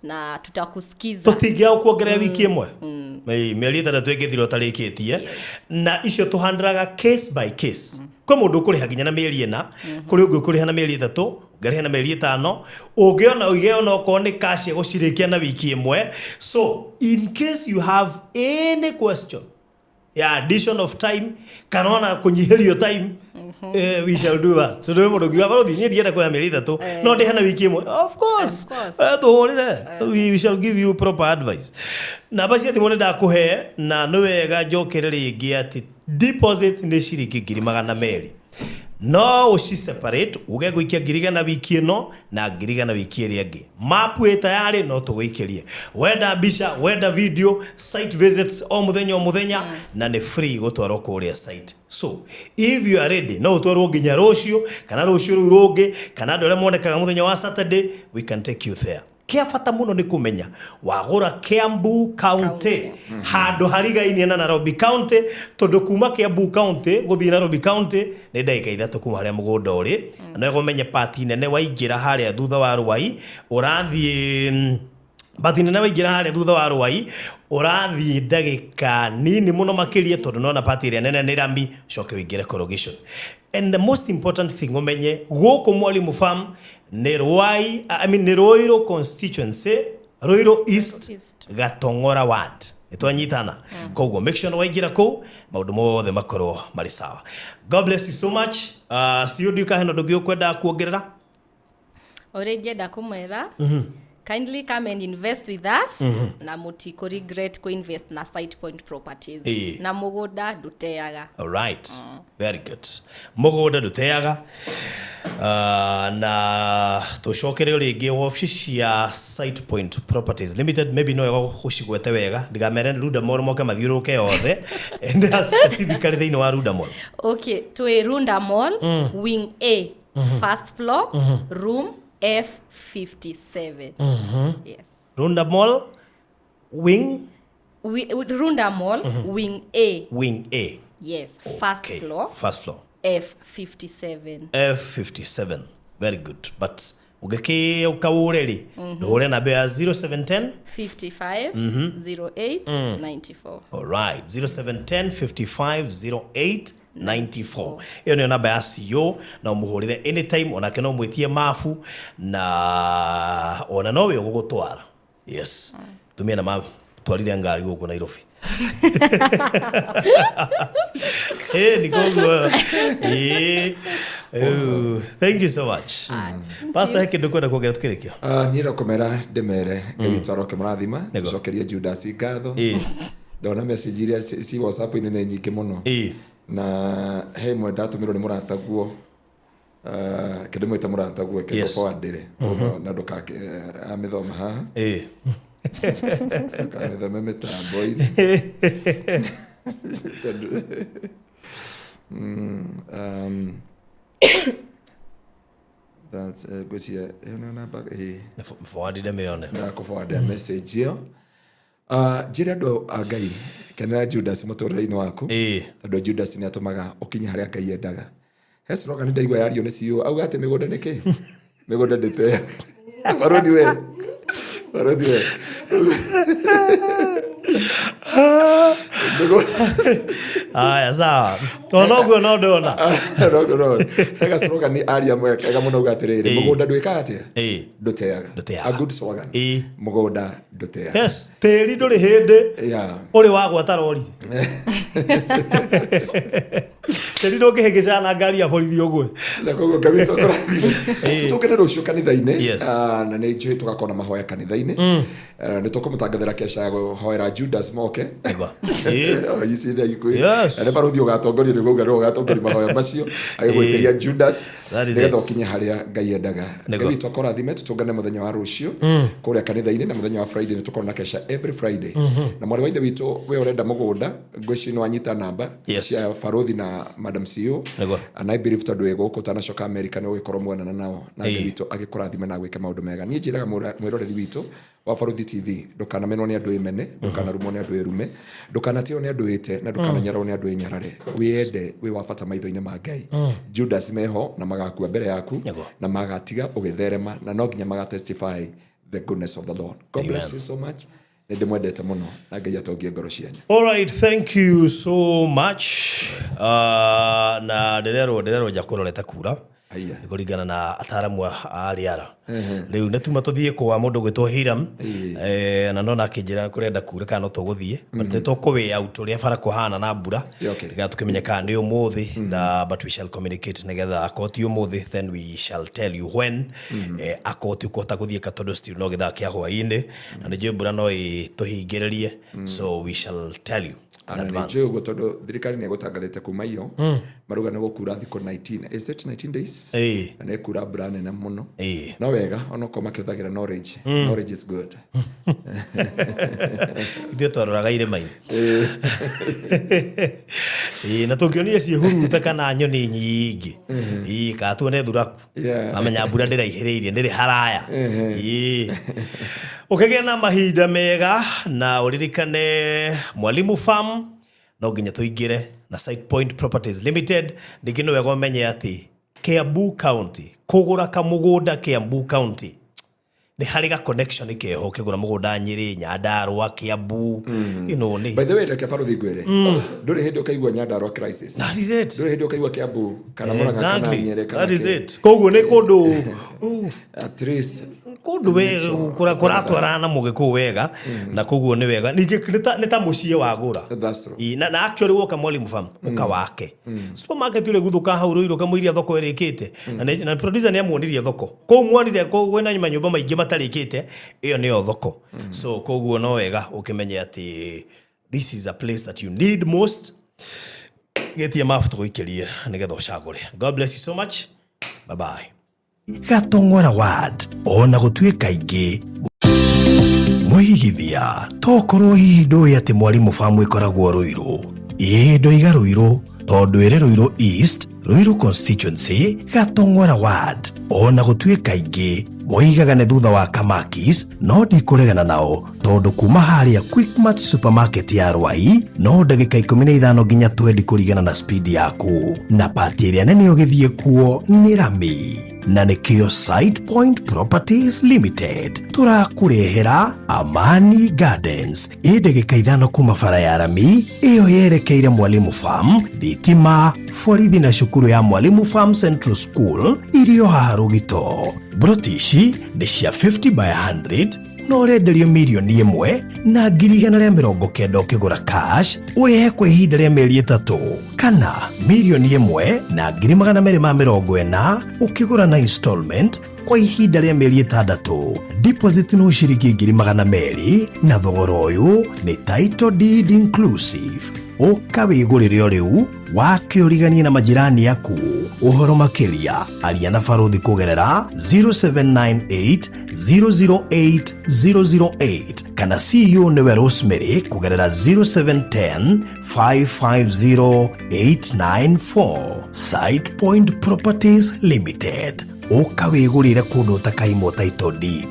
na tutakusikiza. Tũtingĩaga kuongerera wiki ĩmwe. Ĩĩ, mĩeri 6 ĩngĩthira ũtarĩkĩtie, na icio tũhandĩraga case by case. Kwĩ mũndũ ũkũrĩha nginya na mĩeri 4, kũrĩ ũngĩ ũkũrĩha na mĩeri 3, ũngĩrĩha na mĩeri 5, ũngĩona ũige ona okorwo nĩ cash ĩgũcirĩkia na wiki ĩmwe. So in case you have any question ya addition of time kana ona kũnyihĩrio time, we shall do that, tondũ wĩ mũndũ ũngiuga, "Barothi, niĩ ndienda kuoya mĩeri 3, no ndĩhe na wiki ĩmwe." Of course. Of course. Tũhũrĩre, we shall give you proper advice. Namba cia thimũ nĩ ndakũhe, na nĩ wega njokere rĩngĩ atĩ deposit nĩ ciringi 200,000. No ũci separate, uge ngũikia 100,000 wiki ĩno na 100,000 wiki ĩrĩa ĩngĩ. Mapu ĩ tayarĩ, no tũgũikĩrie. Wenda mbica, wenda video, site visits o mũthenya o mũthenya, na nĩ free gũtwarwo kũrĩa site. So if you are ready, no ũtwarwo nginya rũciũ kana rũciũ rũu rũngĩ, kana andũ arĩa monekaga mũthenya wa Saturday, we can take you there. Kĩa bata mũno nĩ kũmenya wagũra Kiambu County, handũ harigainie na Nairobi County, tondũ kuma Kiambu County gũthiĩ Nairobi County nĩ ndagĩka 3 kuma harĩa mũgũnda ũrĩ. Na no ũmenye pati nene waingĩra harĩa thutha wa Rwai ũrathiĩ, pati nene waingĩra harĩa thutha wa Rwai ũrathiĩ ndagĩka nini mũno makĩria, tondũ nona pati ĩrĩa nene nĩ rami, ũcoke ũingĩre corrugation. And the most important thing ũmenye gũkũ Mwalimu Farm nĩ Rwai, I mean, nĩ Ruiru constituency, Ruiru East, East. Gatong'ora ward. Nĩ twanyitana. Koguo make sure nĩ waingĩra kũu maũndũ mothe makorwo marĩ sawa. God bless you so much. CEO, ndiũĩ kana hena ũndũ ũngĩ ũkwenda kuongerera. Ũrĩa ingĩenda kũmwĩra, kindly come and invest with us, na mũtikũ regret kũ invest na Site Point Properties. Na mũgũnda ndũteaga. Alright. Very good. Mũgũnda ndũteaga. Na tũcokere o rĩngĩ wabici cia Site Point Properties Limited. Maybe no wega ũcigwete wega, ndigamere Runda Mall moke mathiũrũrũke yothe, and specifically thĩinĩ wa Runda Mall. Okay, twĩ Runda Mall, wing A, first floor, room F57. Yes. Runda Mall wing Runda Mall, wing A. Wing A. Yes, first floor. First floor. F57. F57. Very good. But ũngĩkĩ ũkaũre rĩ, ndũhũre namba ya 0710 55 08 94. Alright, 0710 55 08 94. Ĩyo nĩyo namba ya CEO, na ũmũhũrĩre anytime, onake no mwĩtie mabu na ona nowe ũgũgũtwara. Yes. Tumia na matwarire ngari gũkũ Nairobi. Nĩ koguo. Oh, thank you so much. Pastor, he kĩndũ kwenda kuongerera tukĩrĩkia? Niĩ no kũmera ndĩmere Ngai witũ aroke mũrathima. Tũcokerie Judas ngatho. Ndona message iria ci WhatsApp-inĩ nĩ nyingĩ mũno. Na he ĩmwe ndatũmĩrwo nĩ mũrataguo, kĩndũ mwĩta mũrataguo kĩndũ forward-ĩre na ndũkake amĩthoma haha, ndũkamĩthome mĩtambo-inĩ tondũ that's ngwĩciria ĩyo nĩyo namba ĩĩ. Forward mĩone. Ndakũforwardĩra message ĩyo. Njĩre andũ a Ngai, kenera Judas mũtũrĩre-inĩ waku, tondũ Judas nĩ atũmaga ũkinye harĩa Ngai endaga. He slogan ndaigua yario nĩ CEO, auga atĩ mĩgũnda nĩ kĩ? Mĩgũnda ndĩteaga. Barothi we. Barothi we. Aya, sawa. Ona ũguo no ndona. No. Hega slogan nĩ aria mwega mũno, auga atĩrĩrĩ, mũgũnda ndwĩkaga atĩa? Ndũteaga. Ndũteaga. A good slogan. Mũgũnda ndũteaga. Yes, tĩri ndũrĩ hĩndĩ ũrĩ wagwata rori. Tĩri ndũngĩhĩngĩcana na ngari ya borithi ũgwe. Na koguo Ngai witũ akũrathime. Tũtũngane rũciũ kanitha-inĩ. Yes. Na nĩ njũĩ tũgakorwo na mahoya kanitha-inĩ. Nĩ tũkũmũtangathĩra kesha ya kũhoera Judas moke. Nĩguo. Oh, ici nĩ Agĩkũyũ. Yes. Na nĩ barũthi ũgatongoria, nĩ gũga nĩwe ũgatongoria mahoya macio agĩgwĩtĩria Judas That is nĩgetha it. ũkinye harĩa Ngai endaga. Nĩguo. Ngai witũ akũrathime. Tũtũngane mũthenya wa rũciũ kũrĩa kanitha-inĩ, na mũthenya wa Friday nĩ tũkorwo na kesha every Friday. Na mwarĩ wa ithe witũ, we ũrenda mũgũnda, ngwĩciria nĩ wanyita namba cia barũthi na Madam CEO. Nĩguo. And I believe tondũ wĩ gũkũ ũtanacoka America nĩ ũgĩkorwo mwonana nao, na Ngai witũ agĩkũrathime na gwĩka maũndũ mega. Niĩ njĩraga mwĩroreri witũ wa Barũthi TV, ndũkanamenwo nĩ andũ ĩmene, ndũkanarumwo nĩ andũ ĩrume, ndũkanatĩo nĩ andũ ĩte, na ndũkananyararwo nĩ andũ ĩnyarare. Wĩyende, wĩ wa bata maitho-inĩ ma Ngai. Judas meho na magakua mbere yaku, na magatiga ũgĩtherema, na no nginya magatestify the goodness of the Lord. God bless you so much. Nĩ ndĩmwendete mũno na Ngai atongie ngoro cianyu. All right, thank you so much. Na ndĩrerwo nja kũrorete kura. Aya. Kũringana na ataramu a rĩara. Rĩu nĩ tuma tũthiĩ kwa mũndũ gwĩtwo Hiram. Na nona akĩnjĩra kũrenda kura kana no tũgũthiĩ. But nĩ tũkũwĩ out ũrĩa bara kũhana na mbura. Yeah, okay. Nĩgetha tũkĩmenye kana nĩ ũmũthĩ, na but we shall communicate nĩgetha akorwo ti ũmũthĩ, then we shall tell you when. Akorwo ti ũkũhota gũthiĩ ka tondũ still no gĩthaa kĩa hwaĩ-inĩ, na nĩ njũĩ mbura no ĩtũhingĩrĩrie, so we shall tell you in Na nĩ advance. njũĩ ũguo tondũ thirikari nĩ ĩgũtangathĩte kuma iyo maruga nĩ gũkura thikũ 19, is it 19 days? Na nĩ ĩkura mbura nene mũno. No wega onokorwo makĩhũthagĩra knowledge. Knowledge is good. Ithuĩ twaroraga irĩma-inĩ. Ĩĩ, na tũngĩonire ciĩhuruta kana nyoni nyingĩ, ĩĩ, kana tuone thuraku, amenya mbura ndĩraihĩrĩirie, ndĩrĩ haraya. Ĩĩ, ũkĩgĩa na mahinda mega, na ũririkane Mwalimu Farm no nginya tũingĩre na Site Point Properties Limited. Ningĩ nĩ wega ũmenye atĩ Kiambu County, kũgũra kamũgũnda Kiambu County nĩ harĩ ga connection keho, ũkĩgũra mũgũnda Nyĩrĩ, Nyandarũa, Kiambu, nĩ By the way, reke barũthi ngwĩre, ndũrĩ hĩndĩ ũkaigua Nyandarũa crisis. That is it. Ndũrĩ hĩndĩ ũkaigua Kiambu kana Murang'a kana Nyĩrĩ kana That is kĩ. it. Koguo nĩ kũndũ At least kũndũ Kũndũ we kũratwarana na mũgĩkũyũ wega, na koguo nĩ wega. Ningĩ nĩ ta mũciĩ wagũra. That's true. Ĩ, na actually woka Mwalimu Farm ũka wake supermarket ũrĩa guthũka hau rũirũ kamũiria thoko ĩrĩkĩte, na producer nĩ amuonirie thoko kũu muonire kũu kwĩna manyũmba maingĩ matarĩkĩte, ĩyo nĩyo thoko. So koguo no wega ũkĩmenye atĩ this is a place that you need most. Gĩtie mabu tũgũikĩrie nĩgetha ũcagũre. God bless you so much. Bye bye. Gatong'ora Ward, ona gũtuĩka ingĩ mwĩigithia tokorwo hihi ndũĩ atĩ Mwalimu Farm ĩkoragwo Rũirũ. Ĩĩ, ndoiga Rũirũ tondũ ĩrĩ Rũirũ East, Rũirũ constituency, Gatong'ora Ward. Ona gũtuĩka ingĩ moigaga nĩ thutha wa Kamakis, no ndikũregana nao tondũ kuma harĩa Quickmart supermarket ya Rwai no ndagĩka 15 nginya 20 kũringana na speed yaku, na pati ĩrĩa nene ũgĩthiĩ kuo nĩ rami, na nĩkĩo Site Point Properties Limited tũrakũrehera Amani Gardens, ĩ ndagĩka 5 kuma bara ya rami ĩyo yerekeire Mwalimu Farm, thitima, borithi na cukuru ya Mwalimu Farm Central School irio haha Rũgito. Broti ici nĩ cia 50 by 100, no ũrenderio 1,190,000 ũkĩgũra cash ũrĩhe kwa ihinda rĩa mĩeri 3, kana 1,240,000 ũkĩgũra na installment kwa ihinda rĩa mĩeri 6. Deposit no ciringi 200,000, na thogora ũyũ nĩ title deed inclusive. Ũka wĩgũrĩre o rĩu wake ũriganie na majirani aku. Ũhoro makĩria aria na barothi kũgerera 0798 008 008 kana CEO nĩwe Rosemary kũgerera 0710 550 894. Site Point Properties Limited, ũka wĩgũrĩre kũndũ ũtakaimwo title deed.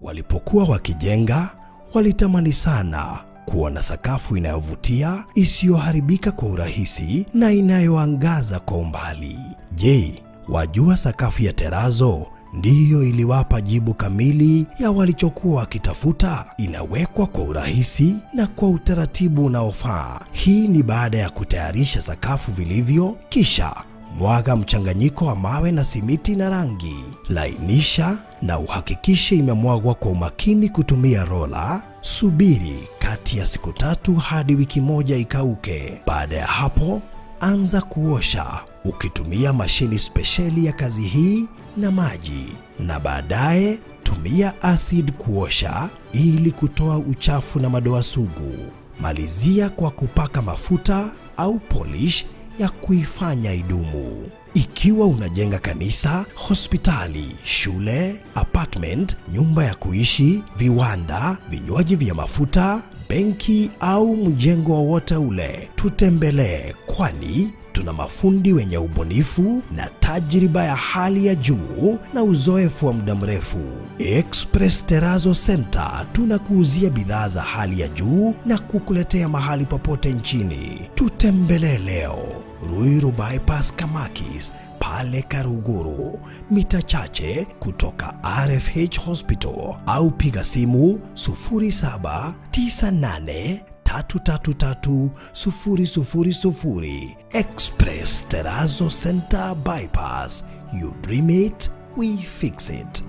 Walipokuwa wakijenga walitamani sana kuona sakafu inayovutia, isiyoharibika kwa urahisi na inayoangaza kwa umbali. Je, wajua sakafu ya terazo ndiyo iliwapa jibu kamili ya walichokuwa wakitafuta? Inawekwa kwa urahisi na kwa utaratibu unaofaa. Hii ni baada ya kutayarisha sakafu vilivyo, kisha mwaga mchanganyiko wa mawe na simiti na rangi. Lainisha na uhakikishe imemwagwa kwa umakini kutumia rola. Subiri kati ya siku 3 hadi wiki 1 ikauke. Baada ya hapo, anza kuosha ukitumia mashini spesheli ya kazi hii na maji, na baadaye tumia acid kuosha ili kutoa uchafu na madoa sugu. Malizia kwa kupaka mafuta au polish ya kuifanya idumu. Ikiwa unajenga kanisa, hospitali, shule, apartment, nyumba ya kuishi, viwanda, vinywaji vya mafuta, benki au mjengo wowote ule, tutembelee, kwani tuna mafundi wenye ubunifu na tajriba ya hali ya juu na uzoefu wa muda mrefu. Express Terrazzo Center tunakuuzia bidhaa za hali ya juu na kukuletea mahali popote nchini. Tutembelee leo Ruiru Bypass Kamakis pale Karuguru, mita chache kutoka RFH Hospital, au piga simu 0798 333 000. Express Terrazzo Center Bypass. You dream it, we fix it.